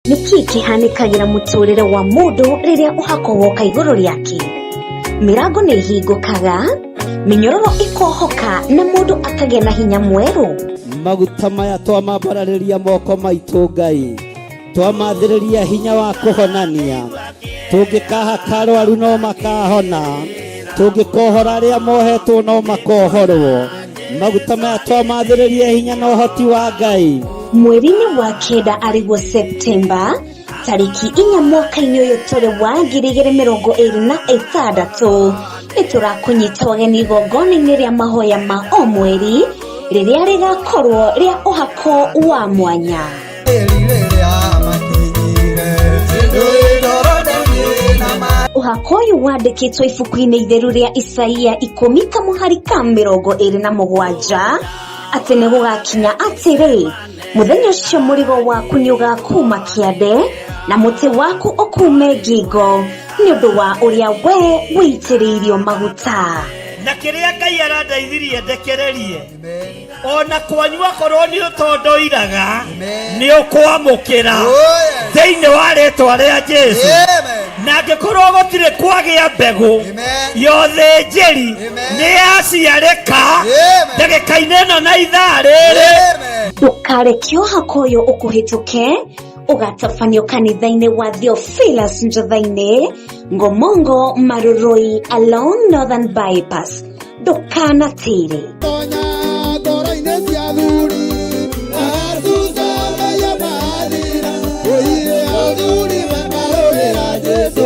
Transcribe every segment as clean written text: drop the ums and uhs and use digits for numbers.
Nĩkĩ kĩhanĩkagĩra mũtũrĩre wa mũndũ rĩrĩa ũhako woka igũrũ rĩake? Mĩrango nĩ ĩhingũkaga, mĩnyororo ĩkohoka na mũndũ akagĩa na hinya mwerũ. Maguta maya twamambararĩria moko maitũ Ngai, twamathĩrĩria hinya wa kũhonania. Tũngĩkahaka arwaru no makahona, tũngĩkohora arĩa mohetwo no makohorwo. Maguta maya twamathĩrĩria hinya na ũhoti wa Ngai. Mweri-inĩ wa kenda arĩguo Septemba tarĩki 4 mwaka-inĩ ũyũ tũrĩ wa 2026, nĩ tũrakũnyita ũgeni igongona-inĩ rĩa mahoya ma o mweri rĩrĩa rĩgakorwo rĩa ũhako wa mwanya. Ũhako ũyũ wandĩkĩtwo ibuku-inĩ itheru rĩa Isaia 10 kamũhari ka 27 atĩ nĩ gũgakinya atĩrĩ, mũthenya ũcio mũrigo waku nĩ ũgakuma kĩande na mũtĩ waku ũkume ngingo nĩ ũndũ wa ũrĩa we wĩitĩrĩirio maguta. Na kĩrĩa Ngai arandeithirie ndekererie, ona kwanyu akorwo nĩ ũtondoiraga nĩ ũkwamũkĩra thĩinĩ wa rĩtwa rĩa Jesu. Na angĩkorwo gũtirĩ kwagĩa mbegũ ya ũthĩnjĩri nĩ yaciarĩka ndagĩka-inĩ ĩno na ithaa rĩrĩ. Ndũkareke ũhako ũyũ ũkũhĩtũke, ũgatabanio kanitha-inĩ wa Theophilus Njotha-inĩ, Ngomongo Marurui along Northern Bypass. Ndũkanatĩre.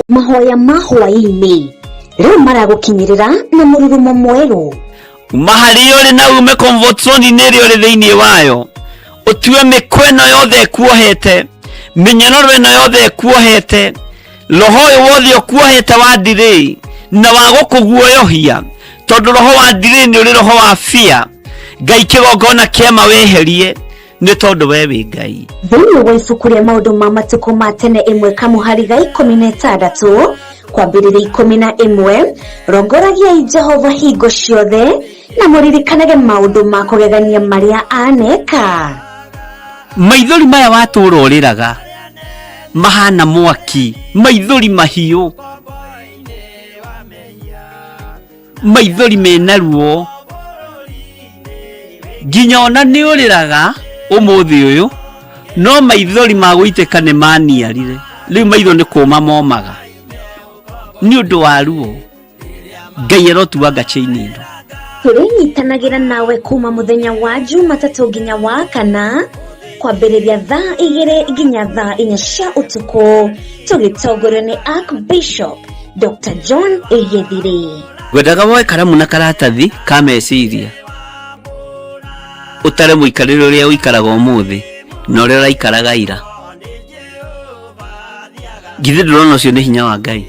Mahoya ma hwaĩ-inĩ rĩu maragũkinyĩrĩra na mũrurumo mwerũ. Uma harĩa ũrĩ na ume comfort zone-inĩ ĩrĩa ũrĩ thĩinĩ wayo, ũtue mĩkwa ĩno yothe ĩkuohete, mĩnyororo ĩno yothe ĩkuohete, roho ũyũ wothe ũkuohete wa delay na wa gũkũguoyohia, tondũ roho wa delay nĩ ũrĩ roho wa fear. Ngai kĩgongona kĩama weherie, nĩ tondũ we wĩ Ngai. Thĩinĩ wa ibuku rĩa maũndũ ma matukũ ma tene ĩmwe kamũhari ga 16 kwambĩrĩria 11, rongoragiai Jehova hingo ciothe na mũririkanage maũndũ ma kũgegania marĩa aneka. Maithori maya watũra ũrĩraga mahana mwaki, maithori mahiũ, maithori mena ruo, nginya ona nĩ ũrĩraga ũmũthĩ ũyũ, no maithori ma gũitĩka nĩ maniarire. Rĩu maitho nĩ kũma momaga nĩ ũndũ wa ruo. Ngai arotuanga chain ĩno. Tũrĩnyitanagĩra nawe kuma mũthenya wa Jumatatũ nginya wa kana, kwambĩrĩria thaa 2 nginya thaa 4 cia ũtukũ, tũgĩtongorio nĩ Archbishop Dr. John Githire. Ngwendaga woe karamu na karatathi ka meciria, ũtare mũikarĩre ũrĩa ũikaraga ũmũthĩ na ũrĩa ũraikaraga ira. Githĩ ndũrona ũcio nĩ hinya wa Ngai?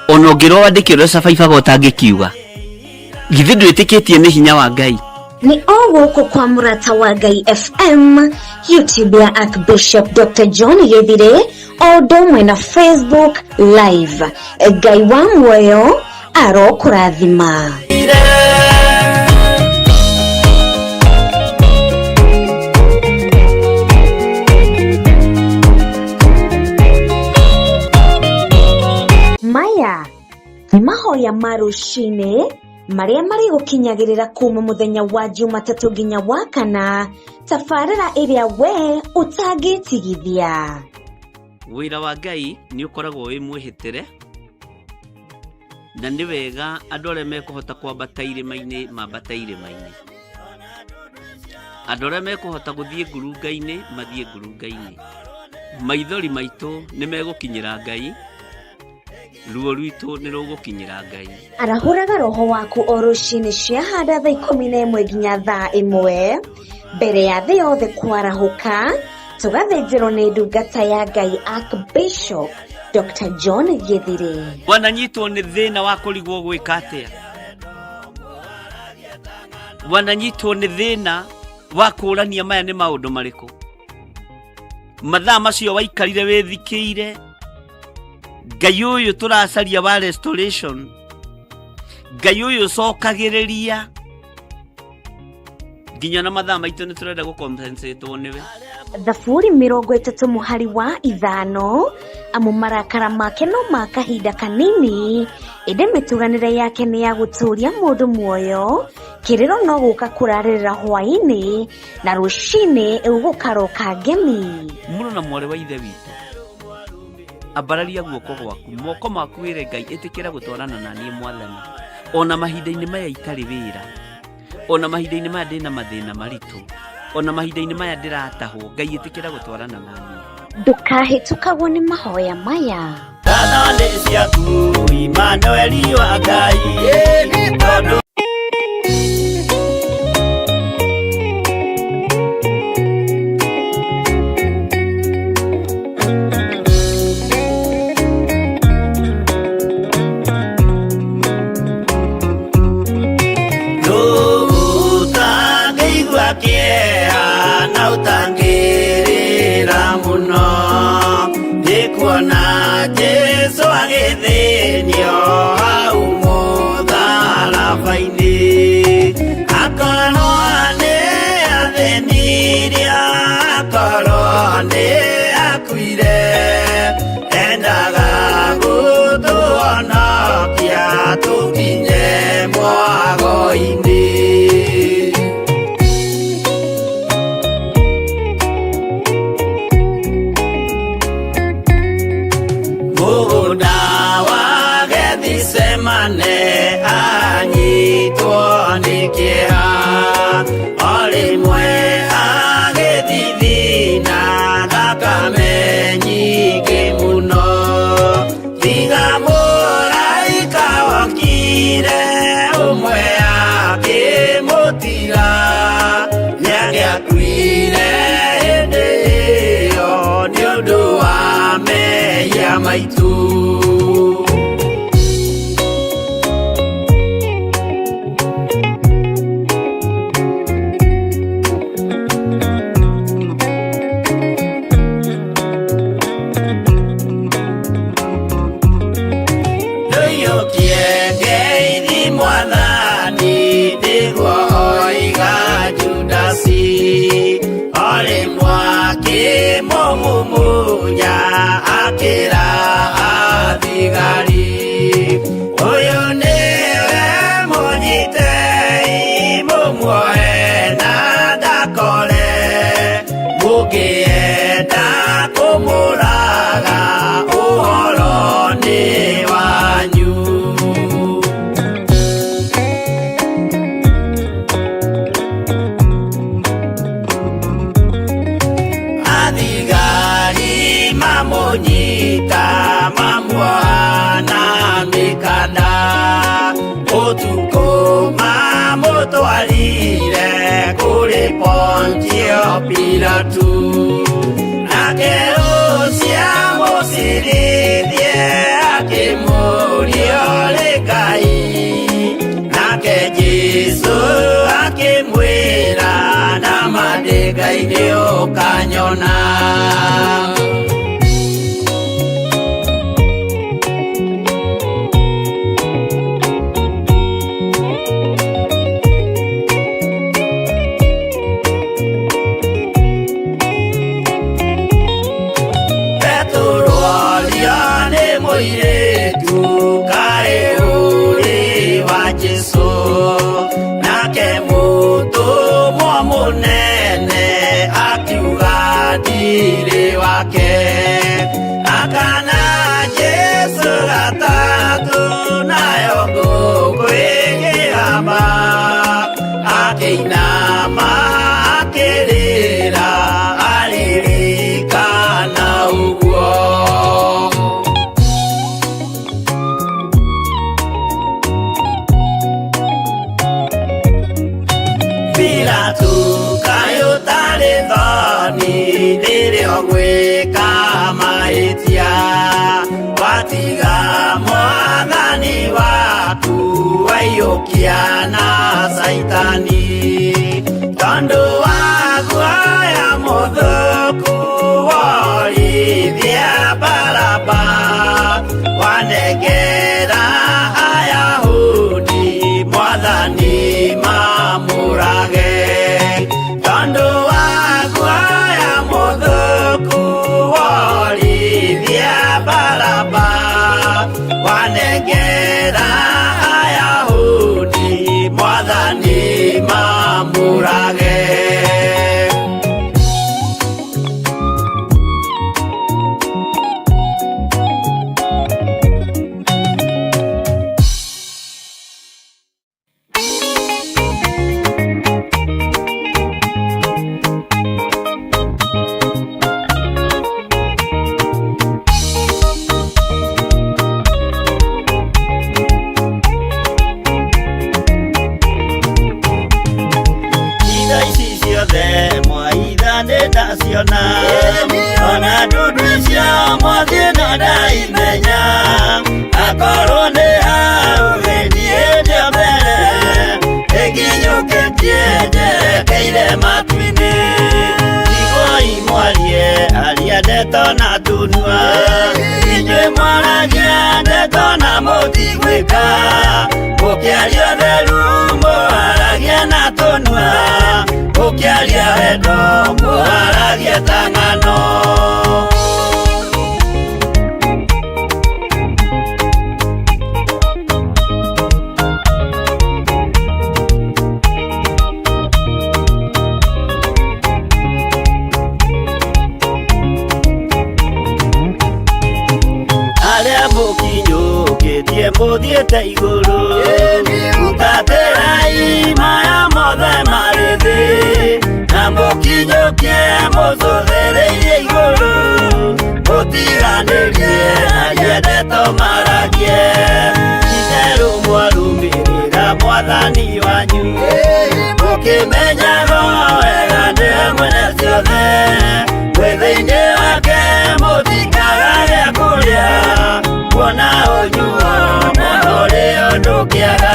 Ona ũngĩrwo wandĩke ũrĩa ũcabaibaga ũtangĩkiuga, githĩ ndwĩtĩkĩtie nĩ hinya wa Ngai? Nĩ o gũkũ kwa Mũrata wa Ngai FM, YouTube ya Archbishop Dr. John Githire, o ũndũ ũmwe na Facebook Live. Ngai wa muoyo arokũrathima. Maya nĩ mahoya ma rũcinĩ marĩa marĩgũkinyagĩrĩra kuma mũthenya wa Jumatatũ nginya wa kana, tabarĩra ĩrĩa we ũtangĩtigithia. Wĩra wa Ngai nĩ ũkoragwo wĩ mwĩhĩtĩre, na nĩ wega andũ arĩa mekũhota kwambata irĩma-inĩ mambate irĩma-inĩ, andũ arĩa mekũhota gũthiĩ ngurunga-inĩ mathiĩ ngurunga-inĩ. Maithori maitũ nĩ megũkinyĩra Ngai, ruo rwitũ nĩ rũgũkinyĩra Ngai. Arahũraga roho waku o rũcinĩ ciahanda thaa 11 nginya thaa 1 mbere ya thĩ yothe kwarahũka, tũgathĩnjĩrwo nĩ ndungata ya Ngai Archbishop Dr. John Githire. Wananyitwo nĩ thĩna wa kũrigwo gwĩka atĩa, wananyitwo nĩ thĩna wa kũũrania maya nĩ maũndũ marĩkũ, mathaa macio waikarire wĩthikĩire Ngai ũyũ tũracaria wa restoration, Ngai ũyũ ũcokagĩrĩria, Nginya na mathaa maitũ nĩ tũrenda gũkompensatwo nĩwe. Thaburi 30 mũhari wa 5, amu marakara make no ma kahinda kanini, ĩndĩ mĩtuganĩre yake nĩ ya gũtũũria mũndũ muoyo. Kĩrĩro no gũka kũrarĩrĩra hwaĩ-inĩ, na rũcinĩ gũkaroka ngemi. Mũrũ na mwarĩ wa ithe witũ, ambararia guoko gwaku, moko maku wĩre Ngai, ĩtĩkĩra gũtwarana na niĩ Mwathani, ona mahinda-inĩ maya itarĩ wĩra, ona mahinda-inĩ maya ndĩna mathĩna maritũ, ona mahinda-inĩ maya ndĩratahwo, Ngai ĩtĩkĩra gũtwarana na niĩ. Ndũkahĩtũkagwo nĩ mahoya maya. Ngatho nĩ ciaku Imanueli wa Ngai, tondũ ũtangĩigua kĩeha na ũtangĩrĩra mũno nĩ kuona Jesũ agĩthĩnio hau mũtharaba-inĩ, akorwo nĩ athĩnirio, akorwo nĩ akuire, endaga gũtũhonokia tũkinye mwago-inĩ. Mũgũnda wa Gethisemane anyitwo nĩ kĩeha, o rĩmwe agĩthithina thakame nyingĩ mũno, tiga mũraika wokire ũmwe akĩmũtiga, nĩangĩakuire hĩndĩ ĩyo nĩ ũndũ wa mehia maitũ. Ndũiyũkie ngeithi Mwathani, nĩguo oiga Judasi, o rĩmwe akĩmũmumunya akĩra athigari, ũyũ nĩwe mũnyitei mũmuoe na ndakore, mũngĩenda kũmũraga ũhoro nĩ wanyu. Athigari mamũnyita mamuoha na mĩkanda, ũtukũ mamũtwarire kũrĩ Pontio Pilatu, nake ũcio amũcirithie akĩmũũria ũrĩ Ngai, nake Jesũ akĩmwĩra nama ndĩ Ngai nĩũkanyona. Petero orio nĩ mũirĩtu kaĩ ũrĩ wa Jesũ, nake mũtũmwo mũnene akiuga ndirĩ wake, akana Jesũ gatatũ nayo ngũkũ ĩkĩgamba, akĩinama akĩrĩra aririkana ũguo. Pilatu kaĩ ũtarĩ thoni rĩrĩa ũgwĩka mahĩtia, watiga Mwathani waku waiyũkia na Caitani, tondũ wa guoya mũthũku worithia Baraba, wanengera Ayahudi Mwathani mamũrage. Ũikaire matu-inĩ Iguai mwarie aria ndeto na tũnua Inyuĩ mwaragia ndeto na mũtigwĩka Mũkĩaria ũtheru mũharagia na tũnua Mũkĩaria wendo mũharagia ta ng'ano. Arĩa mũkinyũkĩtie mũthiĩte igũrũ Hutatĩrai maya mothe marĩ thĩ Na mũkinyũkie mũcũthĩrĩirie igũrũ Mũtiganĩrie aria ndeto maragie Itherũ mwarũmĩrĩra mwathani wanyu Mũkĩmenyaga wega nĩwe mwene ciothe Mwĩ thĩinĩ wake mũtikaga gĩa kũrĩa Kuona ũnyuo na ũrĩo ndũkĩaga.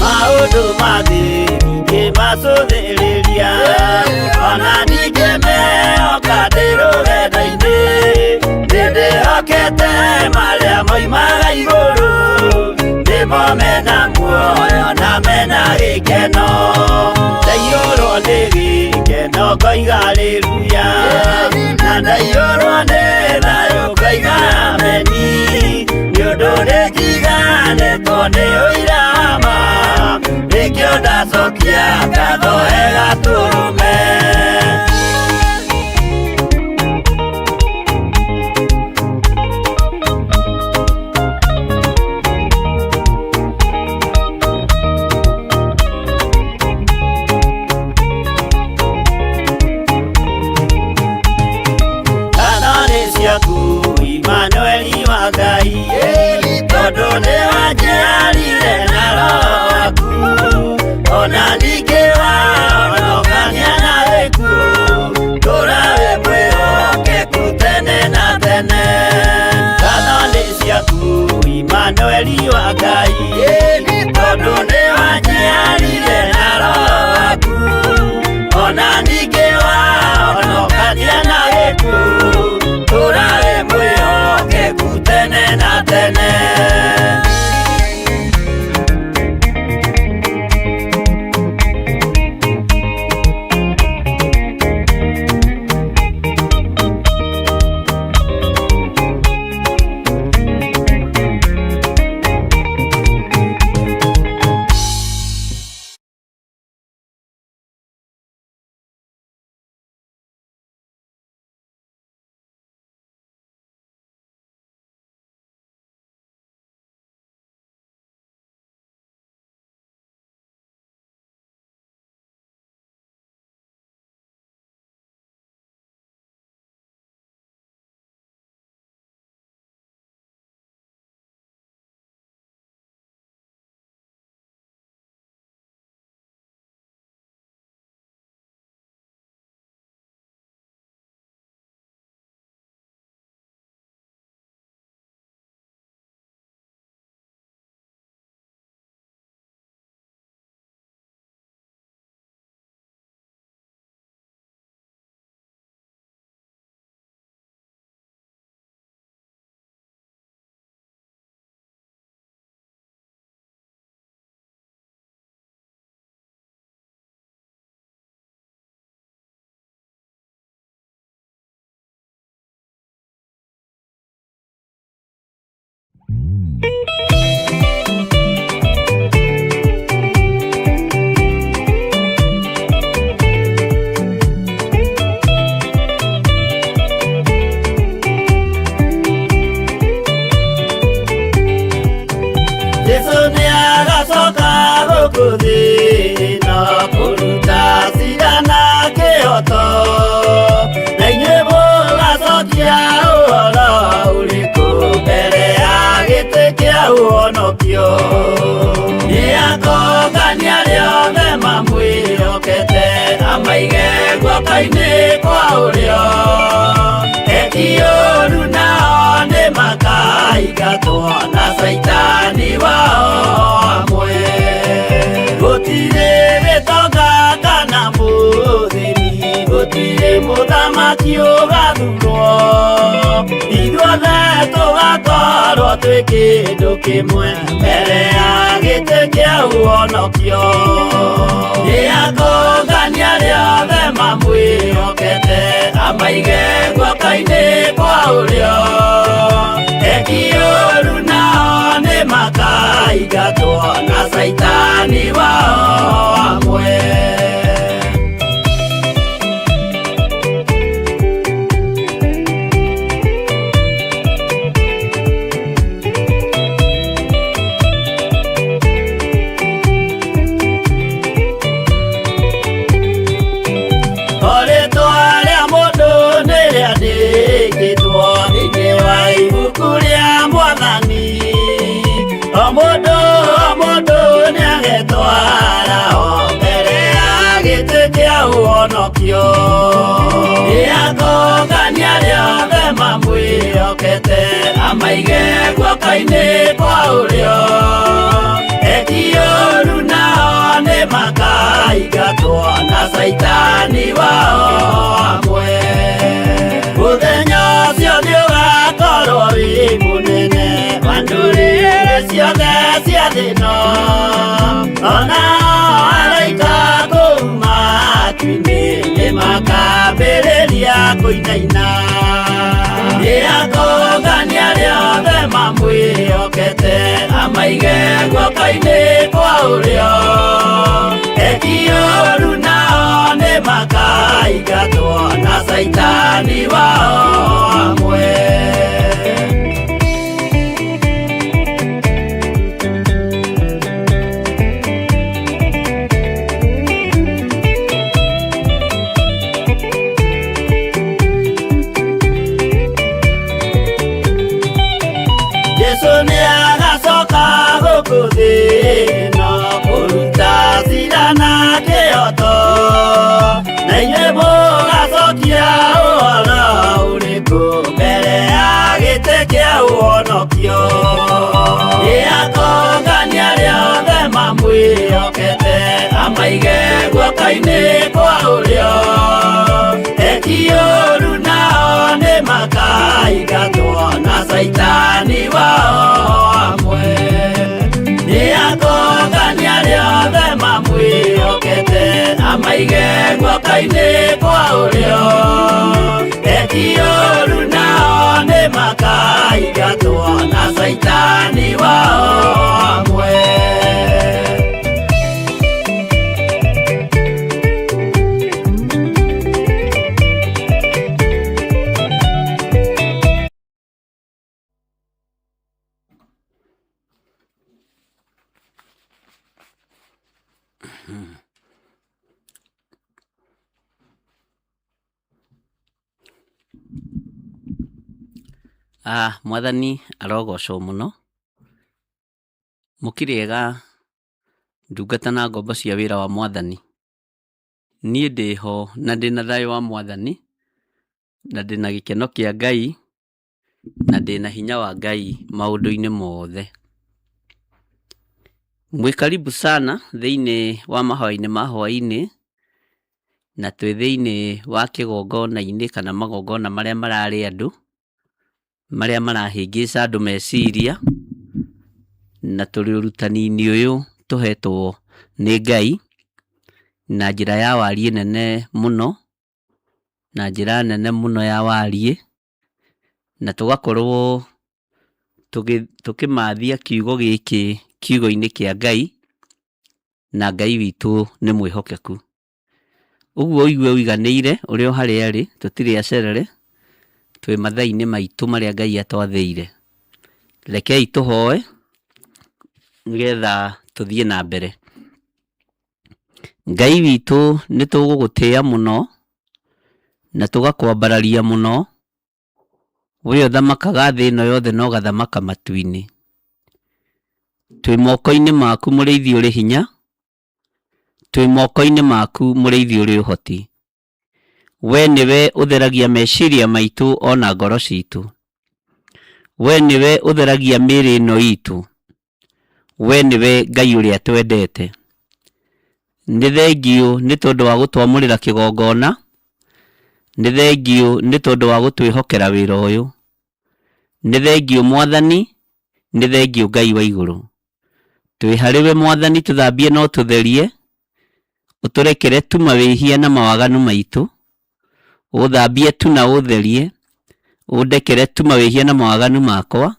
Maũndũ ma thĩ ndingĩmacũthĩrĩria Ona ndingĩmehoka ndĩ rũgendo-inĩ Nĩndĩhokete marĩa moimaga igũrũ Nĩmo mena muoyo na mena gĩkeno Ndaiyũrwo nĩ gĩkeno ngoiga haleluya Na ndaiyũrwo nĩ thayũ ngoiga ameni Nĩ ũndũ nĩnjiganĩtwo nĩ ũira wa ma Nĩkĩo ndacokia ngatho he Gatũrũme. Ngatho nĩ ciaku Imanueli wa Ngai Tondũ nĩwanjiarire na roho waku Ona ningĩ wahonokania na gĩkuũ Tũũra wĩ mwĩhokeku tene na tene Ngatho nĩ ciaku Imanueli wa Ngai Tondũ nĩwanjiarire na roho waku Ona ningĩ wahonokania na gĩkuũ Tũũra wĩ mwĩhokeku tene na tene. Jesu nĩagacoka gũkũ thĩ ĩno kũruta cira na kĩhoto Na inyuĩ mũgacokia ũhoro ũrĩkũ mbere ya gĩtĩ kĩa ũhonokio Nĩakongania guoko-inĩ kwa ũrĩo. Eki ũru nao nĩ makaingatwo na caitani wao hamwe. Gũtirĩ gĩtonga kana mũthĩni, gũtirĩ mũthamaki ũgathurwo. Ithuothe tũgakorwo twĩ kĩndũ kĩmwe mbere ya gĩtĩ kĩa ũhonokio. Nĩ akongania arĩa othe mamwĩhokete, amaige guoko-inĩ kwa ũrĩo. Eki ũru nao nĩ makaingatwo na caitani wao hamwe. O rĩtwa rĩa mũndũ nĩ rĩandĩkĩtwo thĩinĩ wa ibuku rĩa Mwathani. O mũndũ o mũndũ nĩagetwara o mbere ya gĩtĩ kĩa ũhonokio. Nĩ akongania arĩa othe mamwĩhokete, amaige guoko-inĩ kwa ũrĩo. Eki ũru nao nĩ makaingatwo na caitani wao hamwe. Mũthenya ũcio nĩ ũgakorwo wĩ mũnene wa ndũrĩrĩ ciothe cia thĩ ĩno. Ona araika kũu matu-inĩ nĩ makambĩrĩria kũinaina. Nĩ akongania arĩa othe mamwĩhokete, amaige guoko-inĩ kwa ũrĩo. Eki ũru nao nĩ makaingatwo na caitani wao hamwe. Jesu nĩ agacoka gũkũ thĩ ĩno kũruta cira na kĩhoto, na inyuĩ mũgacokia ũhoro ũrĩkũ mbere ya gĩtĩ kĩa ũhonokio. Nĩ akongania arĩa othe mamwĩhokete, amaige guoko-inĩ kwa ũrĩo. Eki ũru nao nĩ makaingatwo na caitani wao hamwe. Nĩ akongania arĩa othe mamwĩhokete, amaige guoko-inĩ kwa ũrĩo. Eki ũru nao nĩ makaingatwo na caitani wao hamwe. Mwathani arogocwo mũno. Mũkĩrĩega ndungata na ngombo cia wĩra wa Mwathani. Niĩ ndĩho na ndĩna thayũ wa Mwathani, na ndĩna gĩkeno kĩa Ngai, na ndĩna hinya wa Ngai maũndũ-inĩ mothe. Mwĩ karibu sana thĩinĩ wa mahoya-inĩ ma hwaĩ-inĩ, na twĩ thĩinĩ wa kĩgongona-inĩ kana magongona marĩa mararĩ andũ, marĩa marahĩngĩca andũ meciria, na tũrĩ ũrutani-inĩ ũyũ tũhetwo nĩ Ngai, na njĩra ya wariĩ nene mũno, na njĩra nene mũno ya wariĩ, na tũgakorwo tũkĩmathia kiugo gĩkĩ kiugo-inĩ kĩa Ngai, na Ngai witũ nĩ mwĩhokeku. Ũguo ũigue ũiganĩire ũrĩ o harĩa arĩ, tũtirĩ acerere, twĩ mathaa-inĩ maitũ marĩa Ngai atwathĩire. Rekei tũhoe nĩgetha tũthiĩ na mbere. Ngai witũ nĩ tũgũgũtĩĩa mũno na tũgakwambararia mũno, we ũthamakaga thĩ ĩno yothe na ũgathamaka matu-inĩ. Twĩ moko-inĩ maku mũrĩithi ũrĩ hinya, twĩ moko-inĩ maku mũrĩithi ũrĩ ũhoti. We nĩwe ũtheragia meciria maitũ ona ngoro citũ. We nĩwe ũtheragia mĩĩrĩ ĩno itũ. We nĩwe Ngai ũrĩa twendete. Nĩ thengiũ nĩ tondũ wa gũtwamũrĩra kĩgongona, nĩ thengiũ nĩ tondũ wa gũtwĩhokera wĩra ũyũ. Nĩ thengiũ Mwathani, nĩ thengiũ Ngai wa igũrũ. Twĩ harĩ we Mwathani tũthambie na ũtũtherie, ũtũrekere tu mawĩhia na mawaganu maitũ, ũthambie tu na ũtherie, ũndekere tu mawĩhia na mawaganu makwa,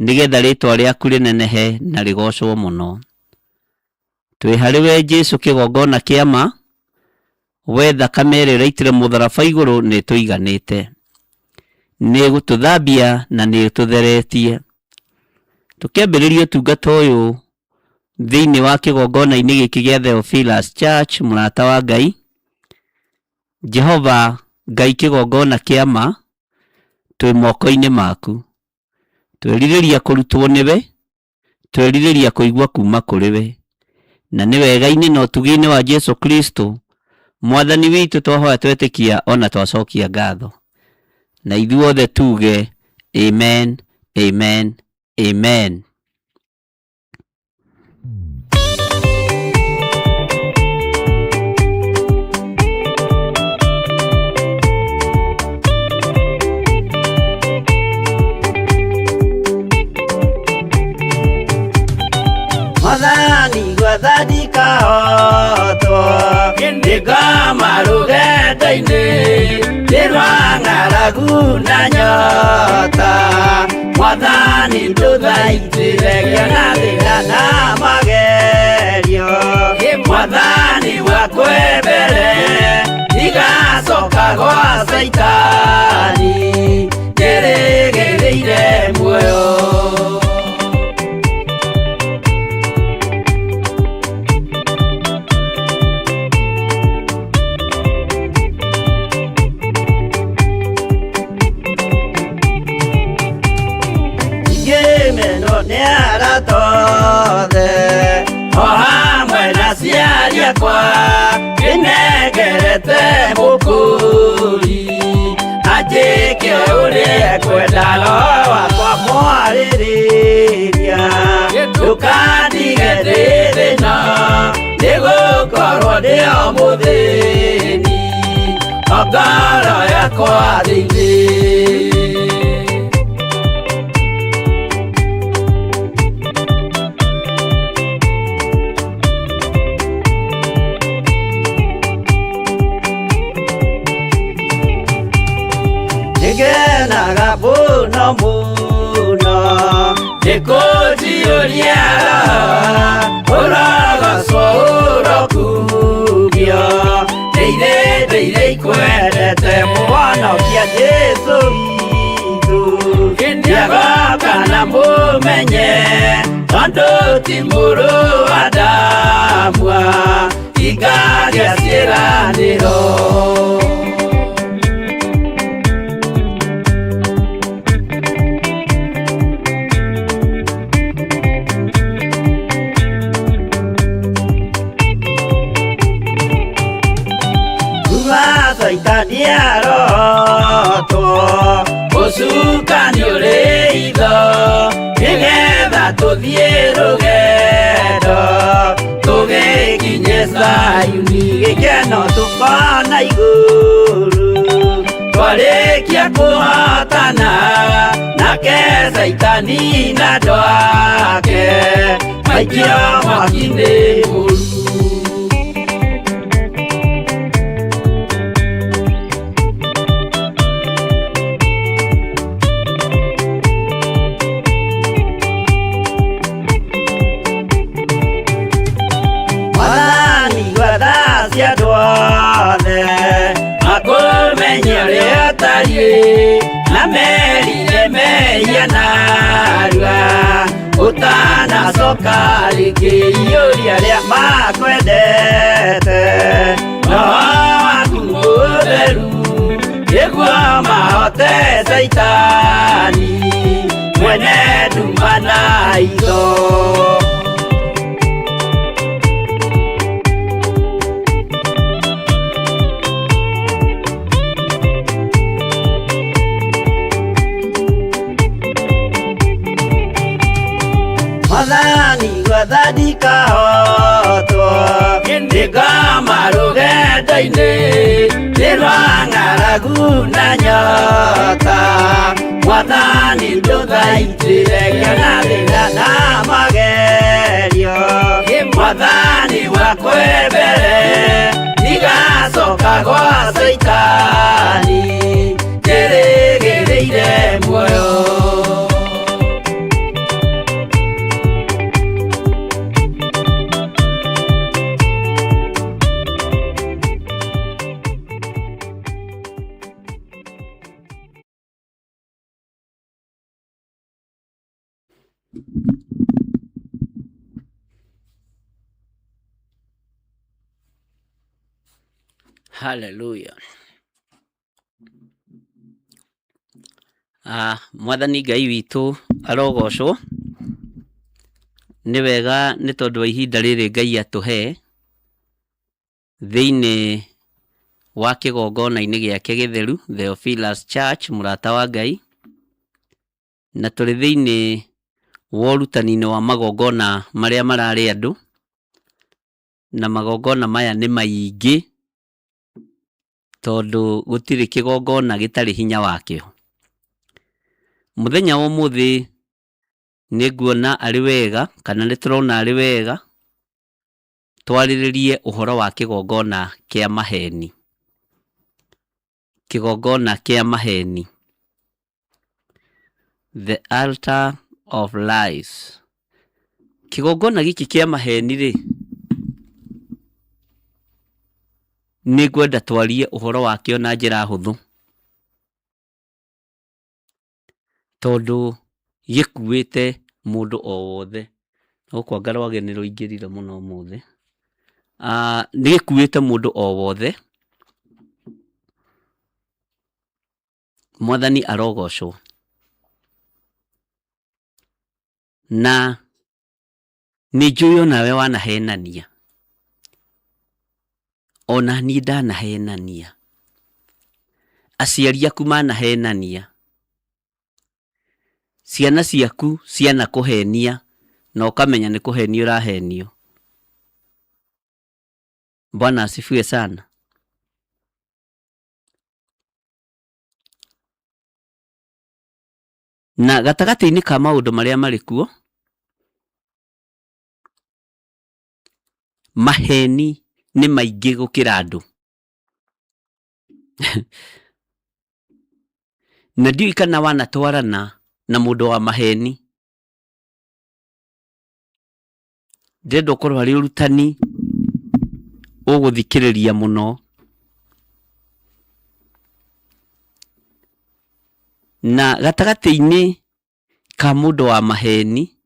nĩgetha rĩtwa rĩaku rĩnenehe na rĩgocwo mũno. Twĩ harĩ we Jesu kĩgongona kĩa ma, we thakame ĩrĩa ũraitire mũtharaba igũrũ nĩ ĩtũiganĩte. Nĩ ĩgũtũthambia na nĩ ĩtũtheretie. Tũkĩambĩrĩria ũtungata ũyũ thĩinĩ wa kĩgongona-inĩ gĩkĩ gĩa Theophilus Church, mũrata wa Ngai, Jehova Ngai kĩgongona kĩa ma, twĩ moko-inĩ maku. Twerirĩria kũrutwo nĩwe, twerirĩria kũigua kuma kũrĩ we. Na nĩ wega-inĩ na ũtugi-inĩ wa Jesu Kristo, Mwathani witũ twahoya twetĩkia ona twacokia ngatho. Na ithuothe tuge amen, amen, amen. Mwathani gwatha ndikahotwo ndĩngoma rũgendo-inĩ nĩ rwa ng'aragu na nyota Mwathani ndũthaitĩre ngĩona thĩna na magerio Mwathani wakwe mbere ndigacoka gwa Caitani ndĩrĩgĩrĩire muoyo. Ingĩmenwo nĩ arata othe o hamwe na aciari akwa ndĩnengerete mũkũri anjĩke ũrĩa ekwenda roho wakwa mwarĩrĩria ndũkandige ndĩ thĩna nĩgũkorwo ndĩ o mũthĩni o ngoro yakwa thĩinĩ. Nĩngenaga mũno mũno nĩkũnjiyũria ũrogocwo ũrokumio ndĩire ndĩire ikwendete mũhonokia Jesũ witũ nĩagoka na mũmenye tondũ ti mũrũ wa Adamu ingagĩa ciĩranĩro. Kuma Caitani arotwo ũcukani ũrĩ itho nĩgetha tũthiĩ rũgendo tũgĩkinye Zayuni gĩkeno tũkona igũrũ twarĩkia kũhotana nake Caitani na andũ ake maikio mwaki-inĩ mũru. Mwathani gwatha cia andũ othe makũmenye ũrĩa ũtariĩ na merire mehia narua ũtanacoka rĩngĩ iyũria arĩa makwendete roho waku mũtheru nĩguo mahote Caitani mwene nduma na itho. Mwathani gwetha ndikahotwo Nĩngoma rũgendo-inĩ Nĩ rwa ng'aragu na nyota Mwathani ndũthaitĩre ngĩona thĩna na magerio Mwathani wakwe mbere Ndigacoka gwa Caitani Njĩrĩgĩrĩire muoyo. Hallelujah. Ah, Mwathani Ngai witũ arogocwo. Nĩ wega nĩ tondũ wa ihinda rĩrĩ Ngai atũhe thĩinĩ wa kĩgongona-inĩ gĩake gĩtheru, Theophilus Church, mũrata wa Ngai. Na tũrĩ thĩinĩ wa ũrutani-inĩ wa magongona marĩa mararĩ andũ, na magongona maya nĩ maingĩ tondũ gũtirĩ kĩgongona gĩtarĩ hinya wakĩo. Mũthenya wa ũmũthĩ nĩ nguona arĩ wega, kana nĩ tũrona arĩ wega twarĩrĩrie ũhoro wa kĩgongona kĩa maheni. Kĩgongona kĩa maheni. The altar of lies. Kĩgongona gĩkĩ kĩa maheni rĩ, nĩ ngwenda twarie ũhoro wakĩo na njĩra hũthũ, tondũ gĩkuĩte mũndũ o wothe. Gũkũ anga rwagĩ nĩ rũingĩrire mũno ũmũthĩ. Nĩ gĩkuĩte mũndũ o wothe. Mwathani arogocwo. Na nĩ njũĩ onawe wanahenania, ona niĩ ndanahenania, aciari aku manahenania, ciana ciaku cianakũhenia na ũkamenya nĩ kũhenio ũrahenio. Bwana asifiwe sana. Na gatagatĩ-inĩ ka maũndũ marĩa marĩ kuo, maheni nĩ maingĩ gũkĩra andũ. Na ndiũĩ kana wanatwarana na mũndũ wa maheni. Ndĩrenda ũkorwo arĩ ũrutani ũgũthikĩrĩria mũno. Na gatagatĩ-inĩ ka mũndũ wa maheni,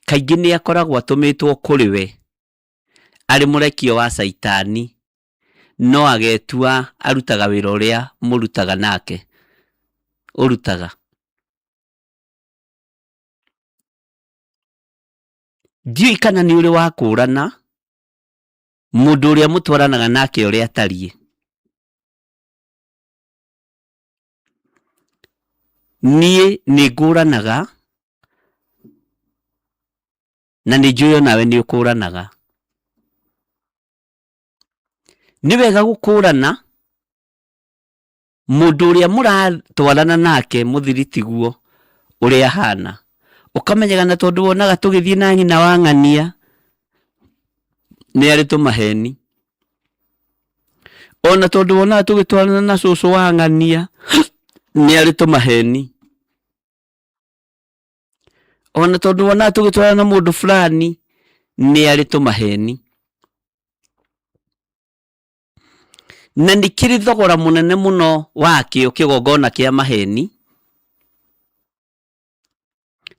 kaingĩ nĩ akoragwo atũmĩtwo kũrĩ we arĩ mũrekio wa Caitani, no agetua arutaga wĩra ũrĩa mũrutaga nake, ũrutaga. Ndiũĩ kana nĩ ũrĩ wakũrana mũndũ ũrĩa mũtwaranaga nake ũrĩa atariĩ. Niĩ nĩ ngũranaga na nĩ njũĩ onawe nĩ ũkũranaga. Nĩ wega gũkũrana Mũndũ ũrĩa mũratwarana nake mũthiri tiguo ũrĩa ahana. Ũkamenyaga na tondũ wonaga tũgĩthiĩ na nyina wa ng'ania nĩ arĩ tũmaheni. Ona tondũ wonaga tũgĩtwarana na cũcũ wa ng'ania nĩ arĩ tũmaheni. Ona tondũ wonaga tũgĩtwarana na mũndũ fulani nĩ arĩ tũmaheni. Na nĩ kĩrĩ thogora mũnene mũno wakĩo kĩgongona kĩa maheni,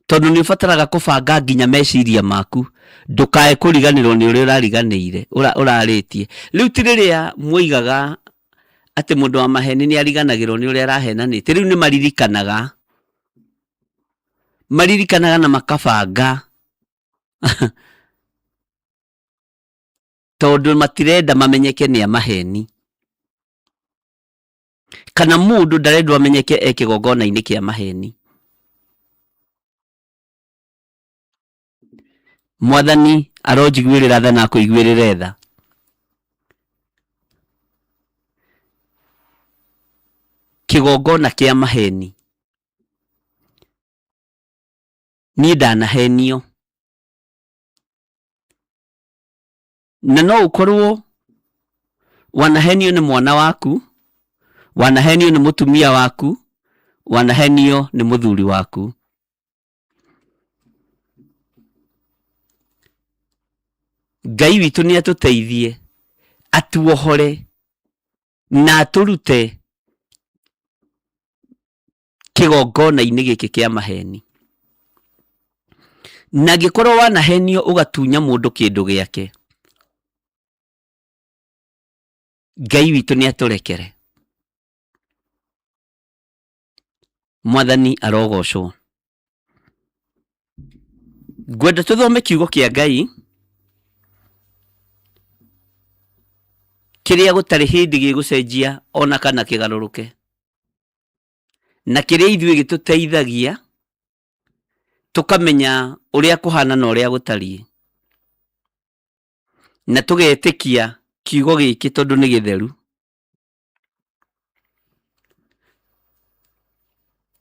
tondũ nĩ ũbataraga kũbanga nginya meciria maku ndũkae kũriganĩrwo nĩ ũrĩa ũrariganĩire ũrarĩtie. Rĩu ti rĩrĩa mwoigaga atĩ mũndũ wa maheni nĩ ariganagĩrwo nĩ ũrĩa arahenanĩtie, rĩu nĩ maririkanaga, maririkanaga na makabanga tondũ matirenda mamenyeke nĩ a maheni, kana mũndũ ndarendwo amenyeke e kĩgongona-inĩ kĩa maheni. Mwathani aronjiguĩrĩra tha na akũiguĩrĩre tha. Kĩgongona kĩa maheni. Niĩ ndanahenio. Na no ũkorwo wanahenio nĩ mwana waku, wanahenio nĩ mũtumia waku, wanahenio nĩ mũthuri waku. Ngai witũ nĩ atũteithie, atuohore na atũrute kĩgongona-inĩ gĩkĩ kĩa maheni. Na angĩkorwo wanahenio ũgatunya mũndũ kĩndũ gĩake, Ngai witũ nĩ atũrekere. Mwathani arogocwo. Ngwenda tũthome kiugo kĩa Ngai kĩrĩa gũtarĩ hĩndĩ gĩgũcenjia ona kana kĩgarũrũke, na kĩrĩa ithuĩ gĩtũteithagia tũkamenya ũrĩa kũhana na ũrĩa gũtariĩ, na tũgetĩkia kiugo gĩkĩ tondũ nĩ gĩtheru.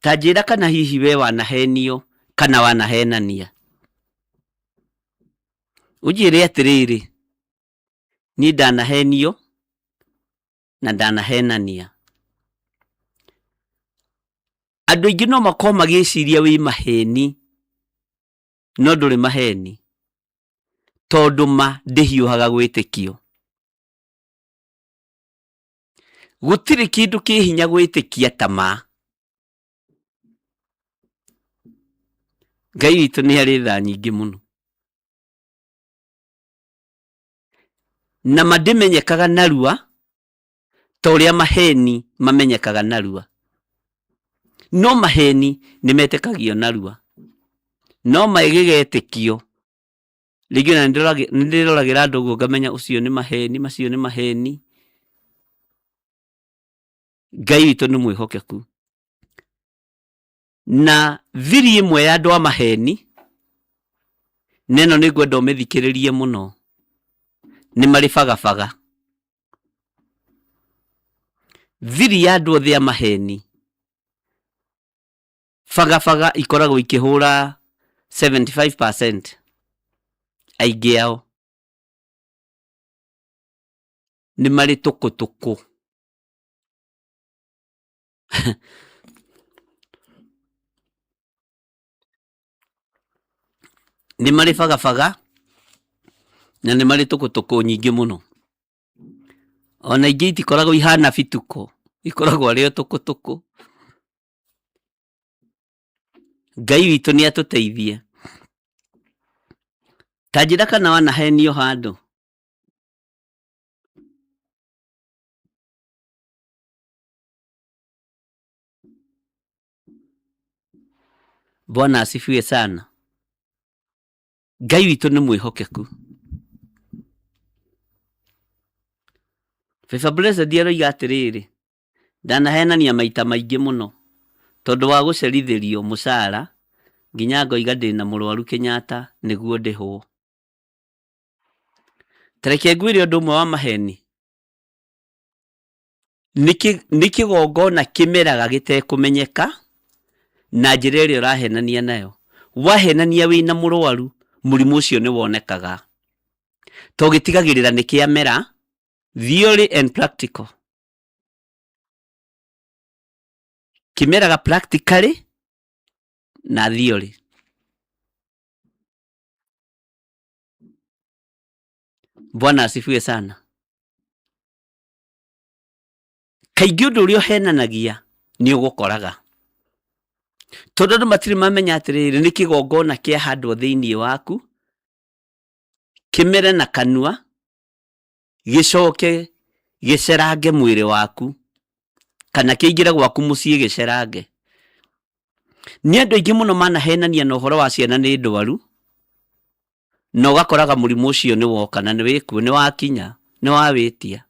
Ta njĩra kana hihi we wanahenio kana wanahenania. Ũnjĩre atĩrĩrĩ, niĩ ndanahenio na ndanahenania. Andũ aingĩ no makorwo magĩciria wĩ maheni, no ndũrĩ maheni, tondũ ma ndĩhiũhaga gwĩtĩkio. Gũtirĩ kĩndũ kĩ hinya gwĩtĩkia ta ma. Ngai witũ nĩ arĩ tha nyingĩ mũno. Na ma ndĩmenyekaga narua ta ũrĩa maheni mamenyekaga narua. No maheni nĩ metĩkagio narua. No ma ĩgĩgetĩkio rĩngĩ ona nĩ ndĩroragĩra andũ ũguo ngamenya ũcio nĩ maheni, macio nĩ maheni. Ngai witũ nĩ mwĩhokeku. Na thiri ĩmwe ya andũ a maheni, na ĩno nĩ ngwenda ũmĩthikĩrĩrie mũno, nĩ marĩ bagabaga. Thiri ya andũ othe a maheni, bagabaga ikoragwo ikĩhũra 75% aingĩ ao nĩ marĩ tũkũtũkũ. Nĩ marĩ bagabaga na nĩ marĩ tũkũtũkũ nyingĩ mũno. Ona ingĩ itikoragwo ihana bituko, ikoragwo arĩ o tũkũtũkũ. Ngai witũ nĩ atũteithie. Ta njĩra kana wanahenio handũ. Bwana asifiwe sana. Ngai witũ nĩ mwĩhokeku. Baba Blessed aroiga atĩrĩrĩ, ndanahenania maita maingĩ mũno tondũ wa gũcerithĩrio mũcara nginya ngoiga ndĩna mũrwaru Kenyatta nĩguo ndĩhwo. Ta reke ngwĩre ũndũ ũmwe wa maheni. Nĩ kĩgongona kĩmeraga gĩtekũmenyeka na njĩra ĩrĩa ũrahenania nayo. Wahenania wĩna mũrwaru, mũrimũ ũcio nĩ wonekaga. To gĩtigagĩrĩra nĩ kĩamera, theory and practical. Kĩmeraga practically na theory. Bwana asifiwe sana. Kaingĩ ũndũ ũrĩa ũhenanagia nĩ ũgũkoraga, tondũ andũ matirĩ mamenya atĩrĩrĩ, nĩ kĩgongona kĩahandwo thĩinĩ waku, kĩmere na kanua, gĩcoke gĩcerange mwĩrĩ waku, kana kĩingĩre gwaku mũciĩ gĩcerange. Nĩ andũ aingĩ mũno manahenania na ũhoro wa ciana nĩ ndwaru, na ũgakoraga mũrimũ ũcio nĩ woka na nĩ wĩkuo, nĩ wakinya, nĩ wawĩtia.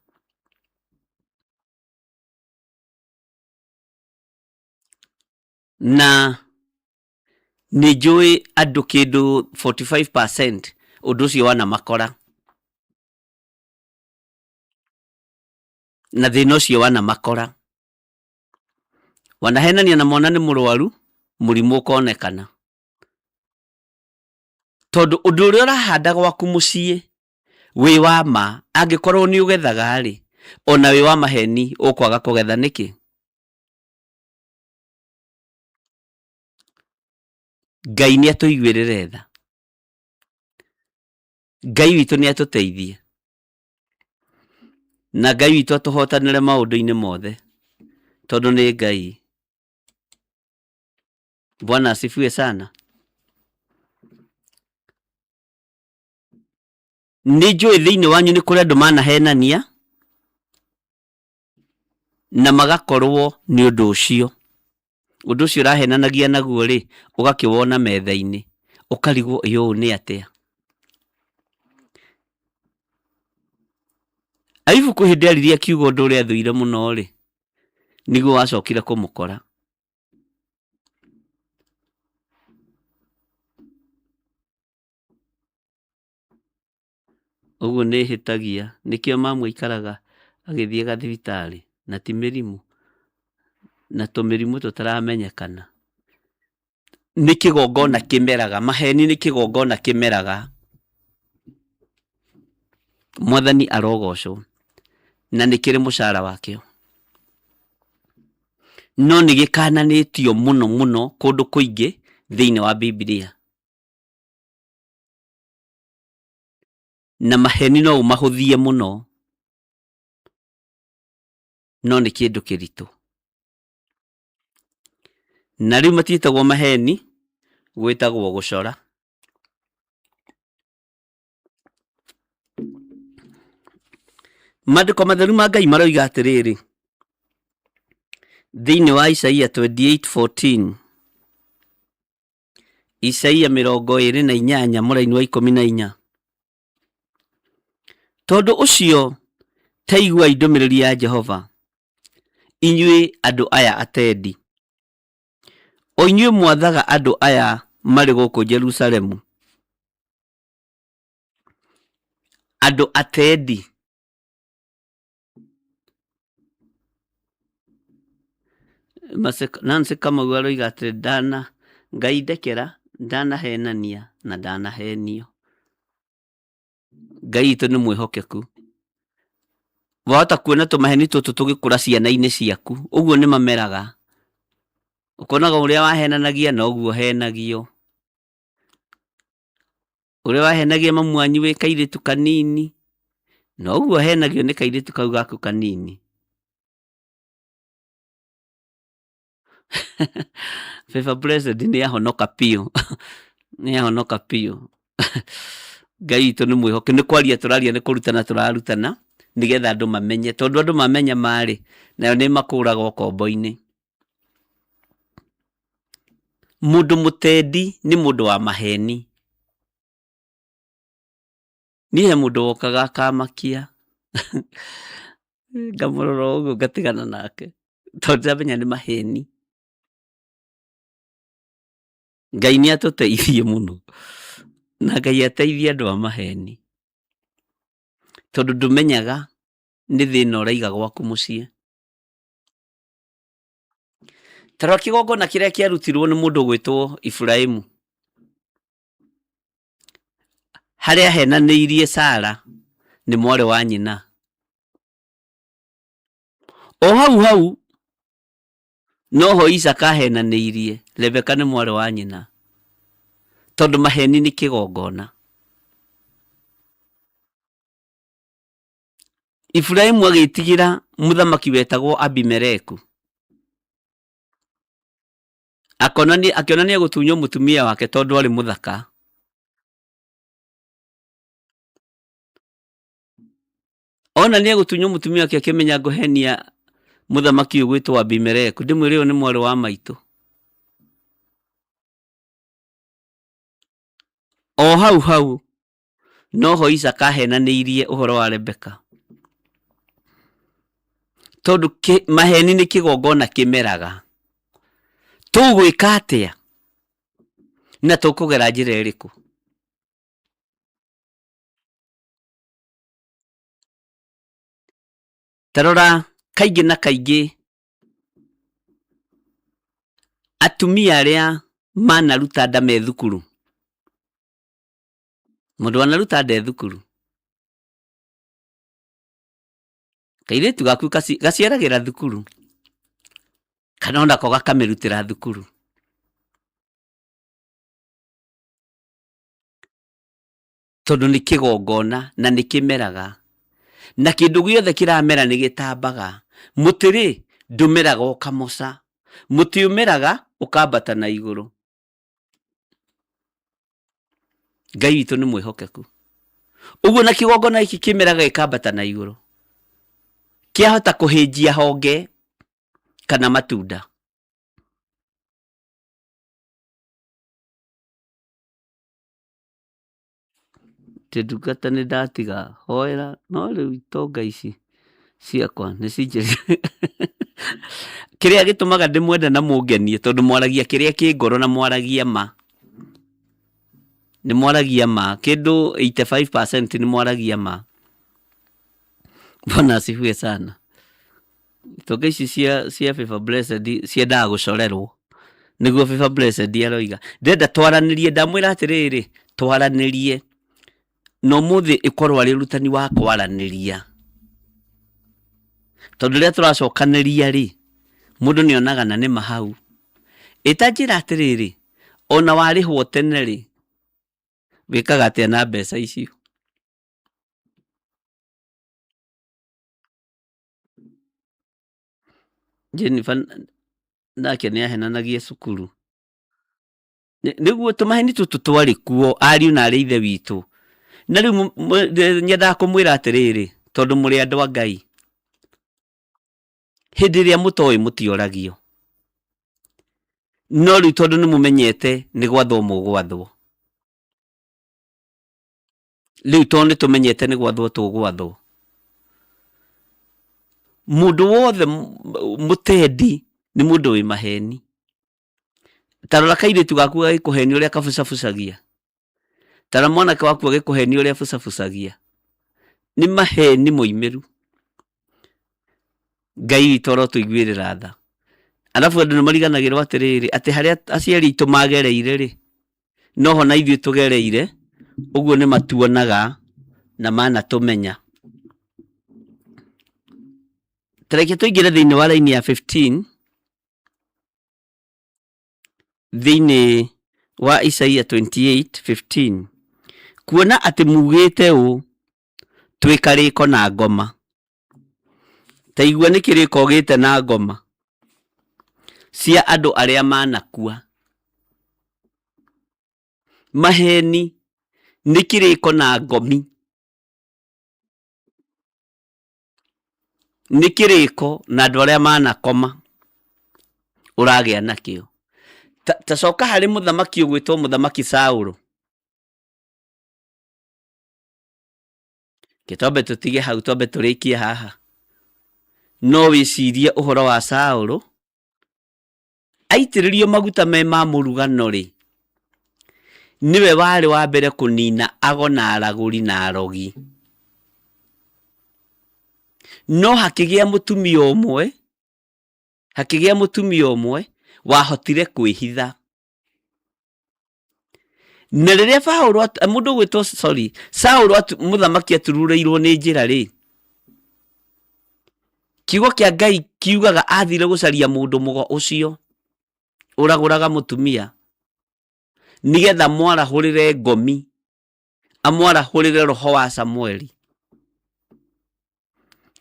Na nĩ njũĩ andũ kĩndũ 45% Ũndũ ũcio wanamakora na thĩna ũcio wanamakora. Wanahenania na mwana nĩ mũrwaru, mũrimũ ũkonekana. Tondũ ũndũ ũrĩa ũrahanda gwaku mũciĩ wĩ wa ma, angĩkorwo nĩ ũgethaga rĩ, ona wĩ wa maheni ũkwaga kũgetha nĩkĩ? Ngai nĩ atũiguĩrĩre tha. Ngai witũ nĩ atũteithie. Na Ngai witũ atũhotanĩre maũndũ-inĩ mothe, tondũ nĩ Ngai. Bwana asifiwe sana. Nĩ njũĩ thĩinĩ wanyu nĩ kũrĩ andũ manahenania na magakorwo nĩ ũndũ ũcio. Ũndũ ũcio ũrahenanagia naguo rĩ, ũgakĩwona metha-inĩ, ũkarigwo ĩ ũũ nĩ atĩa. Ayubu kwĩ hĩndĩ aririe akiuga ũndũ ũrĩa athũire mũno rĩ, nĩguo wacokire kũmũkora. Ũguo nĩ hĩtagia, nĩkĩo mamu aikaraga agĩthiaga thibitarĩ, na ti mĩrimũ, na tũmĩrimũ tũtaramenyekana. Nĩ kĩgongona kĩmeraga, maheni nĩ kĩgongona kĩmeraga. Mwathani arogocwo, na nĩ kĩrĩ mũcara wakĩo. No nĩ gĩkananĩtio mũno mũno kũndũ kũingĩ thĩinĩ wa Bibilia. Na maheni no ũmahũthie mũno, no nĩ kĩndũ kĩritũ. Na rĩu matiĩtagwo maheni, gwĩtagwo gũcora. Maandĩko matheru ma Ngai maroiga atĩrĩrĩ, thĩinĩ wa Isaia 28:14, Isaia 28 mũraini wa 14, tondũ ũcio ta iguai ndũmĩrĩri ya Jehova, inyuĩ andũ aya atendi, o inyuĩ mwathaga andũ aya marĩ gũkũ Jerusalemu. Andũ atendi. Nancy Kamau aroiga atĩ ndana Ngai ndekera ndanahenania na ndanahenio. Ngai witũ nĩ mwĩhokeku. Wahota kuona tũmaheni tũtũ tũgĩkũra ciana-inĩ ciaku, ũguo nĩ mameraga. Ũkonaga ũrĩa wahenanagia noguo ũhenagio. Ũrĩa wahenagia mamu wanyu wĩ kairĩtu kanini, noguo ũhenagio nĩ kairĩtu kau gaku kanini. Favor Blessed nĩ ahonoka biũ, nĩ ahonoka biũ. Ngai witũ nĩ mwĩhokeku, nĩ kwaria tũraria nĩ kũrutana tũrarutana, nĩgetha andũ mamenye, tondũ andũ mamenya ma-rĩ, nayo nĩ ĩmakũraga ũkombo-inĩ. Mũndũ mũtendi nĩ mũndũ wa maheni. Niĩ he mũndũ wokaga akamakia, ngamũrora ũguo ngatigana nake, tondũ ndĩramenya nĩ maheni. Ngai nĩ atũteithie mũno, na Ngai ateithie andũ a maheni, tondũ ndũmenyaga nĩ thĩna ũraiga gwaku mũciĩ. Ta rora kĩgongona kĩrĩa kĩarutirwo nĩ mũndũ ũgwĩtwo Iburahimu, harĩa ahenanĩirie Sara nĩ mwarĩ wa nyina. O hau hau noho Isaka ahenanĩirie Rebeka nĩ mwarĩ wa nyina, tondũ maheni nĩ kĩgongona. Iburahimu agĩtigĩra mũthamaki wetagwo Abimeleku. Akonania, akĩonania gũtunywo mũtumia wake tondũ arĩ mũthaka. Onania gũtunywo mũtumia wake akĩmenya ngũhenia mũthamaki ũyũ gwĩtwo Abimeleku, ndĩmwĩre ũyũ nĩ mwarĩ wa maitũ. O hau hau noho Isaka ahenanĩirie ũhoro wa Rebeka, tondũ maheni nĩ kĩgongona kĩmeraga. Tũgwĩka atĩa na tũkũgera njĩra ĩrĩkũ? Ta rora kaingĩ na kaingĩ atumia arĩa manaruta nda me thukuru, mũndũ wanaruta nda e thukuru, kairĩtu gaku gaciaragĩra thukuru kana onako gakamĩrutĩra thukuru. Tondũ nĩ kĩgongona na nĩ kĩmeraga, na kĩndũ gĩothe kĩramera nĩ gĩtambaga. Mũtĩ rĩ ndũmeraga ũkamoca, mũtĩ ũmeraga ũkambata na igũrũ. Ngai witũ nĩ mwĩhokeku. Ũguo na kĩgongona gĩkĩ kĩmeraga gĩkambata na igũrũ, kĩahota kũhĩnjia honge kana matunda. Atĩ ndungata nĩ ndatiga hoera no rĩu itonga ici ciakwa nĩ cinjĩrire. Kĩrĩa gĩtũmaga ndĩmwende na mũngenie tondũ mwaragia kĩrĩa kĩ ngoro na mwaragia ma. Nĩ mwaragia ma kĩndũ 85% nĩ mwaragia ma. Bwana asifiwe sana. Itonga ici cia Favor Blessed ciendaga gũcorerwo nĩguo Favor Blessed aroiga. Ndĩrenda twaranĩrie, ndamwĩra atĩrĩrĩ, twaranĩrie na ũmũthĩ ĩkorwo arĩ ũrutani wa kwaranĩria, tondũ rĩrĩa tũracokanĩria rĩ, mũndũ nĩ onaga na nĩma hau. Ĩ ta njĩra atĩrĩrĩ, ona warĩhwo tene rĩ, wĩkaga atĩa na mbeca icio? Jennifer nake nĩ ahenanagia cukuru. Nĩguo tũmaheni tũtũ twarĩ kuo ariũ na arĩ ithe witũ. Na rĩu nyendaga kũmwĩra atĩrĩrĩ, tondũ mũrĩ andũ a Ngai, hĩndĩ ĩrĩa mũtoĩ mũtioragio. No rĩu tondũ nĩ mũmenyete nĩ gwathwo mũgwathwo. Rĩu tondũ nĩ tũmenyete nĩ gwathwo tũgwathwo, mũndũ wothe mũtendi nĩ mũndũ wĩ maheni. Ta rora kairĩtu gaku gagĩkũhenia ũrĩa kabucabucagia. Ta rora mwanake waku agĩkũhenia ũrĩa abucabucagia. Nĩ maheni moimĩru. Ngai witũ arotũiguĩrĩra tha. Arabu andũ nĩ mariganagĩrwo atĩrĩrĩ, atĩ harĩa aciari aitũ magereire rĩ, noho na ithuĩ tũgereire, ũguo nĩ matuonaga na manatũmenya. Ta reke tũingĩre thĩinĩ wa raini ya 15 thĩinĩ wa Isaia 28:15, kuona atĩ mugĩte ũũ, twĩ karĩko na ngoma. Ta igua nĩ kĩrĩko ũgĩte na ngoma cia andũ arĩa manakua. Maheni nĩ kĩrĩko na ngomi. Nĩ kĩrĩko na andũ arĩa manakoma ũragĩa nakĩo. Ta coka harĩ mũthamaki ũgwĩtwo mũthamaki Saũlũ. Reke twambe tũtige hau twambe tũrĩkie haha. No wĩcirie ũhoro wa Saũlũ aitĩrĩrio maguta me ma mũrugano rĩ, nĩwe warĩ wa mbere kũnina ago na aragũri na arogi. No hakĩgĩa mũtumia ũmwe, hakĩgĩa mũtumia ũmwe wahotire kwĩhitha. Na rĩrĩa Paũlũ mũndũ ũgwĩtwo sorry, Saũlũ mũthamaki atururĩirwo nĩ njĩra rĩ, kiugo kĩa Ngai kiugaga athire gũcaria mũndũ mũgo ũcio ũragũraga mũtumia nĩgetha amwarahũrĩre ngomi, amwarahũrĩre roho wa Samueli.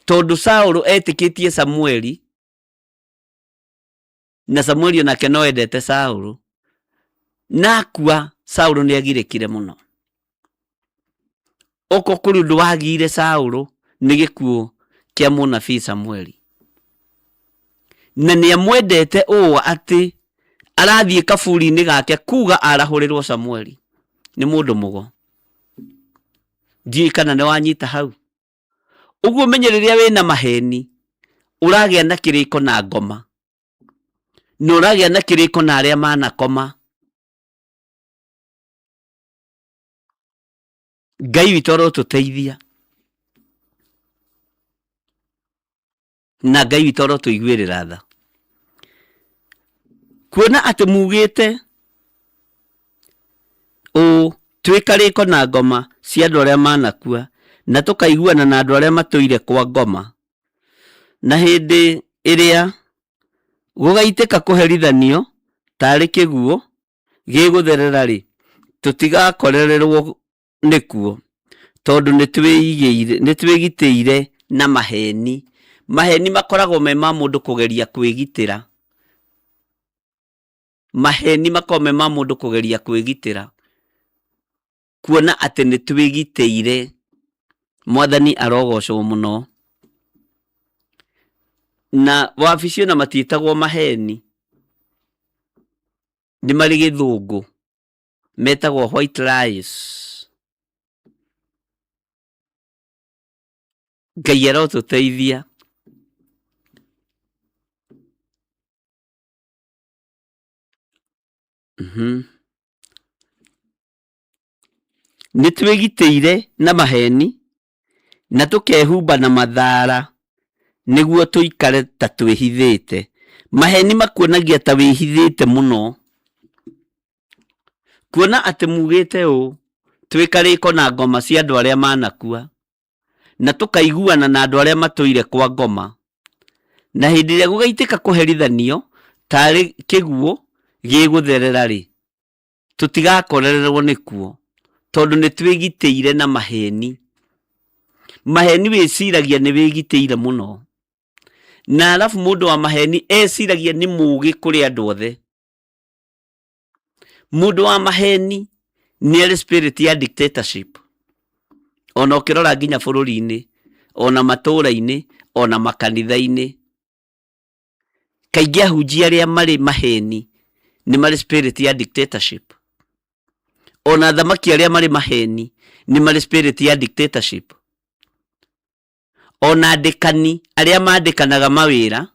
Tondũ Saũlũ etĩkĩtie Samueli na Samueli onake no endete Saũlũ, na akua Saũlũ nĩ agirĩkire mũno. Oko kũrĩ ũndũ wagire Saũlũ nĩ gĩkuũ kĩa mũnabii Samueli, na nĩ amwendete ũũ atĩ arathiĩ kaburi-inĩ gake kuga arahũrĩrwo Samueli nĩ mũndũ mũgo. Ndiũĩ kana nĩ wanyita hau. Ũguo ũmenye rĩrĩa wĩna maheni ũragĩa na kĩrĩko na ngoma, na ũragĩa na kĩrĩko na arĩa manakoma. Ngai witũ arotũteithia. Na Ngai witũ arotũiguĩrĩra tha. Kuona atĩ mugĩte ũũ, twĩ karĩko na ngoma cia andũ arĩa manakua, na tũkaiguana na andũ arĩa matũire kwa ngoma. Na hĩndĩ ĩrĩa gũgaitĩka kũherithanio taarĩ kĩguũ gĩgũtherera-rĩ, tũtigakorererwo nĩkuo, tondũ nĩtwĩgitĩire na maheni. Maheni makoragwo me ma mũndũ kũgeria kwĩgitĩra. Maheni makoragwo me ma mũndũ kũgeria kwĩgitĩra, kuona atĩ nĩtwĩgitĩire. Mwathani arogocwo mũno. Na wabici ona matiĩtagwo maheni, nĩ marĩ gĩthũngũ, metagwo white lies. Ngai arotũteithia. Nĩ twĩgitĩire na maheni na tũkehumba na mathaara nĩguo tũikare ta twĩhithĩte. Maheni makuonagia ta wĩhithĩte mũno. Kuona atĩ mugĩte ũũ, twĩ karĩko na ngoma cia andũ arĩa manakua, na tũkaiguana na andũ arĩa matũire kwa ngoma. Na hĩndĩ ĩrĩa gũgaitĩka kũherithanio taarĩ kĩguũ gĩgũtherera-rĩ, tũtigakorererwo nĩkuo, tondũ nĩ twĩgitĩire na maheni. Maheni wĩciragia nĩ wĩgitĩire mũno. Na arabu mũndũ wa maheni eciragia nĩ mũgĩ kũrĩ andũ othe. Mũndũ wa maheni nĩ arĩ spirit ya dictatorship. Ona ũkĩrora nginya bũrũri-inĩ, ona matũũra-inĩ, ona makanitha-inĩ. Kaingĩ ahunjia arĩa marĩ maheni nĩ marĩ spirit ya dictatorship. Ona athamaki arĩa marĩ maheni nĩ marĩ spirit ya dictatorship. Ona andĩkani arĩa mandĩkanaga mawĩra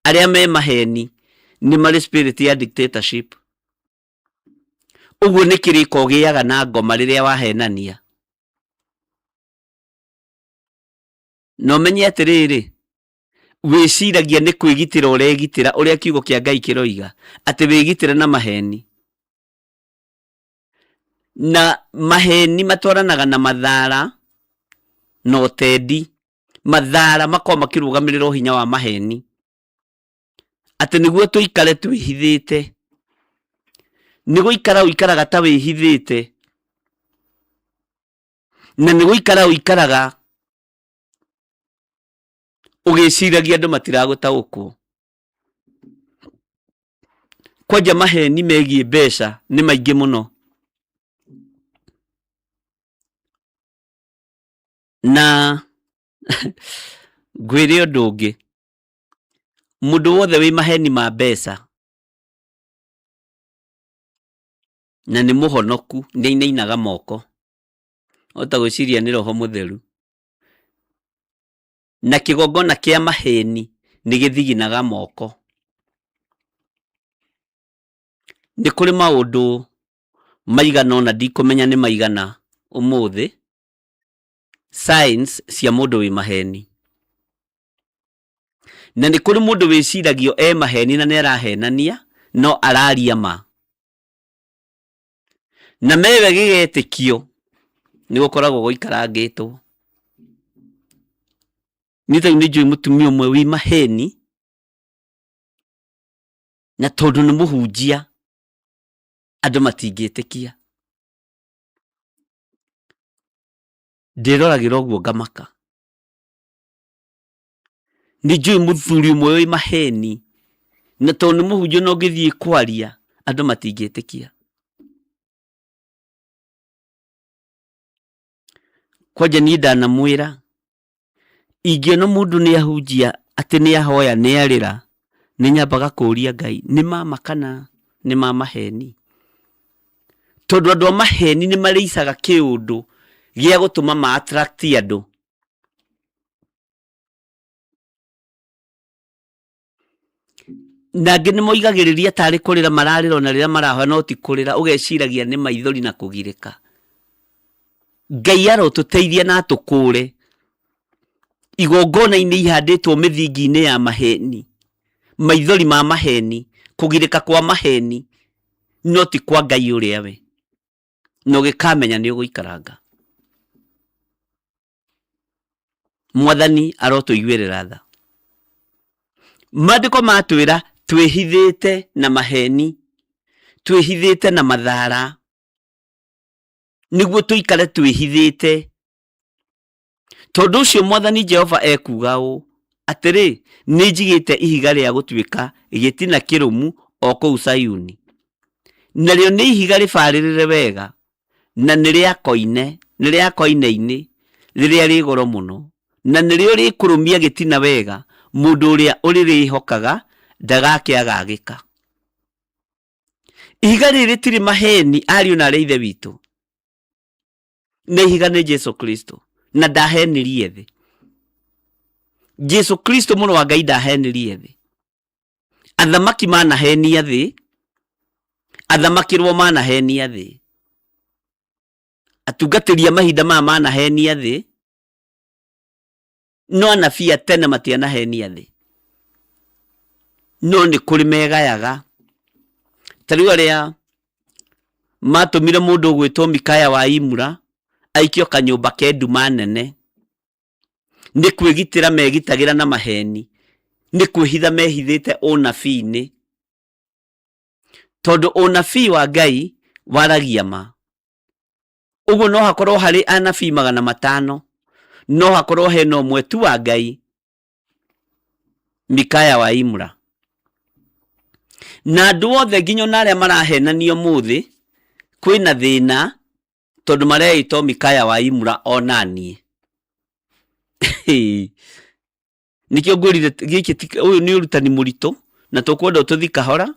arĩa me maheni nĩ marĩ spirit ya dictatorship. Ũguo nĩ kĩrĩko ũgĩaga na ngoma rĩrĩa wahenania. Na ũmenye atĩrĩrĩ, wĩciragia nĩ kwĩgitĩra ũregitĩra ũrĩa kiugo kĩa Ngai kĩroiga, atĩ wĩgitĩre na maheni. Na maheni matwaranaga na mathara na ũtendi. Mathara makoragwo makĩrũgamĩrĩra ũhinya wa maheni. Atĩ nĩguo tũikare twĩhithĩte. Nĩ gũikara ũikaraga ta wĩhithĩte. Na nĩ gũikara ũikaraga ũgĩciragia andũ matiragũtaũkwo. Kwanja maheni megiĩ mbeca nĩ maingĩ mũno. Na ngwĩre ũndũ ũngĩ, mũndũ wothe wĩ maheni ma mbeca na nĩ mũhonoku nĩ ainainaga moko, wahota gwĩciria nĩ roho mũtheru. Na kĩgongona kĩa maheni nĩ gĩthiginaga moko. Nĩ kũrĩ maũndũ maigana ũna ndikũmenya nĩ maigana ũmũthĩ, signs cia mũndũ wĩ maheni. Na nĩ kũrĩ mũndũ wĩciragio e maheni na nĩ arahenania no araria ma. Na mewe gĩgetĩkio nĩ gũkoragwo gũikarangĩtwo. Niĩ ta rĩu nĩ njũĩ mũtumia ũmwe wĩ maheni na tondũ nĩ mũhunjia andũ matingĩtĩkia. Ndĩroragĩra ũguo ngamaka. Nĩ njũĩ mũthuri ũmwe wĩ maheni na tondũ nĩ mũhunjia ona ũngĩthiĩ kwaria andũ matingĩtĩkia. Kwanja niĩ ndanamwĩra ingĩona mũndũ nĩ ahunjia atĩ nĩ ahoya nĩ arĩra nĩ nyambaga kũria Ngai nĩ ma ma kana nĩ ma maheni. Tondũ andũ a maheni nĩ marĩicaga kĩũndũ gĩa gũtũma ma attract andũ. Na angĩ nĩ moigagĩrĩria tarĩ kũrĩra mararĩra ona rĩrĩa marahoya no ti kũrĩra, ũgeciragia nĩ maithori na kũgirĩka. Ngai arotũteithia na atũkũre. Igongona-inĩ ihandĩtwo mĩthingi-inĩ ya maheni, maithori ma maheni, kũgirĩka kwa maheni, no ti kwa Ngai ũrĩa we. Na ũgĩkamenya nĩ ũgũikaranga. Mwathani arotũiguĩrĩra tha. Maandĩko matwĩra twĩhithĩte na maheni, twĩhithĩte na mathara, nĩguo tũikare twĩhithĩte. Tondũ ũcio Mwathani Jehova ekuuga ũũ, Atĩrĩ, nĩnjigĩte ihiga rĩa gũtuĩka gĩtina kĩrũmu o kũu Zayuni, narĩo nĩ ihiga rĩbarĩrĩre wega, na nĩ rĩa koine, nĩ rĩa koine-inĩ rĩrĩa rĩĩ goro mũno, na nĩrĩo rĩkũrũmia gĩtina wega, mũndũ ũrĩa ũrĩrĩĩhokaga ndagakĩagagĩka. Ihiga rĩrĩ rĩtirĩ maheni, ariũ na aarĩ a Ithe witũ. Na ihiga nĩ Jesu Kristo, na ndahenirie thĩ. Jesu Kristo mũrũ wa Ngai ndahenirie thĩ. Athamaki manahenia thĩ, athamakĩrwo manahenia thĩ, atungatĩri a mahinda maya manahenia thĩ, no anabii a tene matianahenia thĩ. No nĩ kũrĩ megayaga. Ta rĩu arĩa matũmire mũndũ ũgwĩtwo Mikaya wa Imura aikio kanyũmba ke nduma nene, nĩ kwĩgitĩra megitagĩra na maheni, nĩ kwĩhitha mehithĩte ũnabii-inĩ, tondũ ũnabii wa Ngai waragia ma. Ũguo no hakorwo harĩ anabii 500, no hakorwo hena ũmwe tu wa Ngai, Mikaya wa Imura. Na andũ othe nginya ona arĩa marahenania ũmũthĩ, kwĩna thĩna tondũ mareĩta Mikaya wa Imura ona niĩ. Nĩkĩo ngwĩrire gĩkĩ ũyũ nĩ ũrutani mũritũ, na tũkwenda ũtũthi kahora,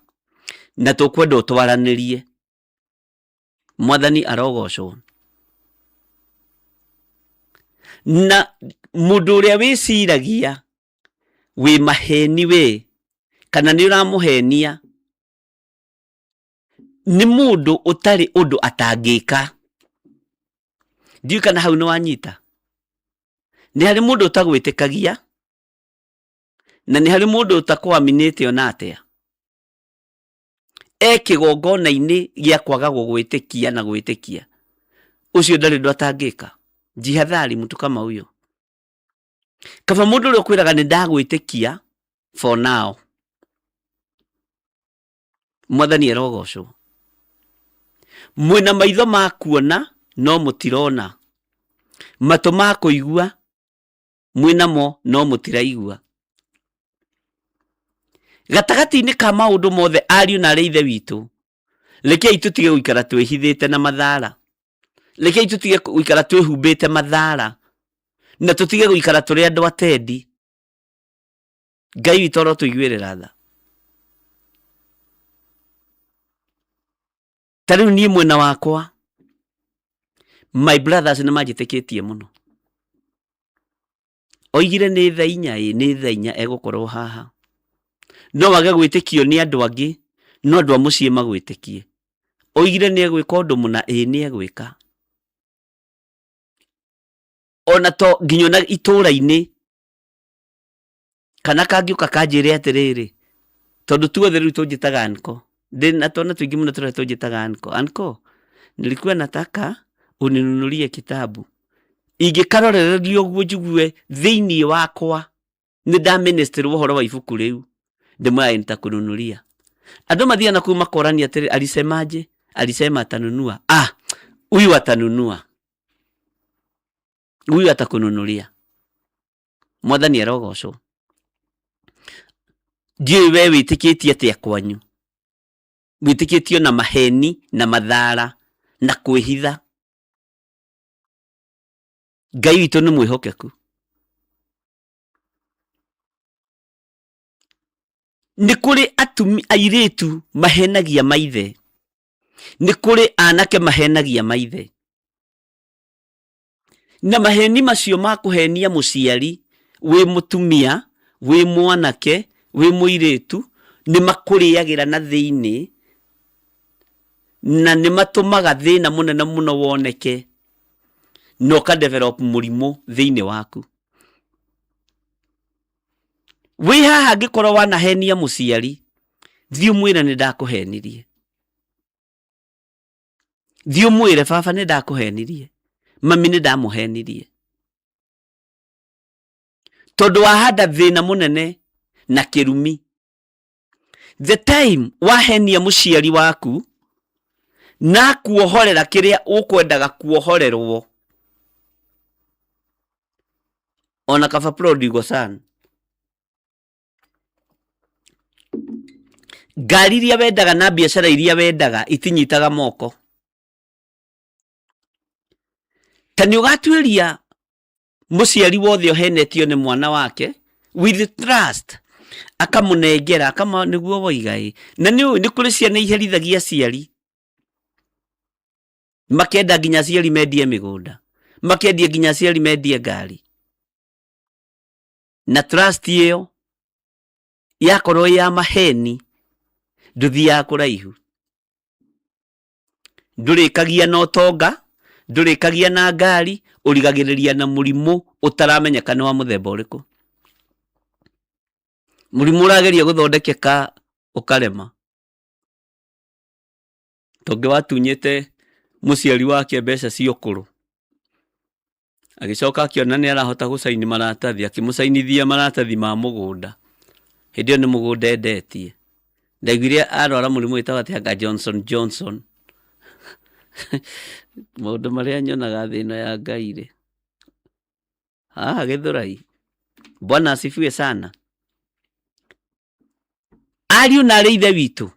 na tũkwenda ũtwaranĩrie. Mwathani arogocwo. Na mũndũ ũrĩa wĩciragia wĩ maheni we, kana nĩ ũramũhenia, nĩ mũndũ ũtarĩ ũndũ atangĩka. Ndiũĩ kana hau nĩ wanyita. Nĩ harĩ mũndũ ũtagwĩtĩkagia, na nĩ harĩ mũndũ ũtakũaminĩte ona atĩa. E kĩgongona-inĩ gĩa kwaga gũgwĩtĩkia na gwĩtĩkia. Ũcio ndarĩ ũndũ atangĩka. Jihadhari mtu kama huyo. Kaba mũndũ ũrĩa ũkwĩraga nĩ ndagwĩtĩkia for now. Mwathani arogocwo. Mwĩna maitho ma kuona no mũtirona, matũ ma kũigua mwĩnamo no mũtiraigua. Gatagatĩ-inĩ ka maũndũ mothe, ariũ na arĩ ithe witũ, rekei tũtige gũikara twĩhithĩte na mathara, rekei tũtige gũikara twĩhumbĩte mathara, na tũtige gũikara tũrĩ andũ atendi. Ngai witũ arotũiguĩrĩra tha. Ta rĩu niĩ mwena wakwa, my brothers nĩ manjĩtĩkĩtie mũno. Oigire nĩ thaa inya, ĩ nĩ thaa inya egũkorwo haha. No wage gwĩtĩkio nĩ andũ angĩ, no andũ a mũciĩ magwĩtĩkie. Oigire nĩ egwĩka ũndũ mũna, ĩ nĩ egwĩka. Ona to nginya ona itũũra-inĩ, kana kangĩũka kanjĩre atĩrĩrĩ, tondũ tuothe rĩu tũnjĩtaga anko, ndĩna twana tũingĩ mũno tũrĩa tũnjĩtaga anko. Anko, nilikuwa nataka uninunulie kitabu. Ingĩkarorereria ũguo njigue thĩinĩ wakwa nĩ ndaministirwo ũhoro wa ibuku rĩu, ndĩmwĩraga nitakununulia. Andũ mathiaga na kũu makorania atĩrĩ, alisemaje? Alisema atanunua. Ah, huyu atanunua, huyu atakununulia. Mwathani arogocwo. Ndiũĩ we wĩtĩkĩtie atĩa kwanyu, wĩtĩkĩtio na maheni na mathara na kwĩhitha. Ngai witũ nĩ mwĩhokeku. Nĩ kũrĩ atumi airĩtu mahenagia maithe, nĩ kũrĩ anake mahenagia maithe, na maheni macio ma kũhenia mũciari wĩ mũtumia, wĩ mwanake, wĩ mũirĩtu, nĩ makũrĩagĩra na thĩinĩ, na nĩ matũmaga thĩna mũnene mũno woneke, na ũka develop mũrimũ thĩinĩ waku. Wĩ haha angĩkorwo wanahenia mũciari, thiĩ ũmwĩre nĩ ndakũhenirie. Thiĩ ũmwĩre baba nĩ ndakũhenirie, mami nĩ ndamũhenirie. Tondũ wahanda thĩna mũnene na kĩrumi. The time wahenia mũciari waku na kuohorera kĩrĩa ũkwendaga kuohorerwo, ona kaba prodigal son, ngari iria wendaga na biacara iria wendaga itinyitaga moko. Ta nĩ ũgatuĩria mũciari wothe ũhenetio nĩ mwana wake with trust, akamũnengera akama nĩguo woiga ĩ. Na nĩ ũĩ nĩ kũrĩ ciana iherithagia aciari, makenda nginya aciari mendie mĩgũnda, makendia nginya aciari mendie ngari, na trust ĩyo yakorwo ĩ ya maheni ndũthiaga kũraihu. Ndũrĩkagia na ũtonga, ndũrĩkagia na ngari, ũrigagĩrĩria na mũrimũ ũtaramenyeka nĩ wa mũthemba ũrĩkũ. Mũrimũ ũrageria gũthondekeka ũkarema. Tondũ watunyĩte mũciari wake mbeca cia ũkũrũ, agĩcoka akĩona nĩ arahota gũcaini maratathi, akĩmũcainithia maratathi ma mũgũnda. Hĩndĩ ĩyo nĩ mũgũnda endetie. Ndaiguire arwara mũrimũ wĩtagwo atĩ anga Johnson Johnson. Maũndũ marĩa nyonaga thĩ ĩno ya Ngai rĩ, haha Gĩthũrai, Bwana asifiwe sana. Ariũ na arĩ ithe witũ,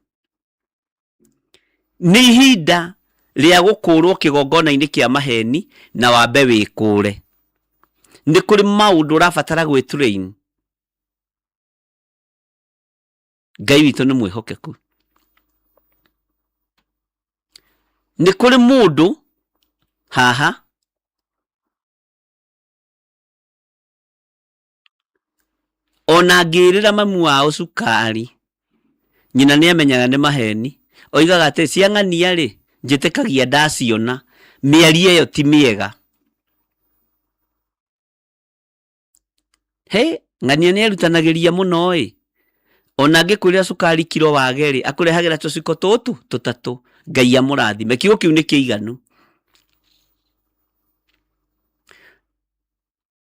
nĩ ihinda rĩa gũkũrwo kĩgongona-inĩ kĩa maheni na wambe wĩkũre. Nĩ kũrĩ maũndũ ũrabatara gwĩ train. Ngai witũ nĩ mwĩhokeku. Nĩ kũrĩ mũndũ haha Ona angĩrĩra mamu wao cukari, nyina nĩ amenyaga nĩ maheni. Oigaga atĩ cia ng'ania rĩ, njĩtĩkagia ndaciona. Mĩario ĩyo ti mĩega. Hĩ, ng'ania nĩ erutanagĩria mũno ĩ. Ona angĩkwĩrĩra cukari kiro wage rĩ, akũrehagĩra tũciko tũtũ tũtatũ. Ngai amũrathime. Kiugo kĩu nĩ kĩiganu.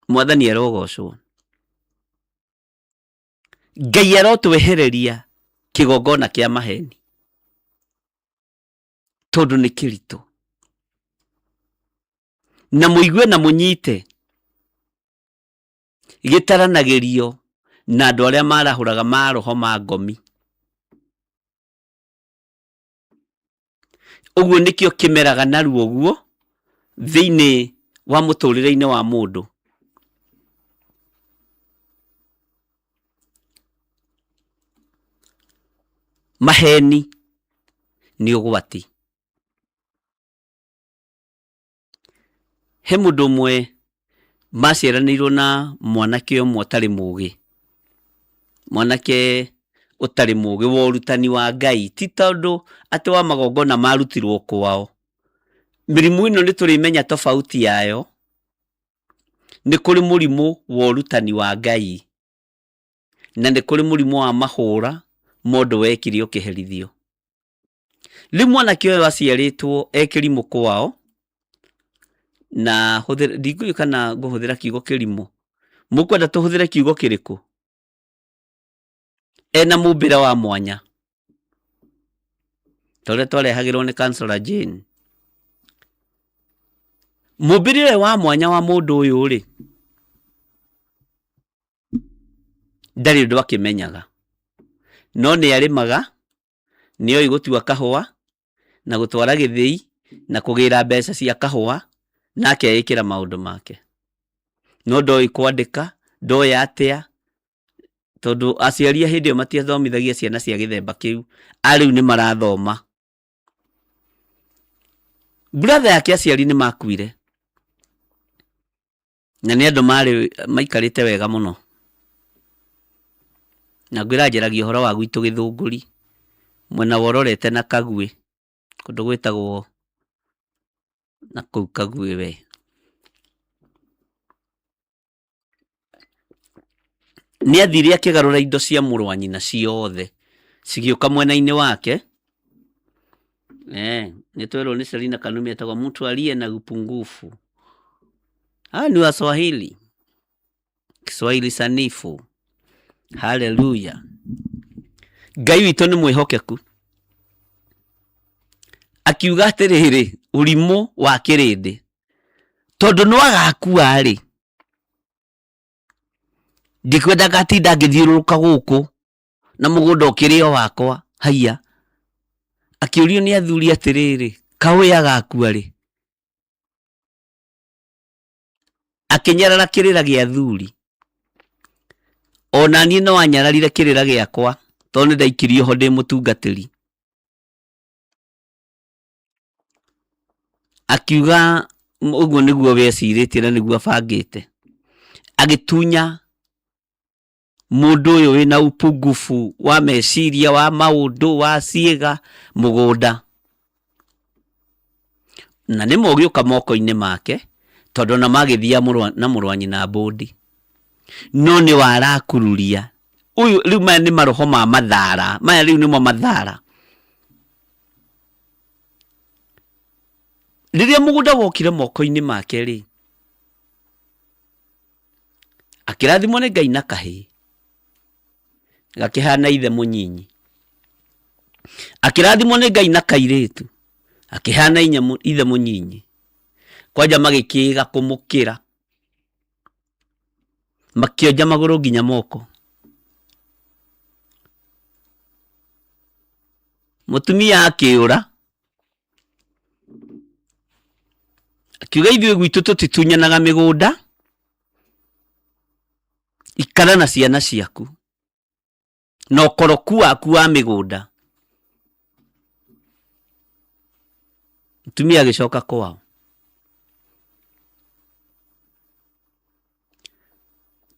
Mwathani arogocwo. Ngai arotwehereria kĩgongona kĩa maheni tondũ nĩ kĩritũ. Na mũigue na mũnyite gĩtaranagĩrio na andũ arĩa marahũraga maroho ma ngomi. Ũguo nĩkĩo kĩmeraga narua ũguo thĩinĩ wa mũtũrĩre-inĩ wa mũndũ. Maheni nĩ ũgwati. He mũndũ ũmwe maciaranĩirwo na mwanake ũmwe ũtarĩ mũgĩ, mwanake ũtarĩ mũgĩ wa ũrutani wa Ngai, ti tondũ atĩ wa magongona marutirwo kwao. Mĩrimũ ĩno nĩ tũrĩmenya tofauti yayo, nĩ kũrĩ mũrimũ wa ũrutani wa Ngai, na nĩ kũrĩ mũrimũ wa mahũra ma ũndũ wekire ũkĩherithio. Rĩu mwanake ũyũ aciarĩtwo e kĩrimũ kwao, na hũthĩre, ndikũĩ kana ngũhũthĩra kiugo kĩrimũ, mũkwenda tũhũthĩre kiugo kĩrĩkũ? Ena mũmbĩre wa mwanya, ta ũrĩa twarehagĩrwo nĩ Councillor Jane. Mũmbĩre ũyũ wa mwanya wa mũndũ ũyũ rĩ, ndarĩ ũndũ akĩmenyaga, no nĩ arĩmaga, nĩ oĩ gũtua kahũa na gũtwara gĩthĩi na kũgĩra mbeca cia kahũa na akeĩkĩra maũndũ make. No ndoĩ kwandĩka, ndoĩ atĩa, tondũ aciari a hĩndĩ ĩyo matiathomithagia ciana cia gĩthemba kĩu, a rĩu nĩ marathoma. Brother yake aciari nĩ makuire. Na nĩ andũ marĩ maikarĩte wega mũno. Na ngwĩra njaragia ũhoro wa gwitũ Gĩthũngũri, mwena wa ũrorete na Kaguĩ, kũndũ gwĩtagwo na kũu Kaguĩ we. Nĩ athire akĩgarũra indo cia mũrũ wa nyina ciothe cigĩũka mwena-inĩ wake. Nĩ twerwo nĩ Selina Kanumi etagwo mtu aliye na upungufu. Hawa ni Waswahili, Kiswahili sanifu. Haleluya. Ngai witũ nĩ mwĩhokeku. Akiuga atĩrĩrĩ, ũrimũ wa kĩrĩndĩ, tondũ no agakua rĩ, ndikwenda ngatinda ngĩthiũrũrũka gũkũ na mũgũnda ũkĩrĩ o wakwa. Haiya, akĩũrio nĩ athuri atĩrĩrĩ, kaũĩ agakua rĩ? Akĩnyarara kĩrĩra gĩa athuri. Ona niĩ no anyararire kĩrĩra gĩakwa tondũ nĩ ndaikirio ho ndĩ mũtungatĩri. Akiuga ũguo nĩguo wecirĩtie na nĩguo abangĩte. Agĩtunya mũndũ ũyũ wĩna upungufu wa meciria, wa maũndũ, wa ciĩga, mũgũnda. Na nĩma ũgĩũka moko-inĩ make, tondũ ona magĩthiaga na mũrũ wa nyina mbũndi. No nĩ warakururia. Ũyũ rĩu maya nĩ maroho ma mathara, maya rĩu nĩmo mathara. Rĩrĩa mũgũnda wokire moko-inĩ make rĩ, akĩrathimwo nĩ Ngai na kahĩĩ, gakĩhana ithe mũnyinyi. Akĩrathimwo nĩ Ngai na kairĩtu, akĩhana ithe mũnyinyi. Kwanja magĩkĩĩga kũmũkĩra, makĩonja magũrũ nginya moko. Mũtumia akĩũra, akiuga ithuĩ gwitũ tũtitunyanaga mĩgũnda, ikara na ciana ciaku na ũkoroku waku wa mĩgũnda. Mũtumia agĩcoka kwao.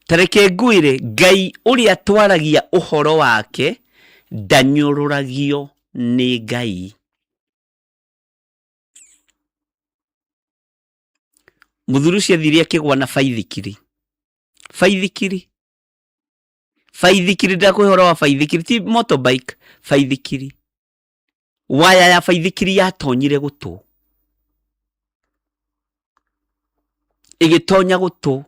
Ta reke ngwĩre, Ngai ũrĩa twaragia ũhoro wake ndanyũrũragio nĩ Ngai. Mũthuri ũcio athire akĩgwa na baithikiri. Baithikiri. Baithikiri, ndakũhe ũhoro wa baithikiri, ti motorbike, baithikiri. Waya ya baithikiri yatonyire gũtũ. Ĩgĩtonya gũtũ.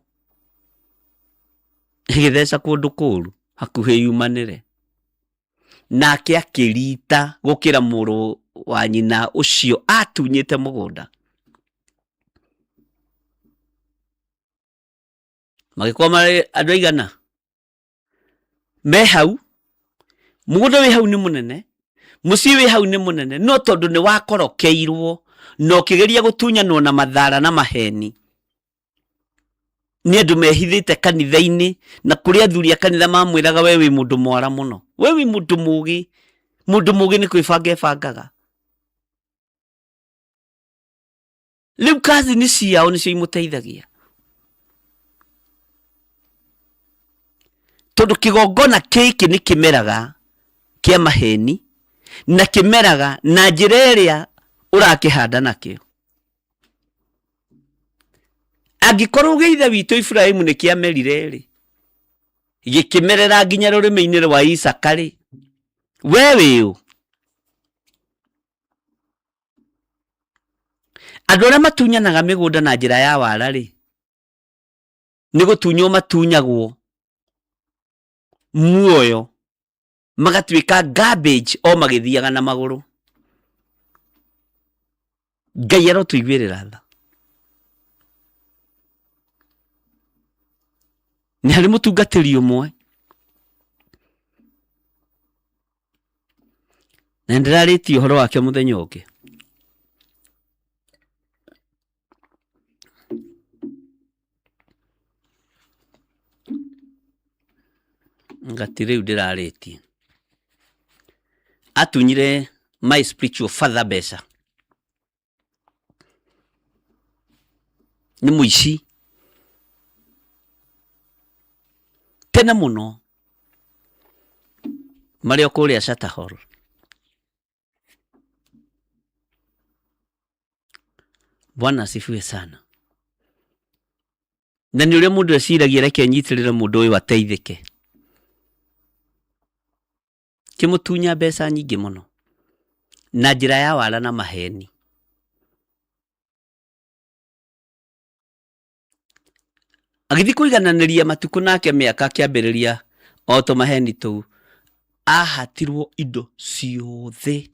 Ĩgĩtheca kũndũ kũru, hakuhĩ yumanĩre. Nake akĩrita gũkĩra mũrũ wa nyina ũcio atunyĩte mũgũnda. Magĩkorwo marĩ andũ aigana? Me hau, mũgũnda wĩ hau nĩ mũnene, mũciĩ wĩ hau nĩ mũnene, no tondũ nĩ wakorokeirwo na ũkĩgeria gũtunyanwo na mathara na maheni nĩ andũ mehithĩte kanitha-inĩ, na kũrĩ athuri a kanitha mamwĩraga we wĩ mũndũ mwara mũno, we wĩ mũndũ mũgĩ, mũndũ mũgĩ nĩ kwĩbanga ebangaga. Rĩu kazi nĩ ciao nĩcio imũteithagia, tondũ kĩgongona gĩkĩ nĩ kĩmeraga kĩa maheni na kĩmeraga na njĩra ĩrĩa ũrakĩhanda nakĩo. Angĩkorwo gĩa ithe witũ Iburahĩmu nĩ kĩamerire rĩ, gĩkĩmerera nginya rũrĩmĩ-inĩ rwa Isaka rĩ, we wĩ ũ? Andũ arĩa matunyanaga mĩgũnda na njĩra ya wara rĩ, nĩ gũtunywo matunyagwo muoyo magatuĩka garbage o magĩthiaga na magũrũ. Ngai arotũiguĩrĩra tha. Nĩ harĩ mũtungatĩri ũmwe na nĩndĩrarĩtie ũhoro wake mũthenya ũngĩ. Anga ti rĩu ndĩrarĩtie. Atunyire my spiritual father mbeca. Nĩ mũici. Tene mũno marĩ o kũrĩa Shatta Hall. Bwana asifiwe sana. Na nĩ ũrĩa mũndũ eciragia reke nyitĩrĩre mũndũ ũyũ ateithĩke. Kĩmũtunya mbeca nyingĩ mũno na njĩra ya wara na maheni. Agĩthiĩ kũigananĩria matukũ nake mĩaka akĩambĩrĩria o tũmaheni tũu, ahatirwo indo ciothe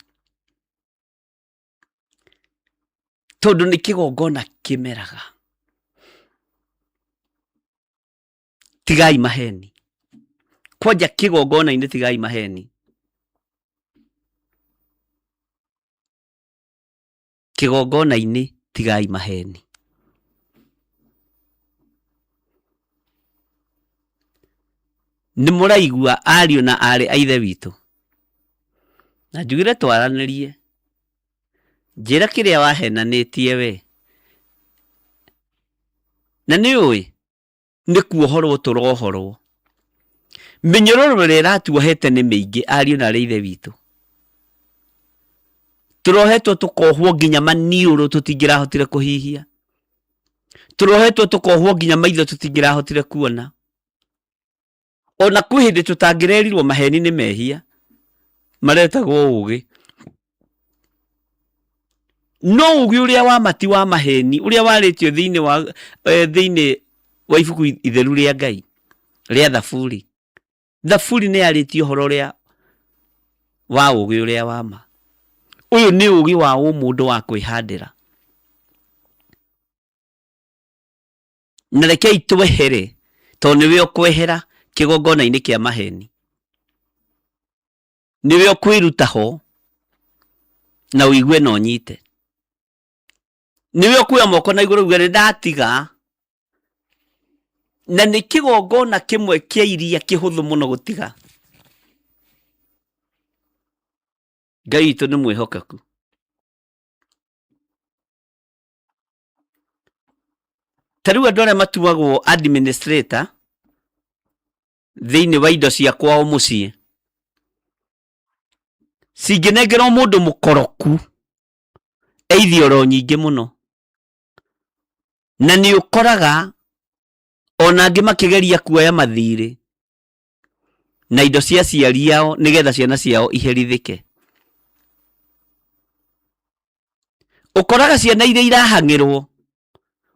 tondũ nĩ kĩgongona kĩmeraga. Tigai maheni kwanja, kĩgongona-inĩ tigai maheni. Kĩgongona-inĩ tigai maheni. Nĩ mũraigua ariũ na aarĩ a Ithe witũ? Na njugire twaranĩrie. Njĩra kĩrĩa wahenanĩtie we. Na nĩ ũĩ nĩ kuohorwo tũrohorwo. Mĩnyororo ĩrĩa ĩratuohete nĩ mĩingĩ ariũ na aarĩ a Ithe witũ. Tũrohetwo tũkohwo nginya maniũrũ tũtingĩrahotire kũhihia. Tũrohetwo tũkohwo nginya maitho tũtingĩrahotire kuona. Ona kwĩ hĩndĩ tũtangĩrerirwo maheni nĩ mehia maretagwo ũgĩ. No ũgĩ ũrĩa wa ma ti wa maheni, ũrĩa warĩtio thĩinĩ wa thĩinĩ wa ibuku itheru rĩa Ngai rĩa Thaburi. Thaburi nĩ yarĩtie ũhoro ũrĩa wa ũgĩ ũrĩa wa ma. Ũyũ nĩ ũgĩ wa ũmũndũ wa kwĩhandĩra. Na rekei twehere, tondũ nĩwe ũkwehera kĩgongona-inĩ kĩa maheni, nĩwe ũkwĩruta ho na ũigue na ũnyite, nĩwe ũkuoya moko na igũrũ uge nĩ ndatiga. Na nĩ kĩgongona kĩmwe kĩa iria kĩhũthũ mũno gũtiga. Ngai witũ nĩ mwĩhokeku. Ta rĩu andũ arĩa matuagwo administrator thĩinĩ wa indo cia kwao mũciĩ cingĩnengerwo mũndũ mũkoroku eithi oro nyingĩ mũno, na nĩ ũkoraga ona angĩ makĩgeria kuoya mathirĩ na indo cia aciari ao nĩgetha ciana ciao iherithĩke. Ũkoraga ciana iria irahang'ĩrwo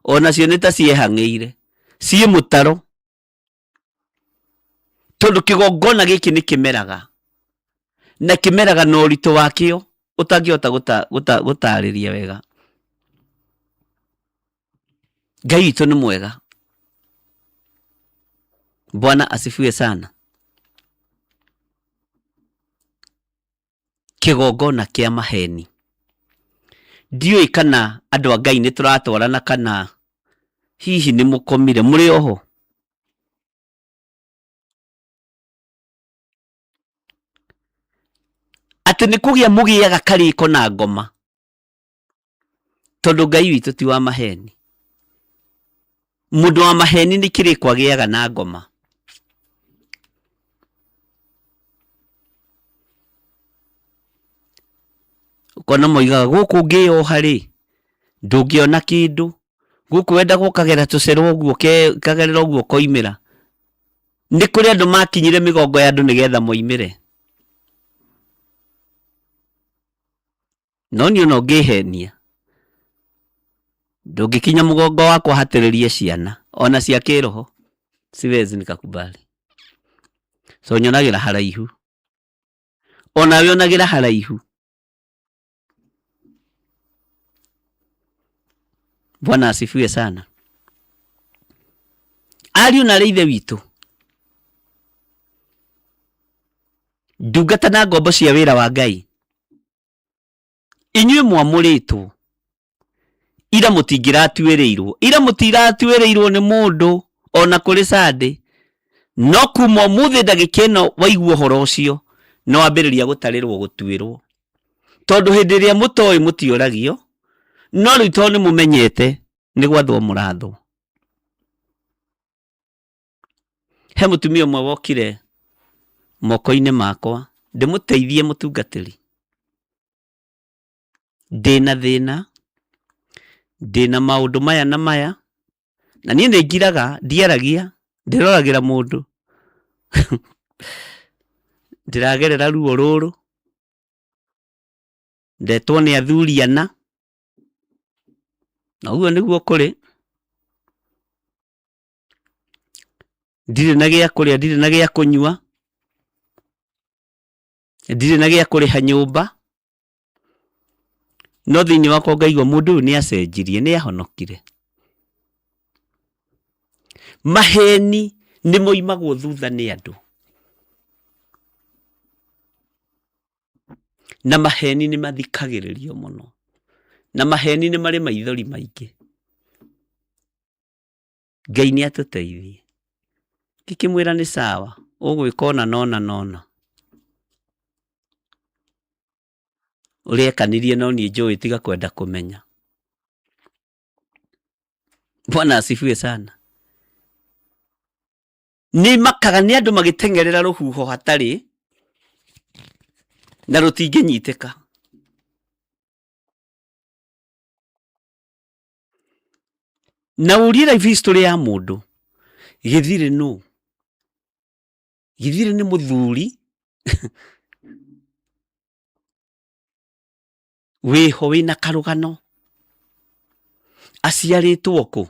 onacio nĩ ta ciehang'ĩire ciĩ mũtaro, tondũ kĩgongona gĩkĩ nĩ kĩmeraga na kĩmeraga na ũritũ wakĩo ũtangĩhota gũtarĩria wega. Ngai witũ nĩ mwega. Bwana asifiwe sana. Kĩgongona kĩa maheni. Ndiũĩ kana andũ a Ngai nĩ tũratwarana kana hihi nĩ mũkomire mũrĩ oho. Atĩ nĩ kũgĩa mũgĩaga karĩko na ngoma, tondũ Ngai witũ ti wa maheni. Mũndũ wa maheni nĩ kĩrĩko agĩaga na ngoma. Ũkona moigaga gũkũ ũngĩyoha rĩ, ndũngĩona kĩndũ, gũkũ wenda gũkagera tũcĩra ũguo kagerera ũguo ũkoimĩra. Nĩ kũrĩ andũ makinyire mĩgongo ya andũ nĩgetha moimĩre. No niĩ ona ũngĩhenia, ndũngĩkinya mũgongo wakwa hatĩrĩrie ciana ona cia kĩroho, siwezi nikakubali. So nyonagĩra haraihu, onawe onagĩra haraihu. Bwana asifiwe sana. Ariũ na arĩ ithe witũ, ndungata na ngombo cia wĩra wa Ngai, inyuĩ mwamũrĩtwo ira mũtingĩratuĩrĩirwo, ira mũtiratuĩrĩirwo nĩ mũndũ ona kũrĩ Sunday, no kuma ũmũthĩ ndagĩka ĩno waigua ũhoro ũcio nĩ wambĩrĩria gũtarĩrwo gũtuĩrwo, tondũ hĩndĩ ĩrĩa mũtoĩ mũtioragio, no rĩu tondũ nĩ mũmenyete nĩ gwathwo mũrathwo. He mũtumia ũmwe wokire moko-inĩ makwa ndĩmũteithie mũtungatĩri. Ndĩna thĩna, ndĩna maũndũ maya na maya, na niĩ nĩ ngiraga, ndiaragia, ndĩroragĩra mũndũ. Ndĩragerera ruo rũrũ, ndetwo nĩ athuri ana, na ũguo nĩguo kũrĩ. Ndirĩ na gĩa kũrĩa, ndirĩ na gĩa kũnyua, ndirĩ na gĩa kũrĩha nyũmba, no thĩinĩ wakwa ngaigua mũndũ ũyũ nĩ acenjirie, nĩ ahonokire. Maheni nĩ moimagwo thutha nĩ andũ, na maheni nĩ mathikagĩrĩrio mũno, na maheni nĩ marĩ maithori maingĩ. Ngai nĩ atũteithie. Ngĩkĩmwĩra nĩ sawa, ũgwĩka ũna na ũna na ũna. Ũrĩa ekanirie no niĩ njũĩ tiga kwenda kũmenya. Bwana asifiwe sana. Nĩ makaga nĩ andũ magĩteng'erera rũhuho hatarĩ na rũtingĩnyitĩka. Na ũrie life history ya mũndũ, gĩthirĩ nũ? Gĩthirĩ nĩ mũthuri wĩho wĩna karũgano, aciarĩtwo kũ?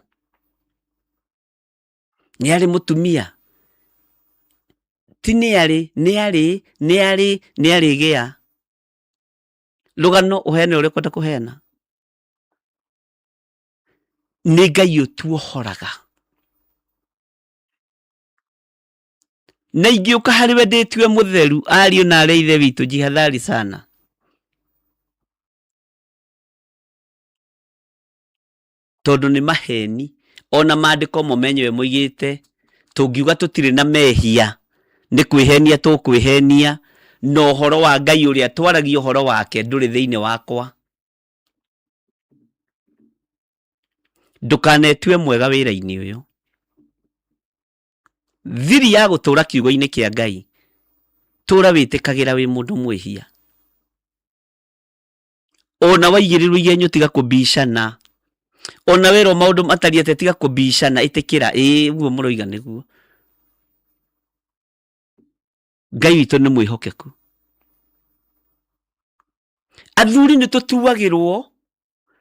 Nĩ arĩ mũtumia? Ti nĩ arĩ, nĩ arĩ, nĩ arĩ, nĩ arĩgĩa. Rũgano ũheane ũrĩa ũkwenda kũheana. Nĩ Ngai ũtuohoraga. Na ingĩũka harĩ we ndĩtue mũtheru, ariũ na arĩ a Ithe witũ, jihadhari sana. Tondũ nĩ maheni, ona maandĩko mo menyewe moigĩte, tũngiuga tũtirĩ na mehia, nĩ kwĩhenia tũkwĩhenia, na ũhoro wa Ngai ũrĩa twaragia ũhoro wake ndũrĩ thĩinĩ wakwa. Ndũkanetue mwega wĩra-inĩ ũyũ. Thiri ya gũtũra kiugo-inĩ kĩa Ngai, tũra wĩtĩkagĩra wĩ mũndũ mwĩhia. Ona waigĩrĩrwo igenyo tiga kũbicana. Ona werwo maũndũ matariĩ atĩa tiga kũbicana, ĩtĩkĩra ĩĩ ũguo mũroiga nĩguo. Ngai witũ nĩ mwĩhokeku. Athuri nĩ tũtuagĩrwo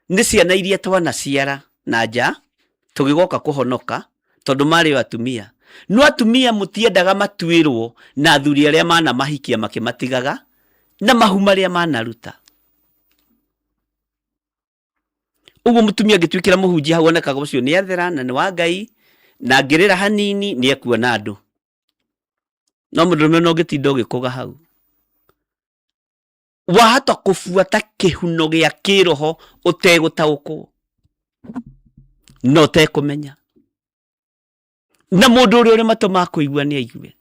nĩ ciana iria twanaciara na nja tũgĩgoka kũhonoka tondũ marĩ o atumia. No atumia mũtiendaga matuĩrwo na athuri arĩa manamahikia makĩmatigaga na mahu marĩa manaruta. Ũguo mũtumia angĩtuĩkĩra mũhunjia hau onekaga ũcio nĩ athera na nĩ wa Ngai na angĩrĩra hanini nĩ ekuona andũ. No mũndũrũme ona ũngĩtinda ũgĩkũga hau wahota kũbuata kĩhuno gĩa kĩroho ũtegũtaũkwo na ũtekũmenya, na mũndũ ũrĩa ũrĩ matũ ma kũigua nĩ aigue.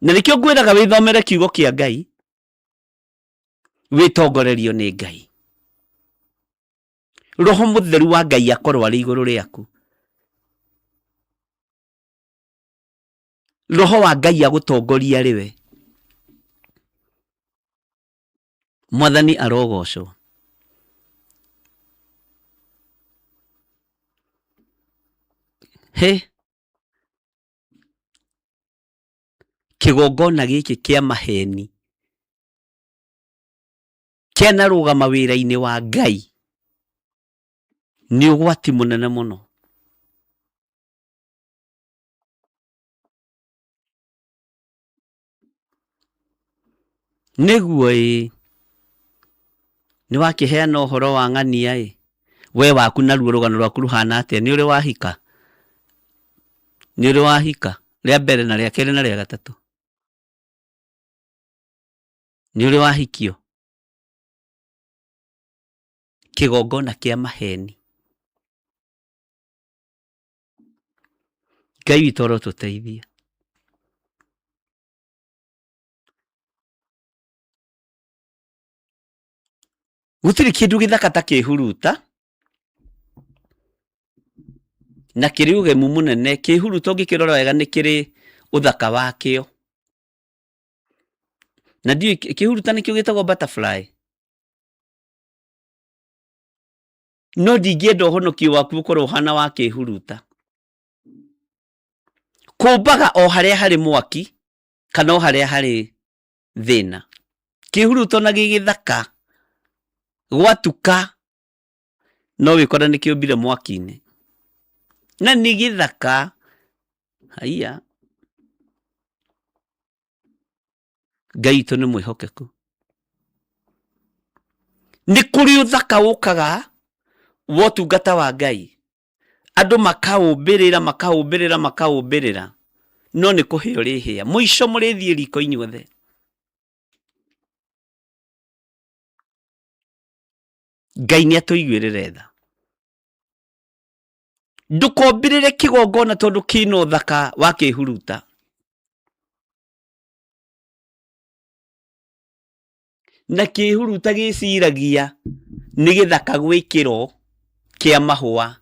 Na nĩkĩo ngwĩraga wĩthomere kiugo kĩa Ngai, wĩtongorerio nĩ Ngai. Roho mũtheru wa Ngai akorwo arĩ igũrũ rĩaku. Roho wa Ngai agũtongoria arĩ we. Mwathani arogocwo. He kĩgongona gĩkĩ kĩa maheni kĩanarũgama wĩra-inĩ wa Ngai nĩ ũgwati mũnene mũno. Nĩguo ĩĩ, nĩ wakĩheana ũhoro wa ng'ania ĩ, we waku naruo rũgano rwaku rũhana atĩa? Nĩ ũrĩ wahika? Nĩ ũrĩ wahika? Rĩa mbere na rĩa kerĩ na rĩa gatatũ? Nĩ ũrĩ wahikio? Kĩgongona kĩa maheni. Ngai witũ arotũteithia. Gũtirĩ kĩndũ gĩthaka ta kĩhuruta na kĩrĩ ũgemu mũnene. Kĩhuruta ũngĩkĩrora wega nĩ kĩrĩ ũthaka wakĩo. Na ndiũĩ kĩhuruta nĩkĩo gĩtagwo butterfly? No ndingĩenda ũhonokio waku ũkorwo ũhana wa kĩhuruta. Kũmbaga o harĩa harĩ mwaki, Kana o harĩa harĩ thĩna. Kĩhuruto na gĩgĩthaka gwatuka no wĩkore nĩ kĩũmbire mwaki-inĩ. Na nĩ gĩthaka haiya. Ngai witũ nĩ mwĩhokeku. Nĩ kũrĩ ũthaka ũkaga wa ũtungata wa Ngai. Andũ makaũmbĩrĩra makaũmbĩrĩra makaũmbĩrĩra no nĩ kũhĩa ũrĩhĩa. Mũico mũrĩthiĩ riko inyuothe. Ngai nĩ atũiguĩrĩre tha. Ndũkombĩrĩre kĩgongona tondũ kĩna ũthaka wa kĩhuruta. Na kĩhuruta gĩciragia nĩ gĩthaka gwĩ kĩro kĩa mahũa.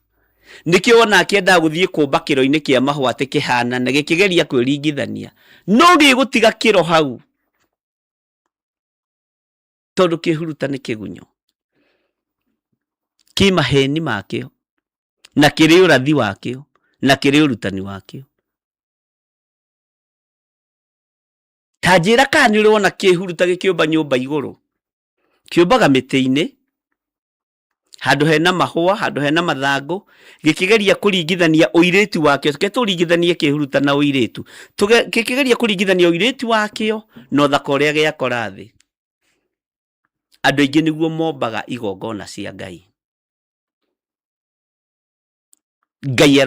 Nĩkĩo wonaga kĩendaga gũthiĩ kũmba kĩro-inĩ kĩa mahũa atĩ kĩhanane, gĩkĩgeria kwĩringithania. No gĩgũtiga kĩro hau tondũ kĩhuruta nĩ kĩgunyũ. Kĩ maheni makĩo na kĩrĩ ũrathi wakĩo na kĩrĩ ũrutani wakĩo. Ta njĩra kana nĩ ũrĩ wona kĩhuruta gĩkĩũmba nyũmba igũrũ? Kĩũmbaga mĩtĩ-inĩ, handũ hena mahũa, handũ hena mathangũ, gĩkĩgeria kũringithania ũirĩtu wakĩo. Reke tũringithanie kĩhuruta na ũirĩtu. Gĩkĩgeria kũringithania ũirĩtu wakĩo na ũthaka ũrĩa gĩakora thĩ. Andũ aingĩ nĩguo mombaga igongona cia Ngai. Ngai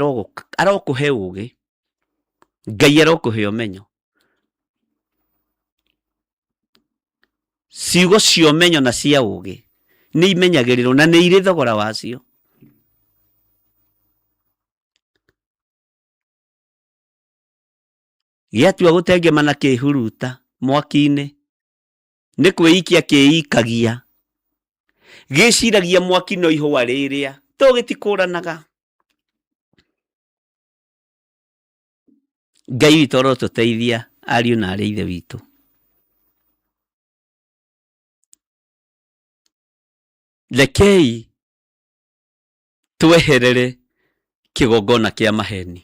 arokũhe ũgĩ, Ngai arokũhe ũmenyo. Ciugo cia ũmenyo na cia ũgĩ nĩ imenyagĩrĩrwo na nĩ irĩ thogora wacio. Gĩatua gũtengema na kĩhuruta mwaki-inĩ, nĩ kwĩikia kĩikagia. Gĩciragia mwaki no ihũa rĩrĩa, to gĩtikũranaga. Ngai witũ arotũteithia ariũ na aarĩ a Ithe witũ. Rekei tweherere kĩgongona kĩa maheni.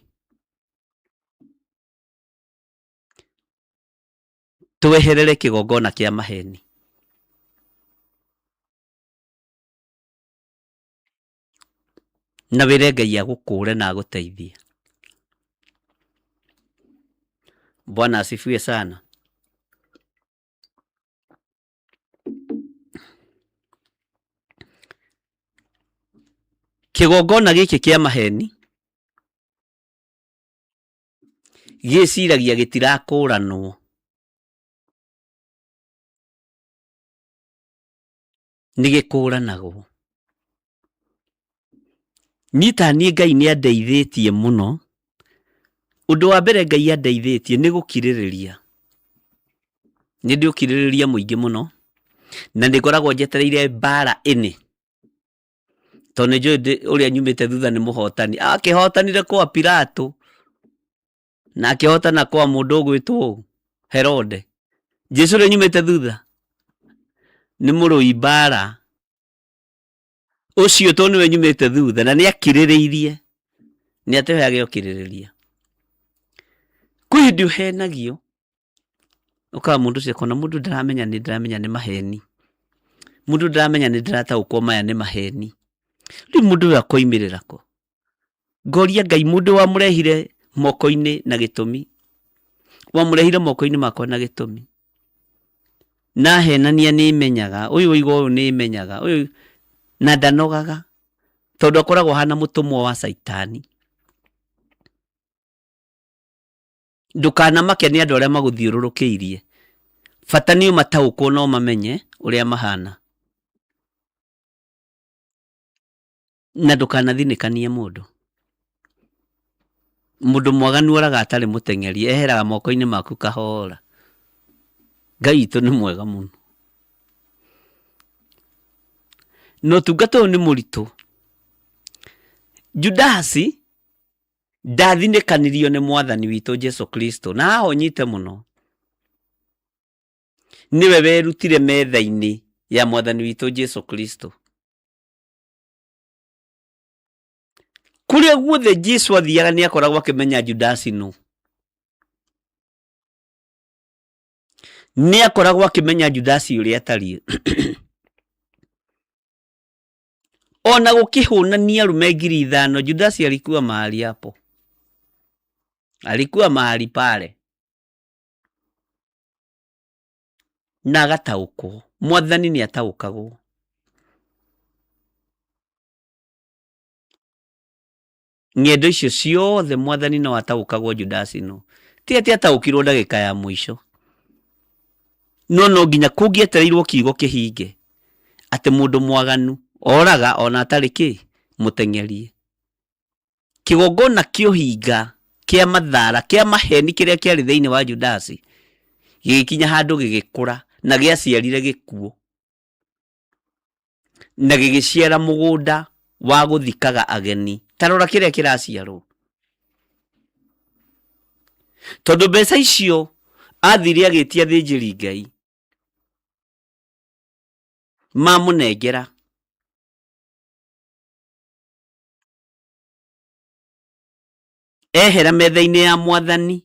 Tweherere kĩgongona kĩa maheni. Na wĩre Ngai agũkũre na agũteithie. Bwana asifiwe sana. Kĩgongona gĩkĩ kĩa maheni gĩciragia gĩtirakũranwo. Nĩ gĩkũranagwo. Niĩ ta niĩ Ngai nĩ andeithĩtie mũno. Ũndũ wa mbere Ngai andeithĩtie nĩ gũkirĩrĩria. Nĩ ndĩ ũkirĩrĩria mũingĩ mũno, na nĩ ngoragwo njetereire mbara ĩnĩ. Tondũ nĩ njũĩ ũrĩa nyumĩte thutha nĩ mũhotani. Akĩhotanire kwa Pilato, na akĩhotana kwa mũndũ ũgwĩtwo ũũ, Herode. Jesu ũrĩa nyumĩte thutha nĩ mũrũi mbara. Ũcio tondũ nĩwe nyumĩte thutha na nĩ akirĩrĩirie, nĩ atũheaga ũkirĩrĩria. Kwĩ hĩndĩ ũhenagio, ũkaga mũndũ ũcio akona mũndũ ndaramenya nĩ ndĩramenya nĩ maheni. Mũndũ ndaramenya nĩ ndĩrataũkwo maya nĩ maheni. Rĩu mũndũ ũyũ akoimĩrĩra kũ? Ngoria Ngai mũndũ wamũrehire moko-inĩ na gĩtũmi, wamũrehire moko-inĩ makwa na gĩtũmi. Na ahenania nĩ menyaga, ũyũ oiga ũyũ nĩ menyaga, ũyũ na ndanogaga tondũ akoragwo ahana mũtũmwo wa caitani. Ndũkanamake nĩ andũ arĩa magũthiũrũrũkĩirie, bata nĩ ũmataũkwo na ũmamenye ũrĩa mahana. Na ndũkanathinĩkanie mũndũ. Mũndũ mwaganu oraga atarĩ mũteng'eri, eheraga moko-inĩ maku kahora. Ngai witũ nĩ mwega mũno. Na ũtungata ũyũ nĩ mũritũ. Judasi ndathinĩkanirio nĩ mwathani witũ Jesu Kristo, na haha ũnyite mũno. Nĩwe werutire metha-inĩ ya mwathani witũ Jesu Kristo. Kũrĩa guothe Jesu athiaga nĩ akoragwo akĩmenya Judasi nũ. Nĩ akoragwo akĩmenya Judasi ũrĩa atariĩ. Ona gũkĩhũnania arũme 5,000, Judasi alikuwa mahali hapo, alikuwa mahali pale na agataũkwo. Mwathani nĩ ataũkagwo. Ng'endo icio ciothe mwathani no ataũkagwo Judasi no ti atĩ ataũkirwo ndagĩka ya mũico, no no nginya kũngĩetereirwo kiugo kĩhinge atĩ mũndũ mwaganu oraga ona atarĩ kĩ mũteng'erie. Kĩgongona kĩa ũhinga kĩa mathara kĩa maheni kĩrĩa kĩarĩ thĩinĩ wa Judasi gĩgĩkinya handũ gĩgĩkũra na gĩaciarire gĩkuũ na gĩgĩciara mũgũnda wa gũthikaga ageni. Ta rora kĩrĩa kĩraciarwo, tondũ mbeca icio athire agĩtia athĩnjĩri Ngai mamũnengera. Ehera metha-inĩ ya mwathani,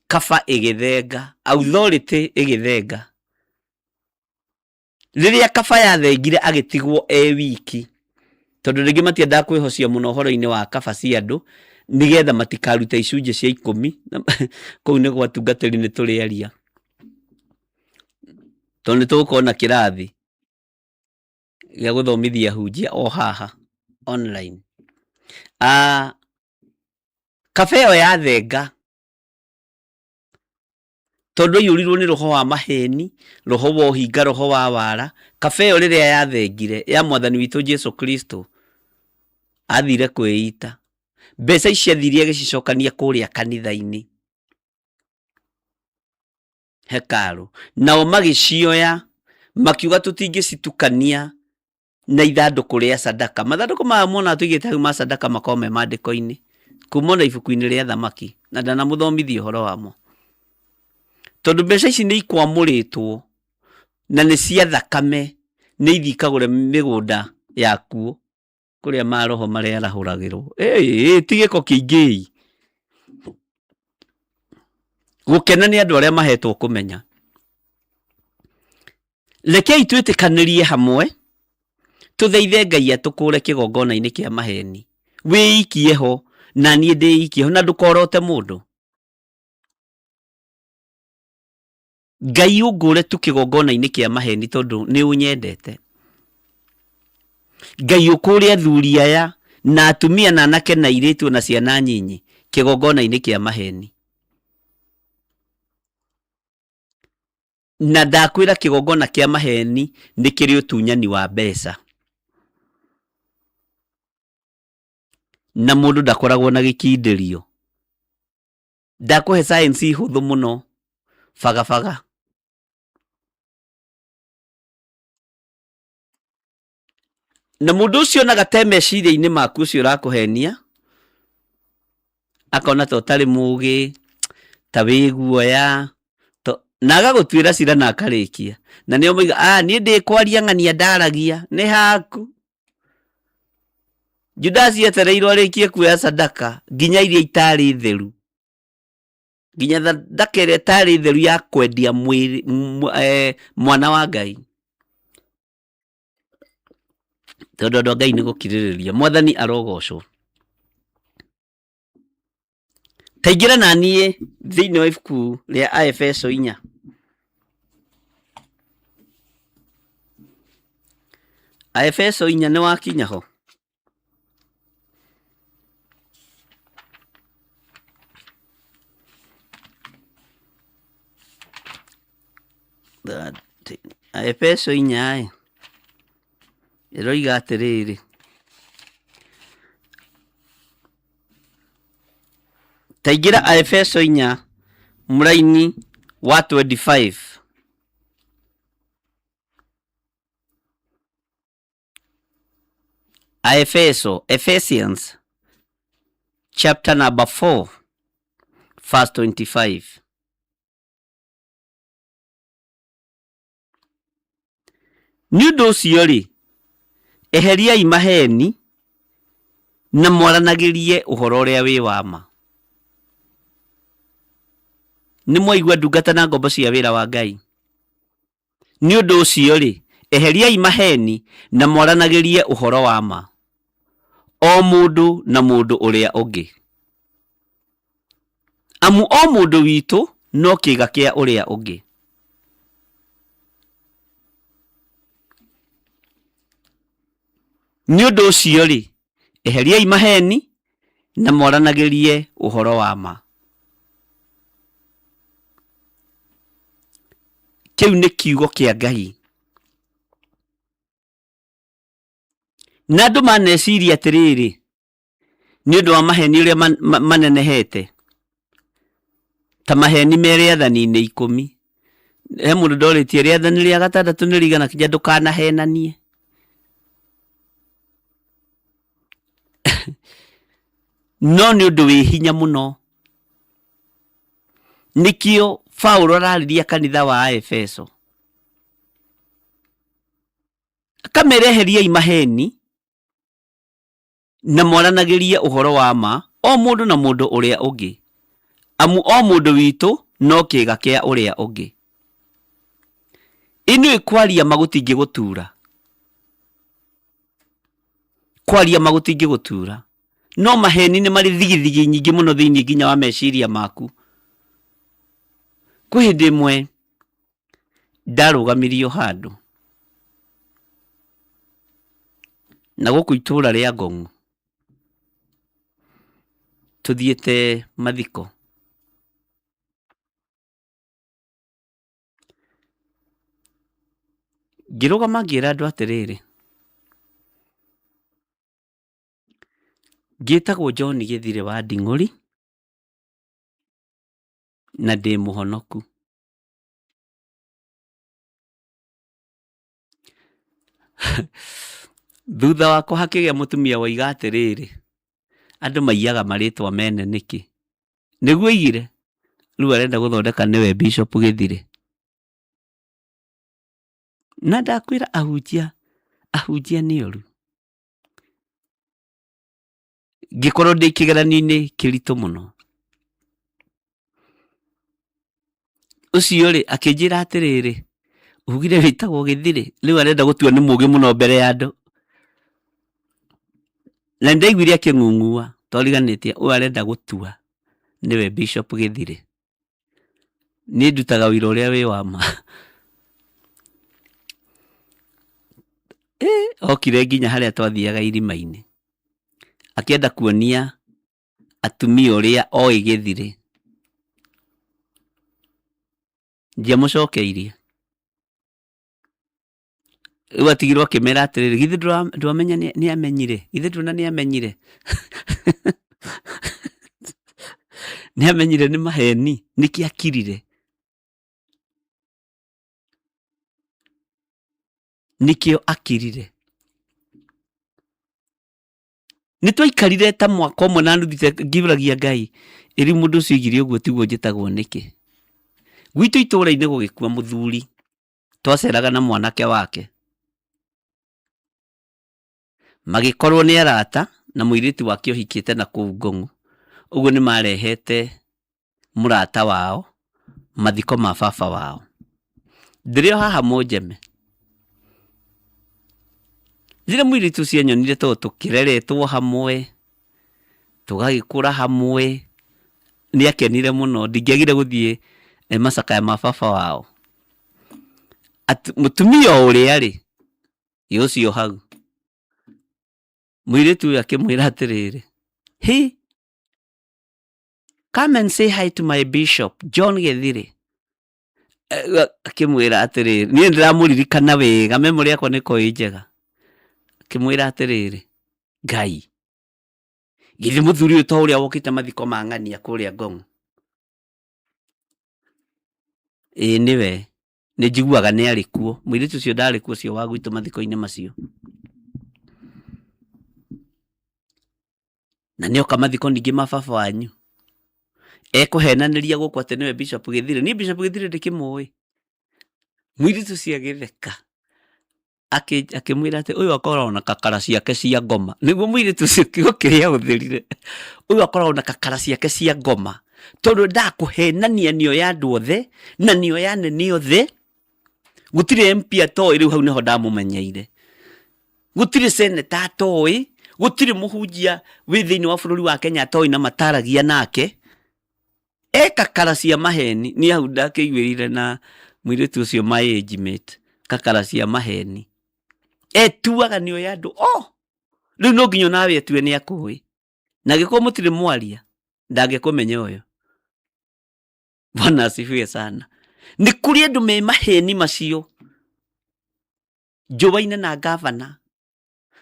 kaba ĩgĩthenga, authority ĩgĩthenga. Rĩrĩa kaba yathengire agĩtigwo e wiki, tondũ rĩngĩ matiendaga kwĩhocia mũno ũhoro-inĩ wa kaba cia andũ, nĩgetha matikarute icunjĩ cia ikũmi. Kũu nĩ gwa atungatĩri nĩ tũrĩaria, tondũ nĩ tũgũkorwo na kĩrathi gĩa gũthomithia hunjia o haha online. Kaba ĩyo yathenga, tondũ aiyũrirwo nĩ roho wa maheni, roho wa ũhinga, roho wa wara, kaba ĩyo rĩrĩa yathengire ya mwathani witũ Jesu Kristo, athire kwĩita. Mbeca ici athire agĩcicokania kũrĩa kanitha-inĩ hekarũ, nao magĩcioya makiuga tũtingĩcitukania na ithandũkũ rĩa sadaka. Mathandũkũ maya muona tũigĩte hau ma sadaka makoragwo me maandĩko-inĩ kuma ona ibuku-inĩ rĩa thamaki, na ndanamũthomithia ũhoro wamo, tondũ mbeca ici nĩ ikwamũrĩtwo na nĩ cia thakame, nĩ ithiĩ ikagũre mĩgũnda yakuo kũrĩa maroho marĩarahũragĩrwo. Ĩĩ, ti gĩko kĩingĩ. Gũkena nĩ andũ arĩa mahetwo kũmenya. Rekei twĩtĩkanĩrie hamwe, tũthaithe Ngai atũkũre kĩgongona-inĩ kĩa maheni. Wĩikie ho, na niĩ ndĩikie ho, na ndũkorote mũndũ. Ngai ũngũre tu kĩgongona-inĩ kĩa maheni tondũ nĩ ũnyendete. Ngai ũkũre athuri aya na atumia na anake na airĩtu na ciana nyinyi kĩgongona-inĩ kĩa maheni. Na ndakwĩra kĩgongona kĩa maheni nĩ kĩrĩ ũtunyani wa mbeca. Na mũndũ ndakoragwo na gĩkindĩrio. Ndakũhe science hũthũ mũno, bagabaga. Na mũndũ ũcio onaga te meciria-inĩ maku ũcio ũrakũhenia, akona ta ũtarĩ mũgĩ, ta wĩ guoya, na agagũtuĩra cira na akarĩkia. Na nĩo moiga, ah, niĩ ndĩkwaria ng'ania ndaragia, nĩ haku. Judasi etereirwo arĩkie kuoya sadaka nginya iria itarĩ theru, nginya sadaka ĩrĩa ĩtarĩ theru ya kwendia mwĩrĩ, mwana wa Ngai. Tondũ andũ a Ngai nĩ gũkirĩrĩria. Mwathani arogocwo. Taingĩra na niĩ thĩinĩ wa ibuku rĩa Aefeso 4. Aefeso 4 nĩ wakinya ho? Aefeso 4 ĩ, ĩroiga atĩrĩrĩ, taingĩra Aefeso 4 mũraini wa 25. Aefeso, Ephesians chapter number 4 verse 25. Nĩ ũndũ ũcio-rĩ, eheriai maheeni na mwaranagĩrie ũhoro ũrĩa wĩ wa ma. Nĩ mwaigua ndungata na ngombo cia wĩra wa Ngai. Nĩ ũndũ ũcio-rĩ, eheriai maheeni na mwaranagĩrie ũhoro wa ma, o mũndũ na mũndũ ũrĩa ũngĩ. Amu o mũndũ witũ no kĩĩga kĩa ũrĩa ũngĩ. Nĩ ũndũ ũcio-rĩ, eheriai maheeni na mwaranagĩrie ũhoro wa ma. Kĩu nĩ kiugo kĩa Ngai. Na andũ maneciria atĩrĩrĩ, nĩ ũndũ wa maheni ũrĩa manenehete, ta maheni me rĩathani-inĩ ikũmi. He mũndũ ndorĩtie rĩathani rĩa gatandatũ nĩ rĩigana kinya ndũkanahenanie. No nĩ ũndũ wĩ hinya mũno. Nĩkĩo Paulo ararĩria kanitha wa Aefeso. Akamera eheriai maheni na mwaranagĩrie ũhoro wa ma o mũndũ na mũndũ ũrĩa ũngĩ, amu o mũndũ witũ no kĩĩga kĩa ũrĩa ũngĩ. Ĩ nĩũĩ kwaria ma gũtingĩgũtura? Kwaria ma gũtingĩgũtura, no maheni nĩ marĩ thigithigi nyingĩ mũno thĩinĩ nginya wa meciria maku. Kwĩ hĩndĩ ĩmwe ndarũgamirio handũ na gũkũ itũra rĩa Ngong'u tũthiĩte mathiko. Ngĩrũgama ngĩra andũ atĩrĩrĩ, ngĩtagwo John Gĩthirĩ wa Nding'ũri na ndĩ mũhonoku. Thutha wakwa hakĩgĩa mũtumia woiga atĩrĩrĩ, andũ maiyaga marĩtwa mene nĩkĩ? Nĩguo oigire, rĩu arenda gũthondeka nĩwe Bishop Gĩthirĩ. Na ndakwĩra ahunjia, ahunjia nĩ oru. Ngĩkorwo ndĩ kĩgeranio-inĩ kĩritũ mũno. Ũcio rĩ, akĩnjĩra atĩrĩrĩ, ugire wĩtagwo Gĩthirĩ, rĩu arenda gũtua nĩ mũgĩ mũno mbere ya andũ. Na nĩndaiguire akĩng'ung'ua toriganĩtie ũyũ arenda gũtua nĩwe Bishop Gĩthirĩ. Niĩ ndutaga ũira ũrĩa wĩ wa ma. Okire nginya harĩa twathiaga irima-inĩ, akĩenda kuonia atumia ũrĩa oĩ Gĩthirĩ. Ndiamũcokeirie. Rĩu atigirwo akĩmera atĩrĩrĩ, githĩ ndwamenya nĩ amenyire, githĩ nduona nĩ amenyire. Nĩ amenyire nĩ maheni, nĩkĩo akirire. Nĩkĩo akirire. Nĩ twaikarire ta mwaka ũmwe na nuthu ngĩũragia Ngai, ĩ rĩu mũndũ ũcio oigire ũguo tiguo njĩtagwo nĩkĩ? Gwitũ itũũra-inĩ gũgĩkua mũthuri, twaceraga na mwanake wake. Magĩkorwo nĩ arata na mũirĩtu wake ũhikĩte na kũu Ngong'u, ũguo nĩ marehete mũrata wao mathiko ma baba wao. Ndĩrĩ o haha mũnjeme. Rĩrĩa mũirĩtu ũcio anyonire tondũ tũkĩreretwo hamwe, tũgagĩkũra hamwe, nĩ akenire mũno, ndingĩagire gũthiĩ macakaya ma baba wao. Mũtumia ũrĩa rĩ, ĩ ũcio hau, mũirĩtu ũyũ akĩmwĩra atĩrĩrĩ, hĩ! Come and say hi to my bishop John Gĩthirĩ. Akĩmwĩra atĩrĩrĩ, niĩ ndĩramũririkana wega, memory yakwa nĩ ĩkoragwo ĩ njega. Akĩmwĩra atĩrĩrĩ, Ngai, githĩ mũthuri ũyũ to ũrĩa wokĩte mathiko ma ng'ania kũrĩa Ngong'? Ĩĩ nĩwe, nĩ njiguaga nĩ arĩ kuo. Mũirĩtu ũcio ndarĩ kuo ũcio wa gwitũ mathiko-inĩ macio. Na nĩoka mathiko ningĩ ma baba wanyu. Ekũhenanĩria gũkũ atĩ nĩwe Bishop Gĩthirĩ. Niĩ Bishop Gĩthirĩ ndĩkĩmũĩ. Mũirĩtu ũcio agĩtheka. Akĩmwĩra atĩ ũyũ akoragwo na kakara ciake cia ngoma. Nĩguo mũirĩtu ũcio kiugo kĩrĩa ahũthĩrire. Ũyũ akoragwo na kakara ciake cia ngoma. Tondũ endaga kũhenania nĩo ya andũ othe na nĩo ya anene othe. Gũtirĩ MP atoĩ, rĩu hau nĩho ndamũmenyeire. Gũtirĩ seneta atoĩ, gũtirĩ mũhunjia wĩ thĩinĩ wa bũrũri wa Kenya atoĩ na mataragia nake. E kakara cia maheni, niĩ hau ndakĩiguĩrĩire na mũirĩtu ũcio my age mate, kakara cia maheni. Etuaga nĩoĩ andũ o, rĩu no nginya onawe etue nĩ akũĩ. Na angĩkorwo mũtirĩ mwaria, ndangĩkũmenya ũyũ. Bwana asifiwe sana. Nĩ kũrĩ andũ me maheni macio, njũaine na ngavana,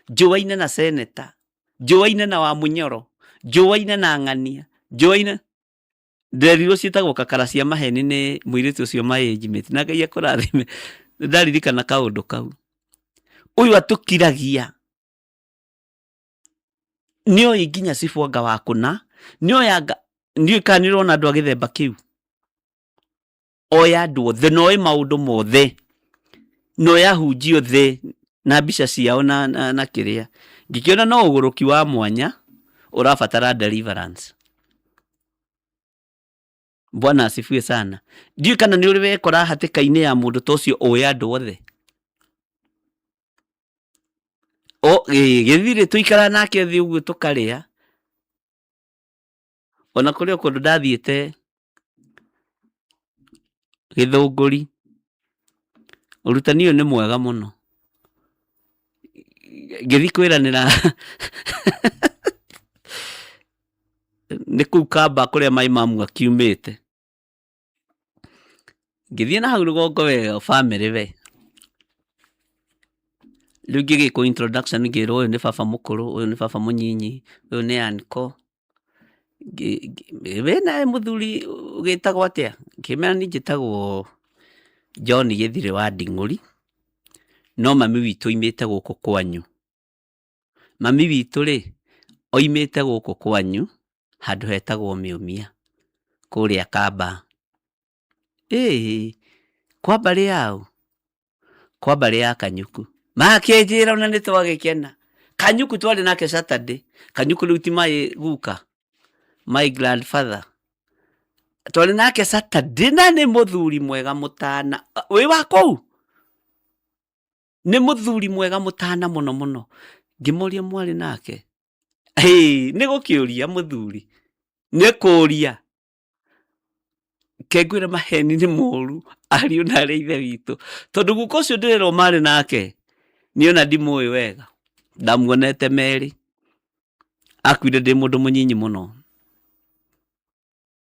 njũaine na seneta, njũaine na Wamunyoro, njũaine na Ng'ania, njũaine nderirwo ciĩtagwo kakara cia maheni nĩ mũirĩtu ũcio my age mate, na Ngai akũrathime. Nĩndaririkana kaũndũ kau. Ũyũ atũkiragia nĩoĩ nginya cibũ anga wa kũna, nĩoĩ anga ndiũĩ kana nĩũrona andũ a gĩthemba kĩu. Oĩ andũ othe na oĩ maũndũ mothe na oĩ ahunjia othe na mbica ciao na, na, na kĩrĩa. Ngĩkĩona no ũgũrũki wa mwanya ũrabatara deliverance. Bwana asifiwe sana. Ndiũĩ kana nĩ ũrĩ wekora hatĩka-inĩ ya mũndũ ta ũcio ũĩ andũ othe. O, ĩ, gĩthirĩ tũikara nake thĩ ũguo tũkarĩa. Ona kũrĩ o kũndũ ndathiĩte Gĩthũngũri, ũrutani ũyũ nĩ mwega mũno. Ngĩthiĩ kwĩranĩra nĩ kũu Kamba kũrĩa Mai Mamu akiumĩte. Ngĩthiĩ na hau rũgongo wega bamĩrĩ we, rĩu ngĩgĩkwo introduction ngĩrwo ũyũ nĩ baba mũkũrũ, ũyũ nĩ baba mũnyinyi, ũyũ nĩ uncle. We nawe mũthuri ũgĩtagwo atĩa? Ngĩmera niĩ njĩtagwo John Gĩthirĩ wa Nding'ũri, no mami witũ oimĩte gũkũ kwanyu. Mami witũ rĩ, oimĩte gũkũ kwanyu handũ hetagwo Mĩũmia kũrĩa Kamba. Ĩĩ kwa mbarĩ ya ũ? Kwa mbarĩ ya Kanyuku. Makĩnjĩra ona nĩ twagĩkena. Kanyuku twarĩ nake Saturday. Kanyuku rĩu ti my guka, my grandfather. Twarĩ nake Saturday na nĩ mũthuri mwega mũtana. Wĩ wa kũu? Nĩ mũthuri mwega mũtana mũno mũno. Ngĩmũria mwarĩ nake? Ĩĩ nĩ gũkĩũria mũthuri, nĩ kũũria. Ke ngwĩre maheni nĩ moru ariũ na arĩ ithe witũ, tondũ guka ũcio ndĩrerwo marĩ nake, niĩ ona ndimũĩ wega, ndamuonete merĩ, akuire ndĩ mũndũ mũnyinyi mũno.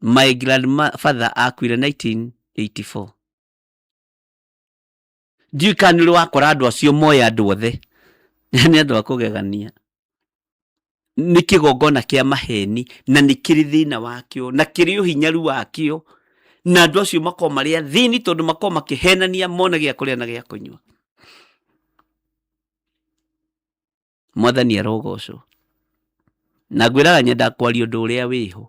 My grandfather akuire 1984. Ndiũĩ kana nĩ ũrĩ wakora andũ acio moĩ andũ othe. Nĩ andũ a kũgegania. Nĩ kĩgongona kĩa maheni na nĩ kĩrĩ thĩna wakĩo na kĩrĩ ũhinyaru wakĩo na andũ acio makoragwo marĩ athĩni tondũ makoragwo makĩhenania mone gĩa kũrĩa na gĩa kũnyua. Mwathani arogocwo. Na ngwĩraga nyendaga kwaria ũndũ ũrĩa wĩho.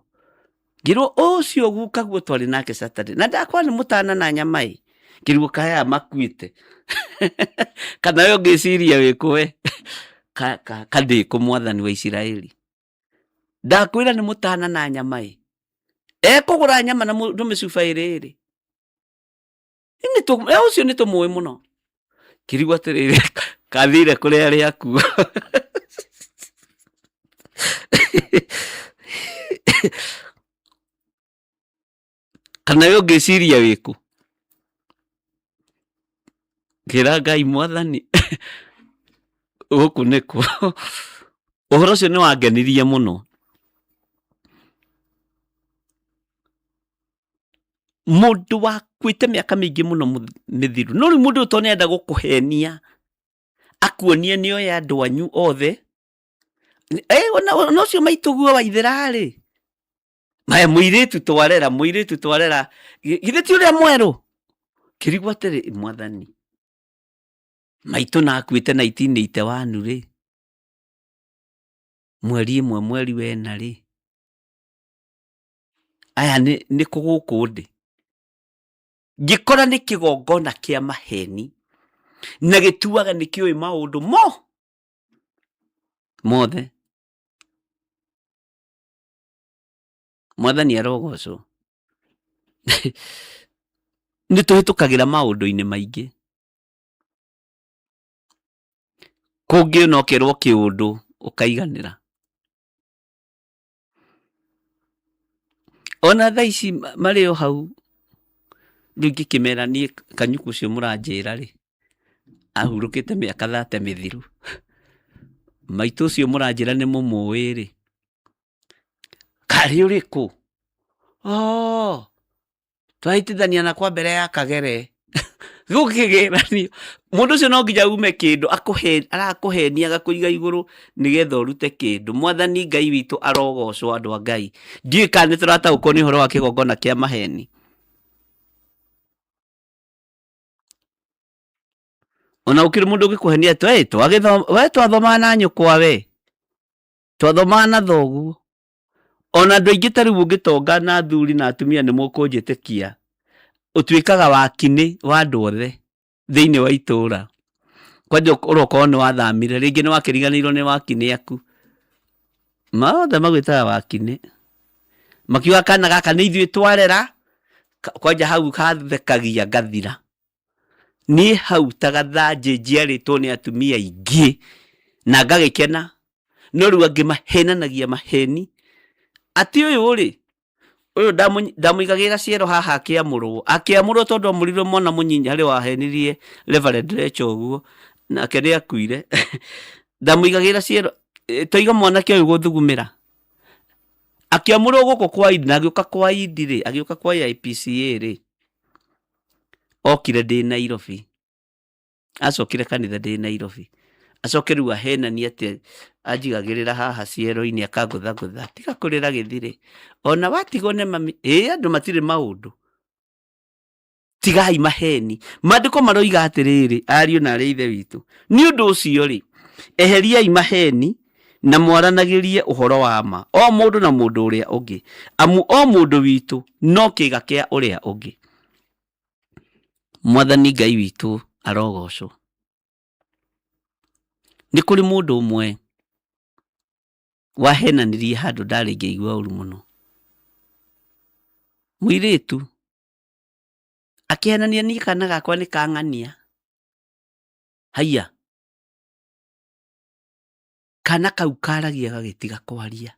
Ngĩrwo ũcio gukaguo twarĩ nake Saturday na ndakwa nĩ mũtana na nyama ĩ. Ngĩrwo kaĩ aya makuĩte. Kana we ũngĩciria wĩkũ we kandĩkũ mwathani wa Isiraeli. Ndakwĩra nĩ mũtana na nyama ĩ. Ekũgũra nyama na mĩcuba ĩrĩ ĩrĩ. Ũcio nĩ tũmũĩ mũno. Ngĩrigwo atĩrĩrĩ, kathire kũrĩ arĩa akuũ. Kana we ũngĩciria wĩkũ? Ngĩra Ngai mwathani gũkũ nĩkũ? Ũhoro ũcio nĩ wangenirie mũno. Mũndũ wakuĩte mĩaka mĩingĩ mũno mĩthiru, no rĩu mũndũ ũyũ tondũ nĩarenda gũkũhenia, akuonie nĩoĩ andũ anyu othe, ona ũcio maitũguo wa Ithĩra-rĩ, maya mũirĩtu twarera, mũirĩtu twarera, githĩ ti ũrĩa mwerũ? Ngĩrigwo atĩrĩ, mwathani, maitũ na akuĩte 1981 rĩ, mweri ĩmwe mweri wa ĩna rĩ, aya nĩ kũ gũkũ ndĩ? Ngĩkora nĩ kĩgongona kĩa maheni na gĩtuaga nĩ kĩũĩ maũndũ mo mothe. Mwathani arogocwo. Nĩ tũhĩtũkagĩra maũndũ-inĩ maingĩ. Kũngĩ ona ũkerwo kĩũndũ ũkaiganĩra. Ona thaa ici marĩ o hau, rĩu ngĩkĩmera niĩ kanyuku ũcio mũranjĩra rĩ, ahurũkĩte mĩaka 30 mĩthiru. Maitũ ũcio mũranjĩra nĩ mũmũĩ rĩ, karĩ ũrĩkũ? Oo, twahĩtithania na kwa mbere ya kagere. Gũkĩgeranio mũndũ ũcio no nginya ume kĩndũ arakũhenia agakũiga igũrũ nĩgetha ũrute kĩndũ. Mwathani Ngai witũ arogocwo. Andũ a Ngai, ndiũĩ kana nĩ tũrataũkwo nĩ ũhoro wa kĩgongona kĩa maheni. Ona gũkĩrĩ mũndũ ũngĩkũhenia atĩ, "Hey, we twathomaga na nyũkwa we, twathomaga na thoguo." Ona andũ aingĩ ta rĩu ũngĩtonga na athuri na atumia nĩ mũkũnjĩtĩkia, ũtuĩkaga wakinĩ wa andũ othe thĩinĩ wa itũra. Kwanja ũrokorwo nĩ wathamire, rĩngĩ nĩ wakĩriganĩirwo nĩ wakinĩ aku. Mothe magwĩtaga wakinĩ. Makiuga kana gaka nĩ ithuĩ twarera, kwanja hau hathekagia ngathira. Niĩ hau ta gathanjĩ njiarĩtwo nĩ atumia aingĩ na ngagĩkena, no rĩu angĩ mahenanagia maheni atĩ ũyũ rĩ, ũyũ ndamũigagĩra ciero haha akĩamũrwo, akĩamũrwo tondũ amũrirwo mwana mũnyinyi harĩ wahenirie Reverend Rachel ũguo, nake nĩ akuire. Ndamũigagĩra ciero, toiga mwanake ũyũ gũthugumĩra, akĩamũrwo gũkũ kwa Idi, na agĩũka kwa Idi rĩ, agĩũka kwa AIPCA rĩ, okire ndĩ Nairobi, acokire kanitha ndĩ Nairobi, acoke rĩu ahenanie atĩ anjigagĩrĩra haha ciero-inĩ akangũthangũtha, tiga kũrĩra gĩthirĩ, ona watigwo nĩ mami, ĩĩ andũ matirĩ maũndũ. Tigai maheni. Maandĩko maroiga atĩrĩrĩ, ariũ na arĩ ithe witũ, nĩ ũndũ ũcio rĩ, eheriai maheni na mwaranagĩrie ũhoro wa ma, o mũndũ na mũndũ ũrĩa ũngĩ, amu o mũndũ witũ no kĩĩga kĩa ũrĩa ũngĩ. Mwathani Ngai witũ arogocwo. Nĩ kũrĩ mũndũ ũmwe wahenanirie handũ ndarĩ ngĩigua ũru mũno. Mũirĩtu akĩhenania niĩ kana gakwa nĩ kang'ania. Haiya, kana kau karagia gagĩtiga kwaria.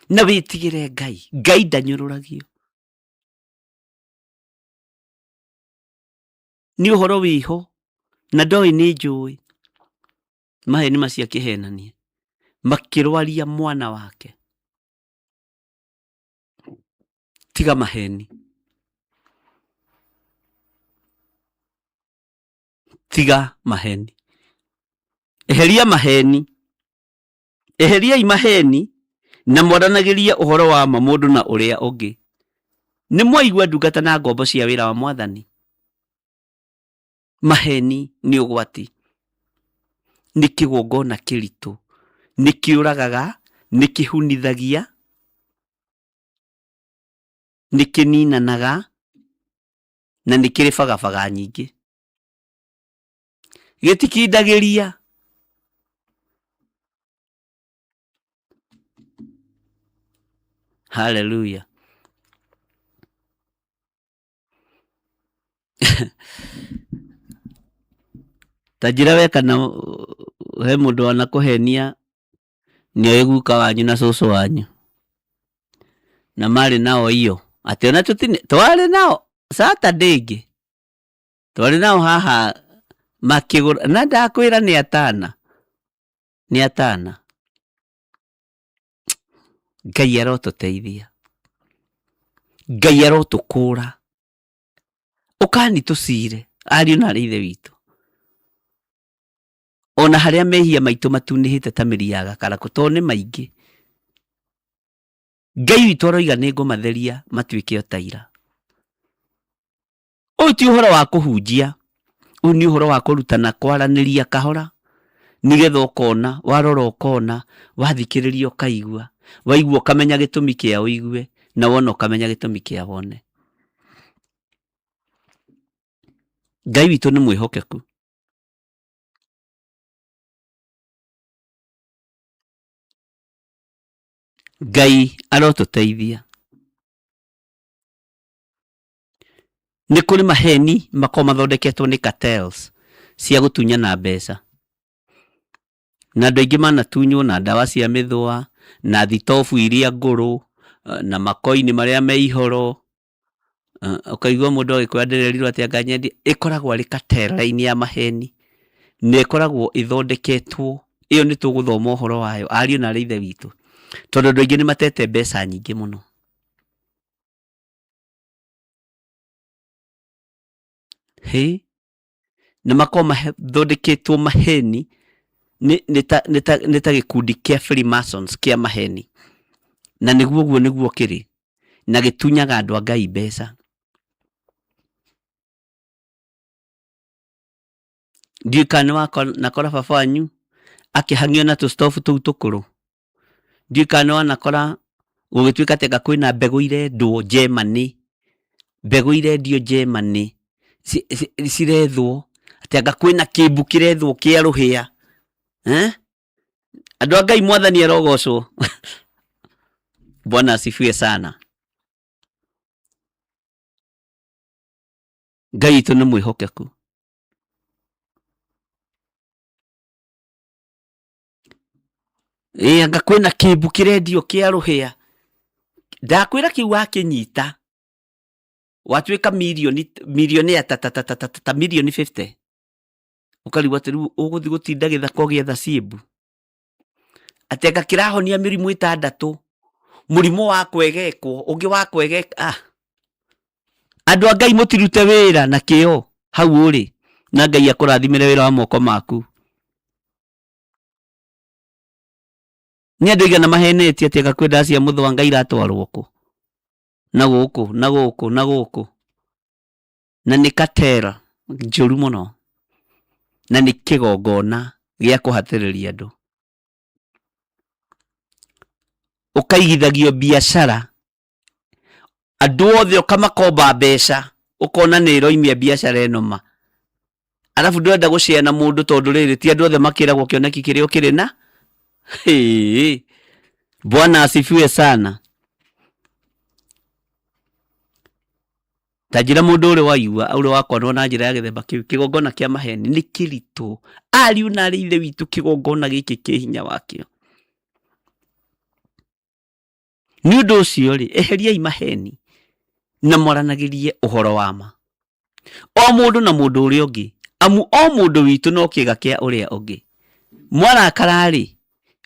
Na wĩtigĩre Ngai, Ngai ndanyũrũragio. Nĩ ũhoro wĩho na ndoĩ nĩ njũĩ. Maheni macio akĩhenania makĩrwaria mwana wake. Tiga maheni, tiga maheni, eheria maheni, eheriai maheni na mwaranagĩrie ũhoro wa ma mũndũ na ũrĩa ũngĩ. Nĩ mwaigua ndungata na ngombo cia wĩra wa Mwathani. Maheni nĩ ũgwati, nĩ kĩgongona kĩritũ, nĩ kĩũragaga, nĩ kĩhunithagia, nĩ kĩninanaga na nĩ kĩrĩ bagabaga nyingĩ. Gĩtikindagĩria. Hallelujah. Ta njĩra we kana he mũndũ wanakũhenia nĩoĩ guka wanyu na cũcũ wanyu na marĩ nao iyo atĩ ona tũtine twarĩ nao Saturday ĩngĩ twarĩ nao haha makĩgũra na ndakwĩra nĩ atana nĩ atana. Ngai arotũteithia, Ngai arotũkũra, ũkani tũcire ariũ na arĩ ithe witũ, ona harĩa mehia maitũ matunĩhĩte ta mĩri ya gakarakũ, tondũ nĩ maingĩ. Ngai witũ aroiga nĩ ngũmatheria matuĩke o ta ira. Ũyũ ti ũhoro wa kũhunjia, ũyũ nĩ ũhoro wa kũrutana, kwaranĩria kahora, nĩgetha ũkona, warora ũkona, wathikĩrĩria ũkaigua, waigua ũkamenya gĩtũmi kĩa ũigue, na wona ũkamenya gĩtũmi kĩa wone. Ngai witũ nĩ mwĩhokeku. Ngai arotũteithia. Nĩ kũrĩ maheni makoragwo mathondeketwo nĩ cartels cia gũtunyana mbeca. Na andũ aingĩ manatunywo na ndawa cia mĩthũa, na thitobu iria ngũrũ, na makoini marĩa me ihoro. Ũkaigua mũndũ agĩkwĩra ndĩrerirwo atĩ anga nyendie, ĩkoragwo arĩ cartel raini ya maheni, na ĩkoragwo ĩthondeketwo, ĩyo nĩ tũgũthoma ũhoro wayo ariũ na aarĩ a Ithe witũ, tondũ andũ aingĩ nĩ matete mbeca nyingĩ mũno. Hĩ, na makoragwo mathondeketwo maheni nĩ ta gĩkundi kĩa Freemasons kĩa maheni, na nĩguo ũguo nĩguo kĩrĩ, na gĩtunyaga andũ a Ngai mbeca. Ndiũĩ kana nĩ wanakora baba wanyu akĩhang'io na tũstobu tũu tũkũrũ. Ndiũĩ kana nĩ wanakora gũgĩtuĩka atĩ anga kwĩna mbegũ irendwo Germany, mbegũ irendio Germany cirethwo, atĩ anga kwĩna kĩmbu kĩrethwo kĩa rũhĩa, eh? Andũ a Ngai mwathani arogocwo. Bwana asifiwe sana. Ngai witũ nĩ mwĩhokeku. Ĩ anga kwĩna kĩmbu kĩrendio kĩa rũhĩa. Ndakwĩra kĩu wakĩnyita watuĩka mirioni mirionea ta ta ta ta ta ta mirioni 50 ũkarigwo atĩ rĩu ũgũthiĩ gũtinda gĩthaka ũgĩetha ciĩmbu. Atĩ anga kĩrahonia mĩrimũ ĩtandatũ, mũrimũ wa kwegekwo, ũngĩ wa kwegeka ah. Andũ a Ngai mũtirute wĩra na kĩo hau ũrĩ na Ngai akũrathimĩre wĩra wa moko maku. Nĩ andũ aigana mahenetie atĩ anga kwĩ ndawa cia mũthwanga iratwarwo kũ na gũkũ na gũkũ na gũkũ na nĩ katera njũru mũno na nĩ kĩgongona gĩa kũhatĩrĩria andũ. Ũkaigithagio biacara andũ othe ũkamakomba mbeca ũkona nĩ ĩroimia biacara ĩno ma arabu ndũrenda gũcea na mũndũ tondũ rĩrĩ ti andũ othe makĩragwo kĩoneki kĩrĩa ũkĩrĩ na Hĩĩ. Bwana asifiwe sana. Ta njĩra mũndũ ũrĩ waigua ũrĩ wakonwo na njĩra ya gĩthemba kĩu kĩgongona kĩa maheni nĩ kĩritũ ariũ na arĩ ithe witũ kĩgongona gĩkĩ kĩ hinya wakĩo. Nĩ ũndũ ũcio-rĩ, eheriai maheeni na mwaranagĩrie ũhoro wa ma, o mũndũ na mũndũ ũrĩa ũngĩ, amu o mũndũ witũ no kĩĩga kĩa ũrĩa ũngĩ. Mwarakara-rĩ,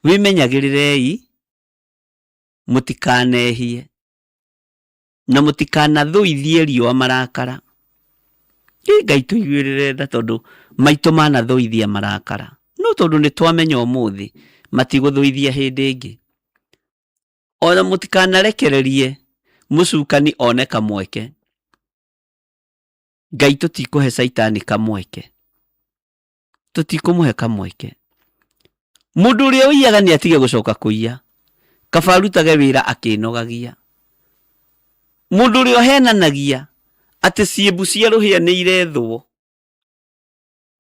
wĩmenyagĩrĩrei mũtikanehie, na mũtikanathũithie riũa marakara. Ĩ Ngai tũiguĩrĩre tha tondũ maitũ manathũithia marakara, no tondũ nĩ twamenya ũmũthĩ matigũthũithia hĩndĩ ĩngĩ. Ona mũtikanarekererie mũcukani one kamweke. Ngai tũtikũhe caitani kamweke, tũtikũmũhe kamweke. Mũndũ ũrĩa ũiyaga nĩ atige gũcoka kũiya, kaba arutage wĩra akĩnogagia. Mũndũ ũrĩa ũhenanagia atĩ ciĩmbu cia rũhĩa nĩ irethwo,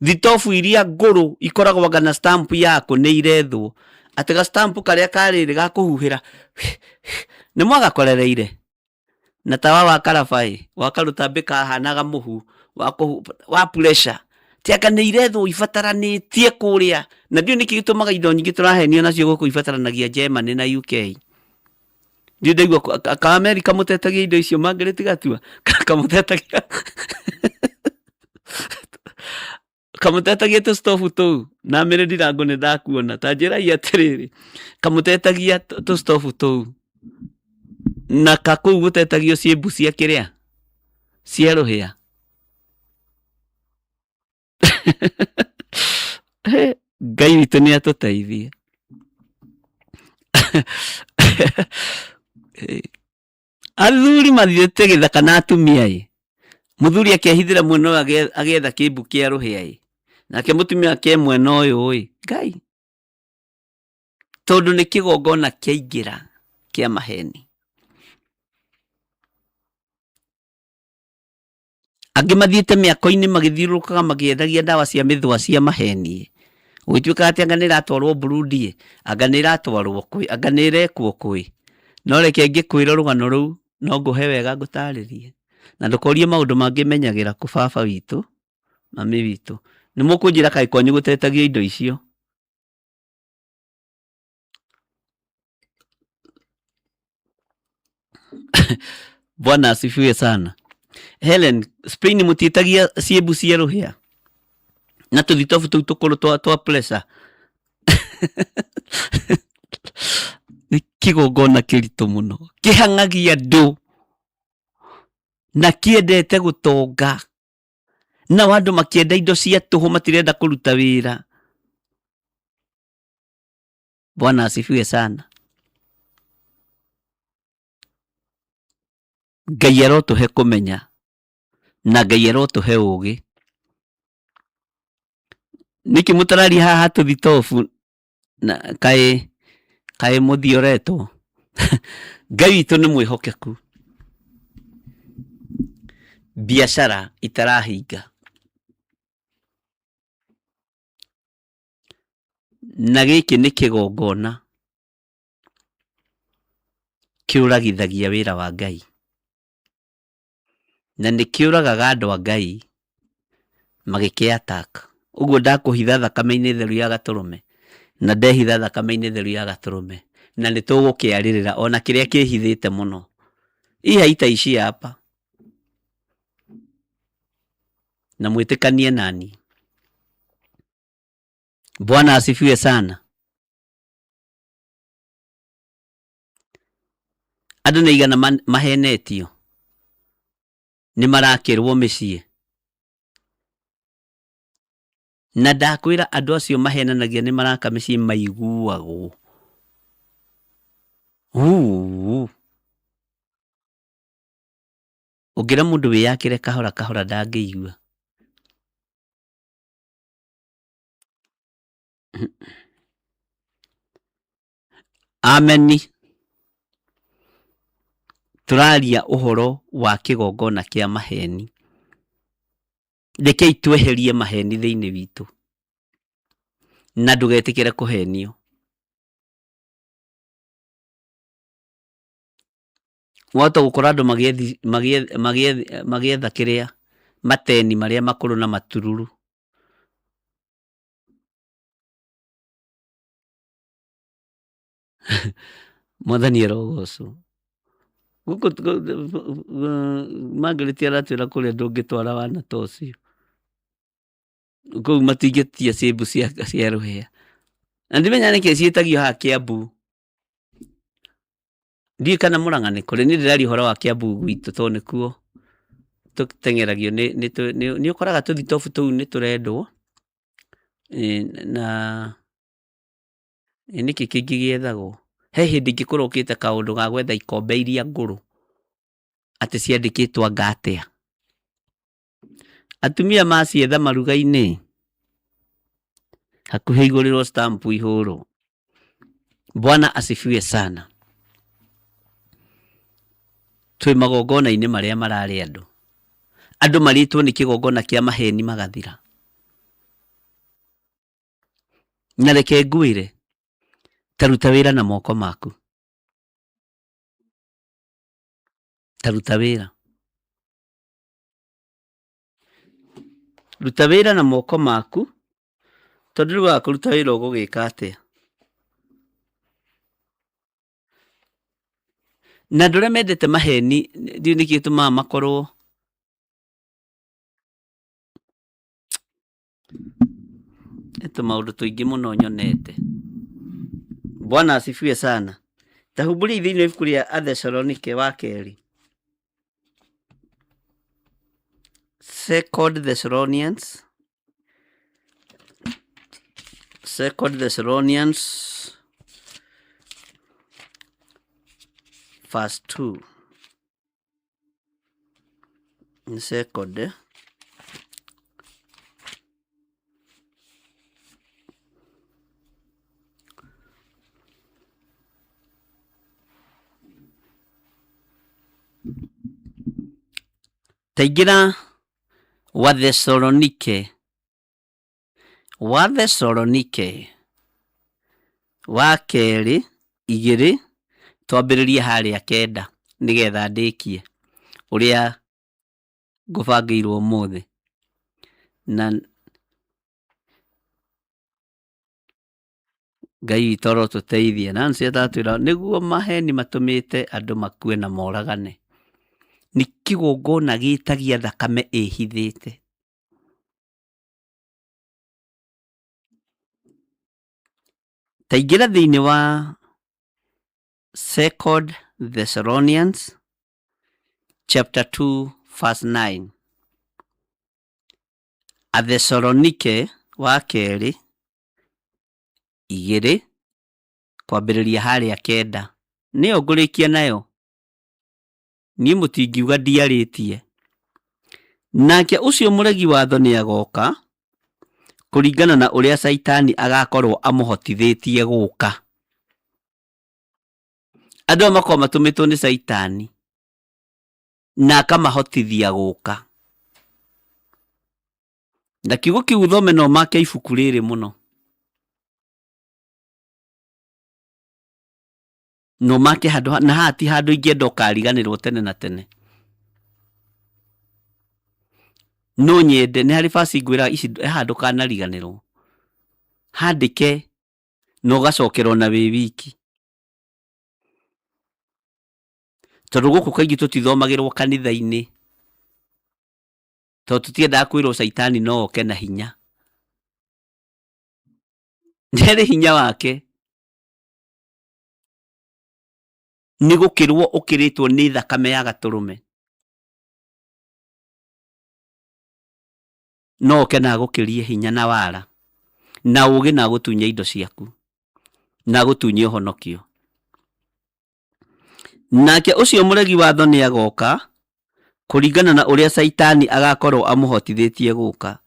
thitobu iria ngũrũ ikoragwo anga na stamp yaku nĩ irethwo, atĩ ga stamp karĩa ka rĩrĩ ga kũhuhĩra nĩ mwagakorereire? Na tawa wa karaba ĩ, wa karũtambĩ kahanaga mũhu wa pressure, ti anga nĩ irethwo ibataranĩtie kũrĩa, na ndiũĩ nĩkĩ gĩtũmaga indo nyingĩ tũrahenio nacio gũkũ ibataranagia Germany na UK. Ndiũĩ ndaigua ka Amerika mũtetagia indo icio Margaret Gatua kamũtetagia kamũtetagia tũstobu tũu na mĩrĩ ndirango nĩ ndakuona ta njĩrai atĩrĩrĩ kamũtetagia tũstobu tũu na kakũu gũtetagio ciĩmbu cia kĩrĩa cia rũhĩa. Ngai witũ nĩ atũteithie. Athuri mathiĩte gĩthaka na atumia ĩ, mũthuri akehithĩra mwena ũyũ agĩetha kĩmbu kĩa rũhĩa ĩ, nake mũtumia ake mwena ũyũ ĩ, Ngai! Tondũ nĩ kĩgongona kĩaingĩra kĩa maheni. Angĩ mathiĩte mĩako-inĩ magĩthiũrũrũkaga magĩethagia ndawa cia mĩthũa cia maheni. Gũgĩtuĩkaga atĩ anga nĩ ĩratwarwo Burundi ĩ, anga nĩ ĩratwarwo kwĩ, anga nĩ ĩrekwo kwĩ. No reke ngĩkwĩra rũgano rũu no ngũhe wega ngũtarĩrie. Na ndũkorie maũndũ mangĩ menyagĩra kũ baba witũ, mami witũ. Nĩ mũkũnjĩra kaĩ kwanyu gũtetagio indo icio. Bwana asifiwe sana. Helen, Spain mũtiĩtagia ciĩmbu cia rũhĩa na tũthitobu tũu tũkũrũ twa, twa pressure nĩ kĩgongona kĩritũ mũno kĩhang'agia andũ na kĩendete gũtonga nao andũ makĩenda indo cia tũhũ matirenda kũruta wĩra. Bwana asifiwe sana. Ngai arotũhe kũmenya na Ngai arotũhe ũgĩ. Nĩkĩ mũtararia haha tũthitobu na kaĩ kaĩ mũthioretwo? Ngai witũ nĩ mwĩhokeku. Biacara itarahinga na gĩkĩ nĩ kĩgongona kĩũragithagia wĩra wa Ngai na nĩ kĩũragaga andũ a Ngai magĩkĩ attack. Ũguo ndakũhitha thakame-inĩ theru ya gatũrũme na ndehitha thakame-inĩ theru ya gatũrũme na nĩ tũgũkĩarĩrĩra ona kĩrĩa kĩhithĩte mũno. Hii haitaishia hapa na mwĩtĩkanie nani. Bwana asifiwe sana. Andũ nĩ aigana mahenetio nĩ marakĩrwo mĩciĩ na ndakwĩra andũ acio mahenanagia nĩ maraka mĩciĩ maiguagwo. Uu. Ũngĩra mũndũ wĩyakĩre kahora kahora ndangĩigua. Ameni. Tũraria ũhoro wa kĩgongona kĩa maheni. Rekei tweherie maheni thĩinĩ witũ na ndũgetĩkĩre kũhenio. Wahota gũkora andũ magĩetha kĩrĩa mateni marĩa makũrũ na matururu. Mwathani arogocwo. Gũkũ Margaret aratwĩra kũrĩa ndũngĩtwara wana ta ũcio. Kũu matingĩtia ciĩmbu cia rũhĩa. Na ndimenya nĩkĩ ciĩtagio haha Kĩambu. Ndiũĩ kana Mũrang'a nĩ kũrĩ, niĩ ndĩraria ũhoro wa Kĩambu gwitũ tondũ nĩkuo tũteng'eragio nĩ ũkoraga tũthitobu tũu nĩ tũrendwo na nĩkĩ kĩngĩ gĩethagwo? He hĩndĩ ĩngĩ kũrokĩte kaũndũ ga gwetha ikombe iria ngũrũ atĩ ciandĩkĩtwo anga atĩa. Atumia macietha maruga-inĩ hakuhĩ igũrĩrwo stamp ihũrwo. Bwana asifiwe sana. Twĩ magongona-inĩ marĩa mararĩ andũ. Andũ marĩtwo nĩ kĩgongona kĩa maheni magathira. Na reke ngwĩre, ta ruta wĩra na moko maku. Ta ruta wĩra. Ruta wĩra na moko maku, tondũ rĩu waga kũruta wĩra ũgũgĩka atĩa? Na andũ arĩa mendete maheni ndiũĩ nĩkĩ gĩtũmaga makorwo Nĩ tũmaũndũ tũingĩ mũno nyonete. Bwana asifiwe sana. Ta humbũriai thĩinĩ wa ibuku rĩa Athesalonike wa kerĩ. Second Thessalonians. Second Thessalonians verse 2. Nĩ second. Ta ingĩra Wathesalonike Wathesalonike wa kerĩ igĩrĩ, Twambĩrĩrie harĩa 9 nĩgetha ndĩkie ũrĩa ngũbangĩirwo ũmũthĩ. Na Ngai witũ arotũteithia. Nancy atatwĩra nĩguo maheni matũmĩte andũ makue na moragane. Nĩ kĩgongona gĩtagia thakame ĩhithĩte. Ta ingĩra thĩinĩ wa Second Thessalonians chapter 2 verse 9. Athesalonike wa kerĩ 2 kwambĩrĩria harĩa 9. Nĩyo ngũrĩkia nayo. Niĩ mũtingiuga ndiarĩtie. Nake ũcio mũregi watho nĩ agoka kũringana na ũrĩa Caitani agakorwo amũhotithĩtie gũka. Andũ aya makoragwo matũmĩtwo nĩ Caitani na akamahotithia gũka. Na kiugo kĩu ũthome no make ibuku rĩrĩ mũno. No make handũ na haha ti handũ ingĩenda ũkariganĩrwo tene na tene. No nyende nĩ harĩ baci ngwĩra ici haha ndũkanariganĩrwo. Handĩke na ũgacokerwo na wĩ wiki. Tondũ gũkũ kaingĩ tũtithomagĩrwo kanitha-inĩ. Tondũ tũtiendaga kwĩrwo caitani no oke na hinya. Nĩ arĩ hinya wake. Nĩ gũkĩrwo ũkĩrĩtwo nĩ thakame ya gatũrũme. No oke na agũkĩrie hinya na wara na ũgĩ na agũtunye indo ciaku na agũtunye ũhonokio. Nake ũcio mũregi watho nĩ agoka kũringana na ũrĩa Caitani agakorwo amũhotithĩtie gũka,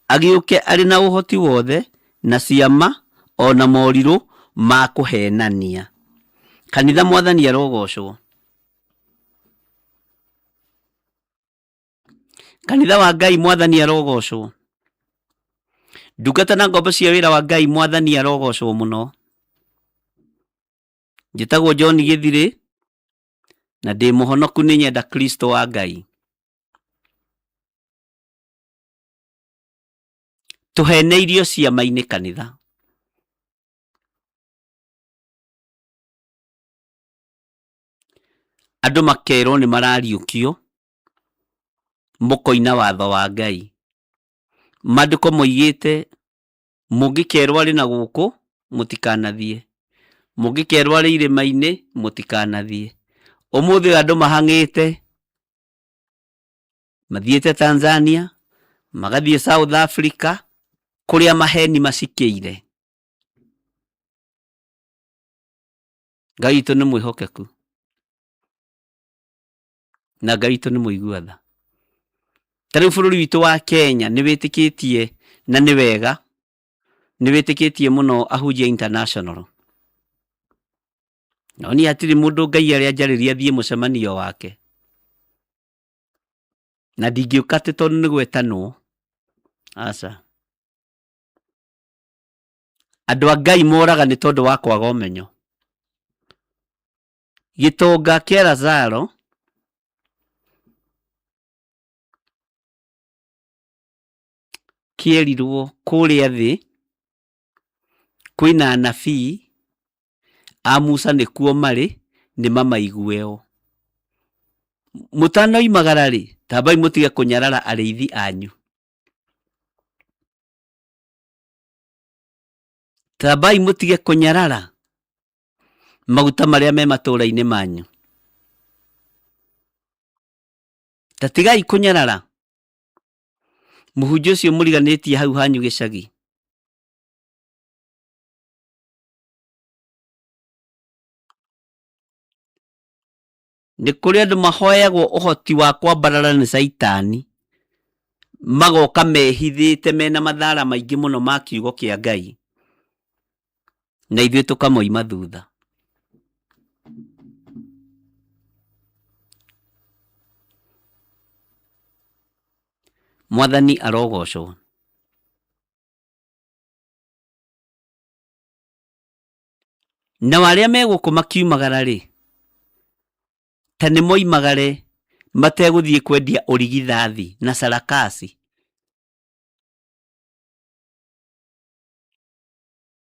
agĩũke arĩ na ũhoti wothe na ciama o na morirũ ma kũhenania. Kanitha Mwathani arogocwo. Kanitha wa Ngai Mwathani arogocwo. Ndungata na ngombo cia wĩra wa Ngai Mwathani arogocwo mũno. Njĩtagwo John Gĩthirĩ na ndĩ mũhonoku nĩ nyenda Kristo wa Ngai. Tũheneirio ciama-inĩ kanitha. Andũ makerwo nĩ marariũkio mũkoina watho wa Ngai. Maandĩko moigĩte mũngĩkerwo arĩ na gũkũ mũtikanathiĩ, mũngĩkerwo arĩ irĩma-inĩ mũtikanathiĩ. Ũmũthĩ ũyũ andũ mahang'ĩte mathiĩte Tanzania, magathiĩ South Africa kũrĩa maheni macikĩire. Ngai witũ nĩ mwĩhokeku na Ngai witũ nĩ mũigua tha. Ta rĩu bũrũri witũ wa Kenya nĩ wĩtĩkĩtie na nĩ wega, nĩ wĩtĩkĩtie mũno ahunjia international. No niĩ hatirĩ mũndũ Ngai arĩ anjarĩria thiĩ mũcemanio wake. Na ndingĩũka atĩ tondũ nĩ gwetanwo. Aca. Andũ a Ngai moraga nĩ tondũ wa kwaga ũmenyo. Gĩtonga kĩa Lazaro kĩerirwo kũrĩa thĩ kwĩna anabii a Musa nĩkuo marĩ nĩ mamaigue o. Mũtanoimagara rĩ, tambai mũtige kũnyarara arĩithi anyu. Tambai mũtige kũnyarara maguta marĩa me matũũra-inĩ manyu. Ta tigai kũnyarara mũhunjia ũcio mũriganĩtie hau hanyu gĩcagi. Nĩ kũrĩ andũ mahoyagwo ũhoti wa kwambarara nĩ caitani, magoka mehithĩte mena mathara maingĩ mũno ma kiugo kĩa Ngai, na ithuĩ tũkamoima thutha. Mwathani arogocwo. Nao arĩa me gũkũ makiumagara-rĩ, Ta nĩ moimagare mategũthiĩ kwendia ũrigithathi na sarakasi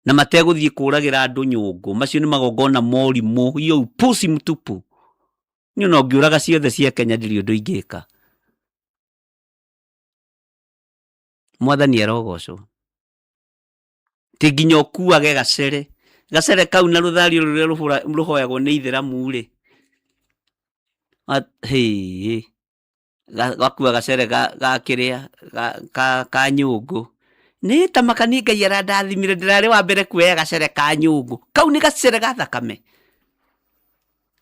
na mategũthiĩ kũragĩra andũ nyũngũ. Macio nĩ magongona morimũ, hiyo upuzi mtupu. Niĩ ona ũngĩũraga ciothe cia Kenya ndirĩ ũndũ ingĩka. Mwathani arogocwo. Ti nginya ũkuage gacere, gacere kau na rũthario rũrĩa rũhoyagwo nĩ ithĩramu rĩ, hĩĩ, gakua gacere ga kĩrĩa ka nyũngũ. Nĩ ta makanie Ngai arandathimire ndĩrarĩ wa mbere kuoya gacere ka nyũngũ. Kau nĩ gacere ga thakame.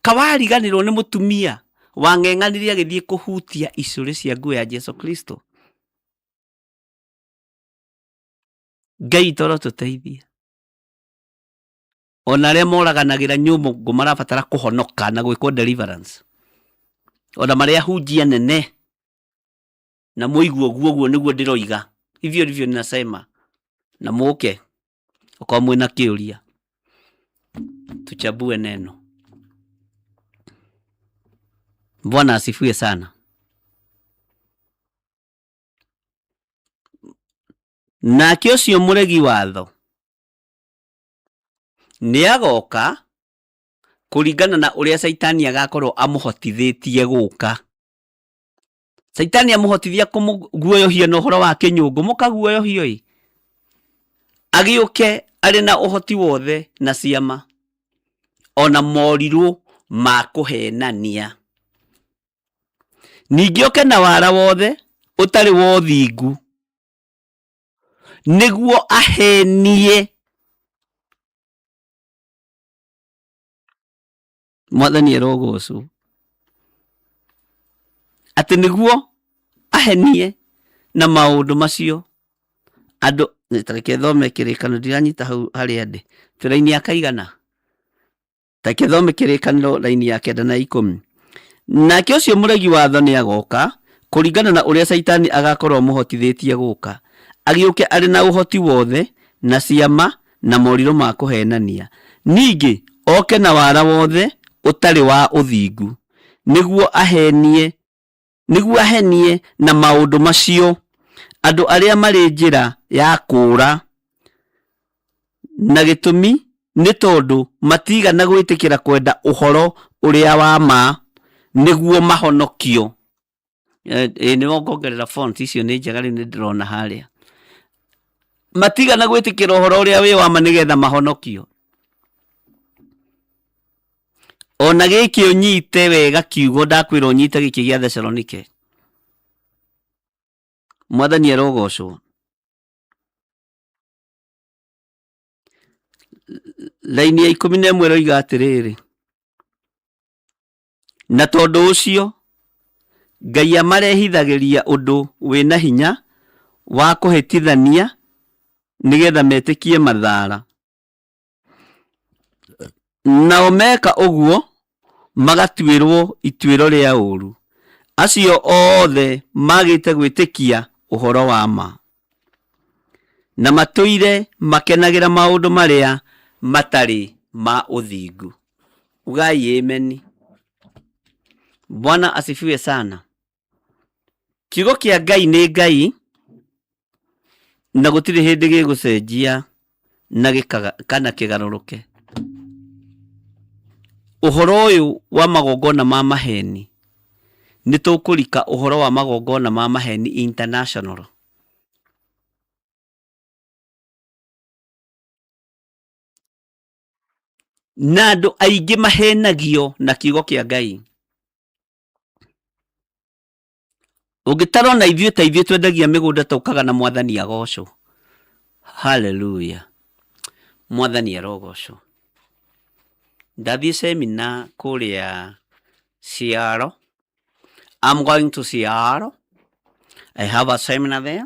Kawariganĩrwo nĩ mũtumia wang'eng'anire agĩthiĩ kũhutia icũrĩ cia nguo ya Jesu Kristo. Ngai toro tũteithie. Ona arĩa moraganagĩra nyũngũ marabatara kũhonoka na gwĩkwo deliverance. Ona marĩ ahunjia nene na mũigue ũguo ũguo nĩguo ndĩroiga. Hivyo ndivyo ninasema. Na mũke okorwo mwĩna kĩũria tuchambue neno. Bwana asifiwe sana. Nake ũcio mũregi watho nĩagoka kũringana na ũrĩa Caitani agakorwo amũhotithĩtie gũka. Caitani amũhotithia kũmũguoyohia na ũhoro wa kĩnyũngũ, mũkaguoyohio ĩ, agĩũke arĩ na ũhoti wothe na ciama ona morirũ ma kũhenania. Ningĩ oke na wara wothe ũtarĩ wa ũthingu, nĩguo ahenie. Mwathani arogocwo. Atĩ nĩguo ahenie na maũndũ macio andũ. Ta reke thome kĩrĩkanĩro, ndiranyita hau harĩa ndĩ. Twĩ raini ya kaigana? Ta kĩthome kĩrĩkanĩro raini ya 9 na 10. Nake ũcio mũregi watho nĩagoka, kũringana na ũrĩa Caitani agakorwo amũhotithĩtie gũka, agĩũke arĩ na ũhoti wothe, na ciama, na morirũ ma kũhenania. Ningĩ oke na wara wothe ũtarĩ wa ũthingu, nĩguo ahenie nĩguo ahenie na maũndũ macio andũ arĩa marĩ njĩra ya kũũra, na gĩtũmi nĩ tondũ matiigana gwĩtĩkĩra kwenda ũhoro ũrĩa wa ma nĩguo mahonokio. Ĩĩ nĩ wongongerera fonts icio nĩ njega rĩu nĩ ndĩrona harĩa. Matigana gwĩtĩkĩra ũhoro ũrĩa wĩ wa ma nĩgetha mahonokio. Ona gĩkĩ ũnyite wega kiugo ndakwĩra ũnyite gĩkĩ gĩa Thesalonike. Mwathani arogocwo. Raini ya 11 ĩroiga atĩrĩrĩ, na tondũ ũcio Ngai amarehithagĩria ũndũ wĩna hinya wa kũhĩtithania nĩgetha metĩkie mathara. Nao meka ũguo magatuĩrwo ituĩro rĩa ũũru, acio othe maagĩte gwĩtĩkia ũhoro wa ma, na matũire makenagĩra maũndũ marĩa matarĩ ma ũthingu. Ugai ameni. Bwana asifiwe sana. Kiugo kĩa Ngai nĩ Ngai na gũtirĩ hĩndĩ gĩgũcenjia na gĩkaga kana kĩgarũrũke. Ũhoro ũyũ wa magongona ma maheni nĩ tũkũrika ũhoro wa magongona ma maheni international. Na andũ aingĩ mahenagio na kiugo kĩa Ngai. Ũngĩtarwo na ithuĩ ta ithuĩ twendagia mĩgũnda tũkaga na Mwathani agocwo. Haleluya. Mwathani arogocwo. Ndathiĩ semina kũrĩa Ciaro. I'm going to Ciaro. I have a seminar there.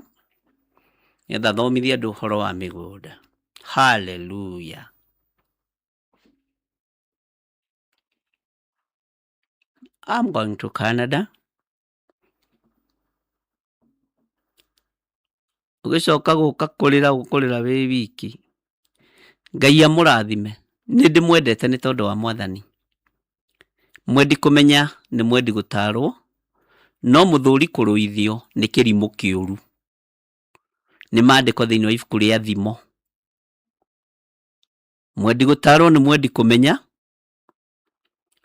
Nĩgetha thomithie andũ ũhoro wa mĩgũnda. Haleluya. I'm going to Canada. Ũgĩcoka gũka kũrĩra ũkũrĩra wĩ wiki. Ngai amũrathime. Nĩ ndĩmwendete nĩ tondũ wa Mwathani. Mwendi kũmenya nĩ mwendi gũtarwo, no mũthũri kũrũithio nĩ kĩrimũ kĩũru. Nĩ maandĩko thĩinĩ wa ibuku rĩa Thimo. Mwendi gũtarwo nĩ mwendi kũmenya,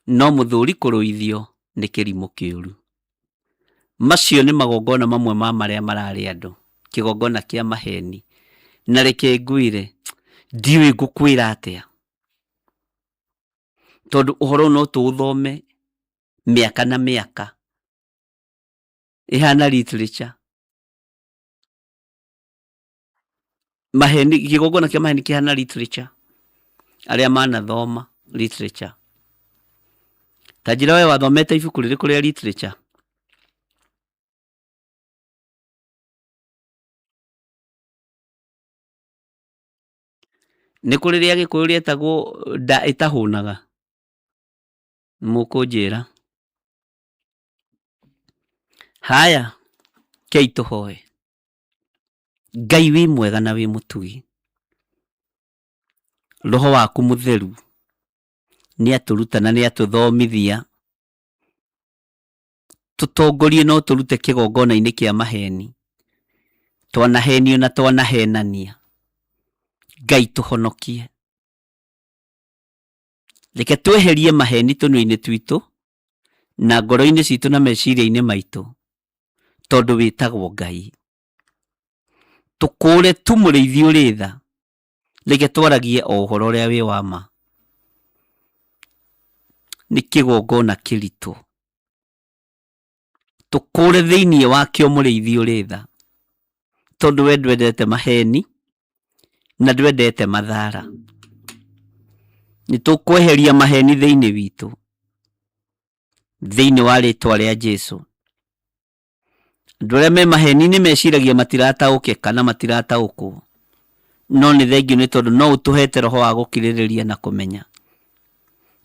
no mũthũri kũrũithio nĩ kĩrimũ kĩũru. Macio nĩ magongona mamwe ma marĩa mararĩ andũ, kĩgongona kĩa maheni. Na reke ngwĩre, ndiũĩ ngũkwĩra atĩa, tondũ ũhoro ũyũ no tũũthome mĩaka na mĩaka, ĩhana literature. Maheni, kĩgongona kĩa maheni kĩhana literature, arĩa manathoma literature. Ta njĩra we wathomete ibuku rĩrĩkũ rĩa literature? Nĩ kũrĩ rĩa Gĩkũyũ rĩetagwo nda ĩtahũnaga? Mũkũnjĩra. Haya, kei tũhoe. Ngai wĩ mwega na wĩ mũtugi, Roho waku mũtheru nĩ atũruta na nĩ atũthomithia, tũtongorie na ũtũrute kĩgongona-inĩ kĩa maheni, twanahenio na twanahenania. Ngai tũhonokie. Reke tweherie maheni tũnua-inĩ twitũ na ngoro-inĩ citũ na meciria-inĩ maitũ, tondũ wĩtagwo Ngai. Tũkũũre tu mũrĩithi ũrĩ tha, reke twaragie o ũhoro ũrĩa wĩ wa ma. Nĩ kĩgongona kĩritũ. Tũkũũre thĩinĩ wakĩo mũrĩithi ũrĩ tha, tondũ we ndwendete maheni na ndwendete mathara. Nĩ tũkweheria maheni thĩinĩ witũ, thĩinĩ wa rĩtwa rĩa Jesu. Andũ arĩa me maheni-inĩ meciragia matirataũkĩka na matirataũkwo, no nĩ thengiũ nĩ tondũ no ũtũhete roho wa gũkirĩrĩria na kũmenya.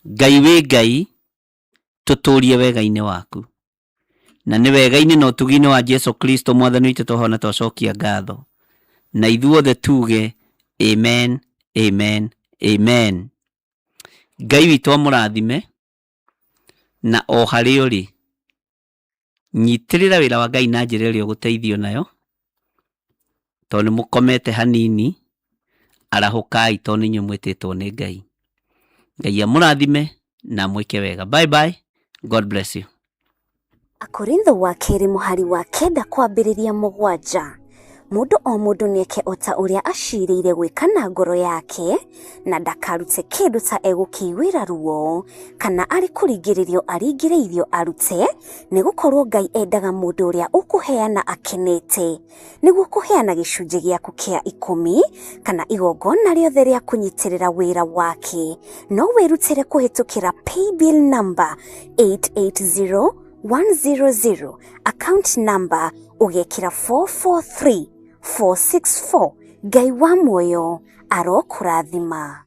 Ngai wĩ Ngai, tũtũrie wega-inĩ waku. Na nĩ wega-inĩ na ũtugi-inĩ wa Jesu Kristo mwathani witũ twahona twacokia ngatho. Na ithuothe tuge amen, amen, amen. Ngai witũ amũrathime na o harĩa ũrĩ, nyitĩrĩra wĩra wa Ngai na njĩra ĩrĩa ũgũteithio nayo, tondũ nĩ mũkomete hanini, arahũkai tondũ nĩ inyuĩ mwĩtĩtwo nĩ Ngai. Ngai amũrathime na amwĩke wega. Bye bye. God bless you. Akorintho wa kerĩ mũhari wa kenda kwambĩrĩria mũgwanja. Mũndũ o mũndũ nĩeke o ta ũrĩa aciirĩire gwĩka na ngoro yake, na ndakarute kĩndũ ta egũkĩiguĩra ruo, kana arĩ kũringĩrĩrio aringĩrĩirio arute, nĩ gũkorũo Ngai endaga mũndũ ũrĩa ũkũheana akenete. Nĩguo kũheana gĩcunjĩ gĩaku kĩa ikũmi, kana igongona rĩothe rĩa kũnyitĩrĩra wĩra wake, no wĩrutĩre kũhĩtũkĩra paybill number 880100, account number ũgekĩra 443 464. Ngai wa muoyo arokũrathima.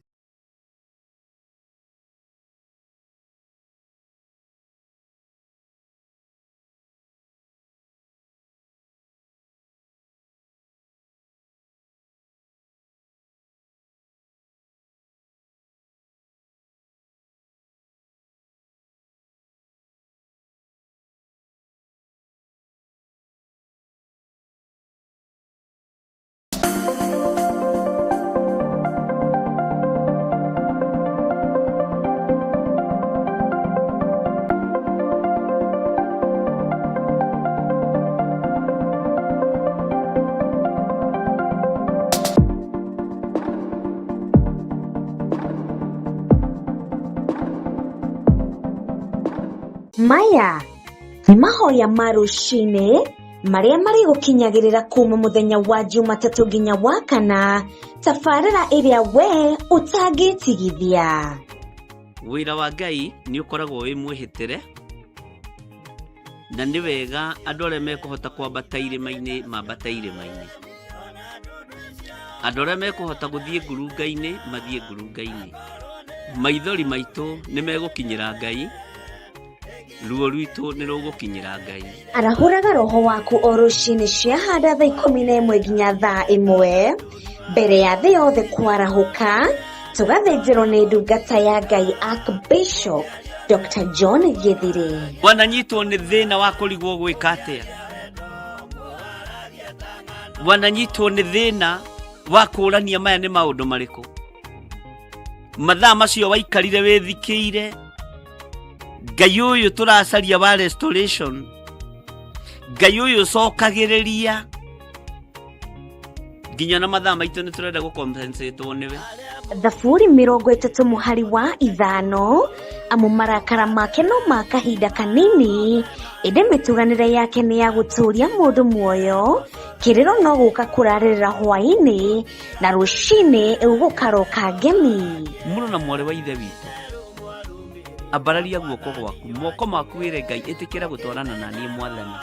Maya nĩ mahoya ma rũcinĩ marĩa marĩgũkinyagĩrĩra kuma mũthenya wa Jumatatũ nginya wa kana, tabarĩra ĩrĩa we ũtangĩtigithia. Wĩra wa Ngai nĩ ũkoragwo wĩ mwĩhĩtĩre, na nĩ wega andũ arĩa mekũhota kwambata irĩma-inĩ mambate irĩma-inĩ, andũ arĩa mekũhota gũthiĩ ngurunga-inĩ mathiĩ ngurunga-inĩ. Maithori maitũ nĩ megũkinyĩra Ngai, ruo rwitũ nĩ rũgũkinyĩra Ngai. Arahũraga roho waku o rũcinĩ ciahanda thaa 11 nginya thaa 1 mbere ya thĩ yothe kwarahũka, tũgathĩnjĩrwo nĩ ndungata ya Ngai Archbishop Dr John Githire. Wananyitwo nĩ thĩna wa kũrigwo gwĩka atĩa, wananyitwo nĩ thĩna wa kũũrania maya nĩ maũndũ marĩkũ. Mathaa macio waikarire wĩthikĩire Ngai ũyũ tũracaria wa restoration, Ngai ũyũ ũcokagĩrĩria nginya na mathaa maitũ nĩ tũrenda gũcompensatwo nĩwe. Thaburi 30 mũhari wa 5, amu marakara make no ma kahinda kanini, ĩndĩ mĩtuganĩre yake nĩ ya gũtũũria mũndũ muoyo. Kĩrĩro no gũka kũrarĩrĩra hwaĩ-inĩ, na rũcinĩ gũkaroka ngemi. Mũrũ na mwarĩ wa ithe witũ, ambararia guoko gwaku, moko maku wĩre Ngai, ĩtĩkĩra gũtwarana na niĩ Mwathani,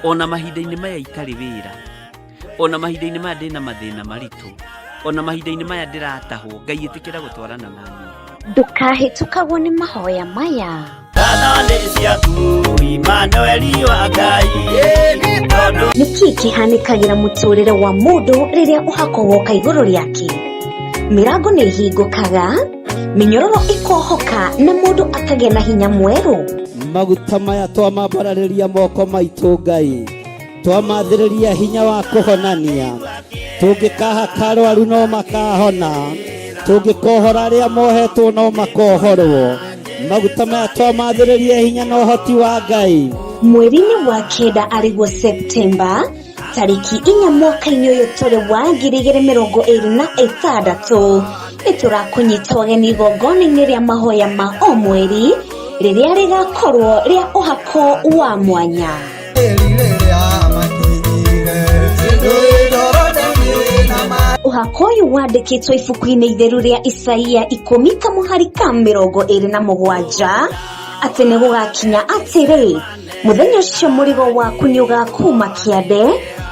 ona mahinda-inĩ maya itarĩ wĩra, ona mahinda-inĩ maya ndĩna mathĩna maritũ, ona mahinda-inĩ maya ndĩratahwo, Ngai ĩtĩkĩra gũtwarana na niĩ. Ndũkahĩtũkagwo nĩ mahoya maya. Ngatho nĩ ciaku Imanueli wa Ngai, tondũ Nĩ kĩĩ kĩhanĩkagĩra mũtũrĩre wa mũndũ rĩrĩa ũhako woka igũrũ rĩake? Mĩrango nĩ ĩhingũkaga, mĩnyororo ĩkohoka na mũndũ akagĩa na hinya mwerũ. Maguta maya twamambararĩria moko maitũ Ngai, twamathĩrĩria hinya wa kũhonania, tũngĩkahaka arwaru no makahona, tũngĩkohora arĩa mohetwo no makohorwo. Maguta maya twamathĩrĩria hinya na ũhoti wa Ngai. Mweri-inĩ wa 9 arĩguo Septemba tarĩki 4 mwaka-inĩ ũyũ tũrĩ wa 2026, nĩ tũrakũnyita ũgeni igongona-inĩ rĩa mahoya ma o mweri rĩrĩa rĩgakorwo rĩa ũhako wa mwanya. Ũhako ũyũ wandĩkĩtwo ibuku-inĩ itheru rĩa Isaia 10 kamũhari ka 27, atĩ nĩ gũgakinya atĩrĩ, mũthenya ũcio mũrigo waku nĩ ũgakuma kĩande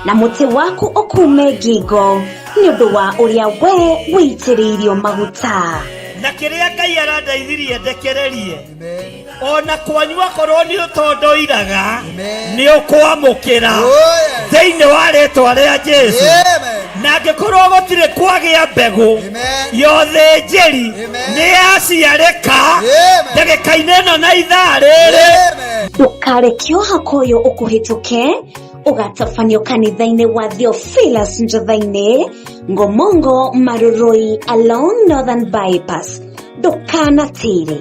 na mũtĩ waku ũkume ngingo, nĩ ũndũ wa ũrĩa we wĩitĩrĩirio maguta. Na kĩrĩa Ngai arandeithirie ndekererie, ona kwanyu akorwo nĩ ũtondoiraga nĩ ũkwamũkĩra thĩinĩ wa rĩtwa rĩa Jesu. Na angĩkorwo gũtirĩ kwagĩa mbegũ ya ũthĩnjĩri nĩ yaciarĩka ndagĩka-inĩ ĩno na ithaa rĩrĩ. Ndũkareke ũhako ũyũ ũkũhĩtũke, ũgatabanio kanitha-inĩ wa Theophilus Njotha-inĩ, Ngomongo, Marurui, along Northern Bypass. Ndũkanatĩre.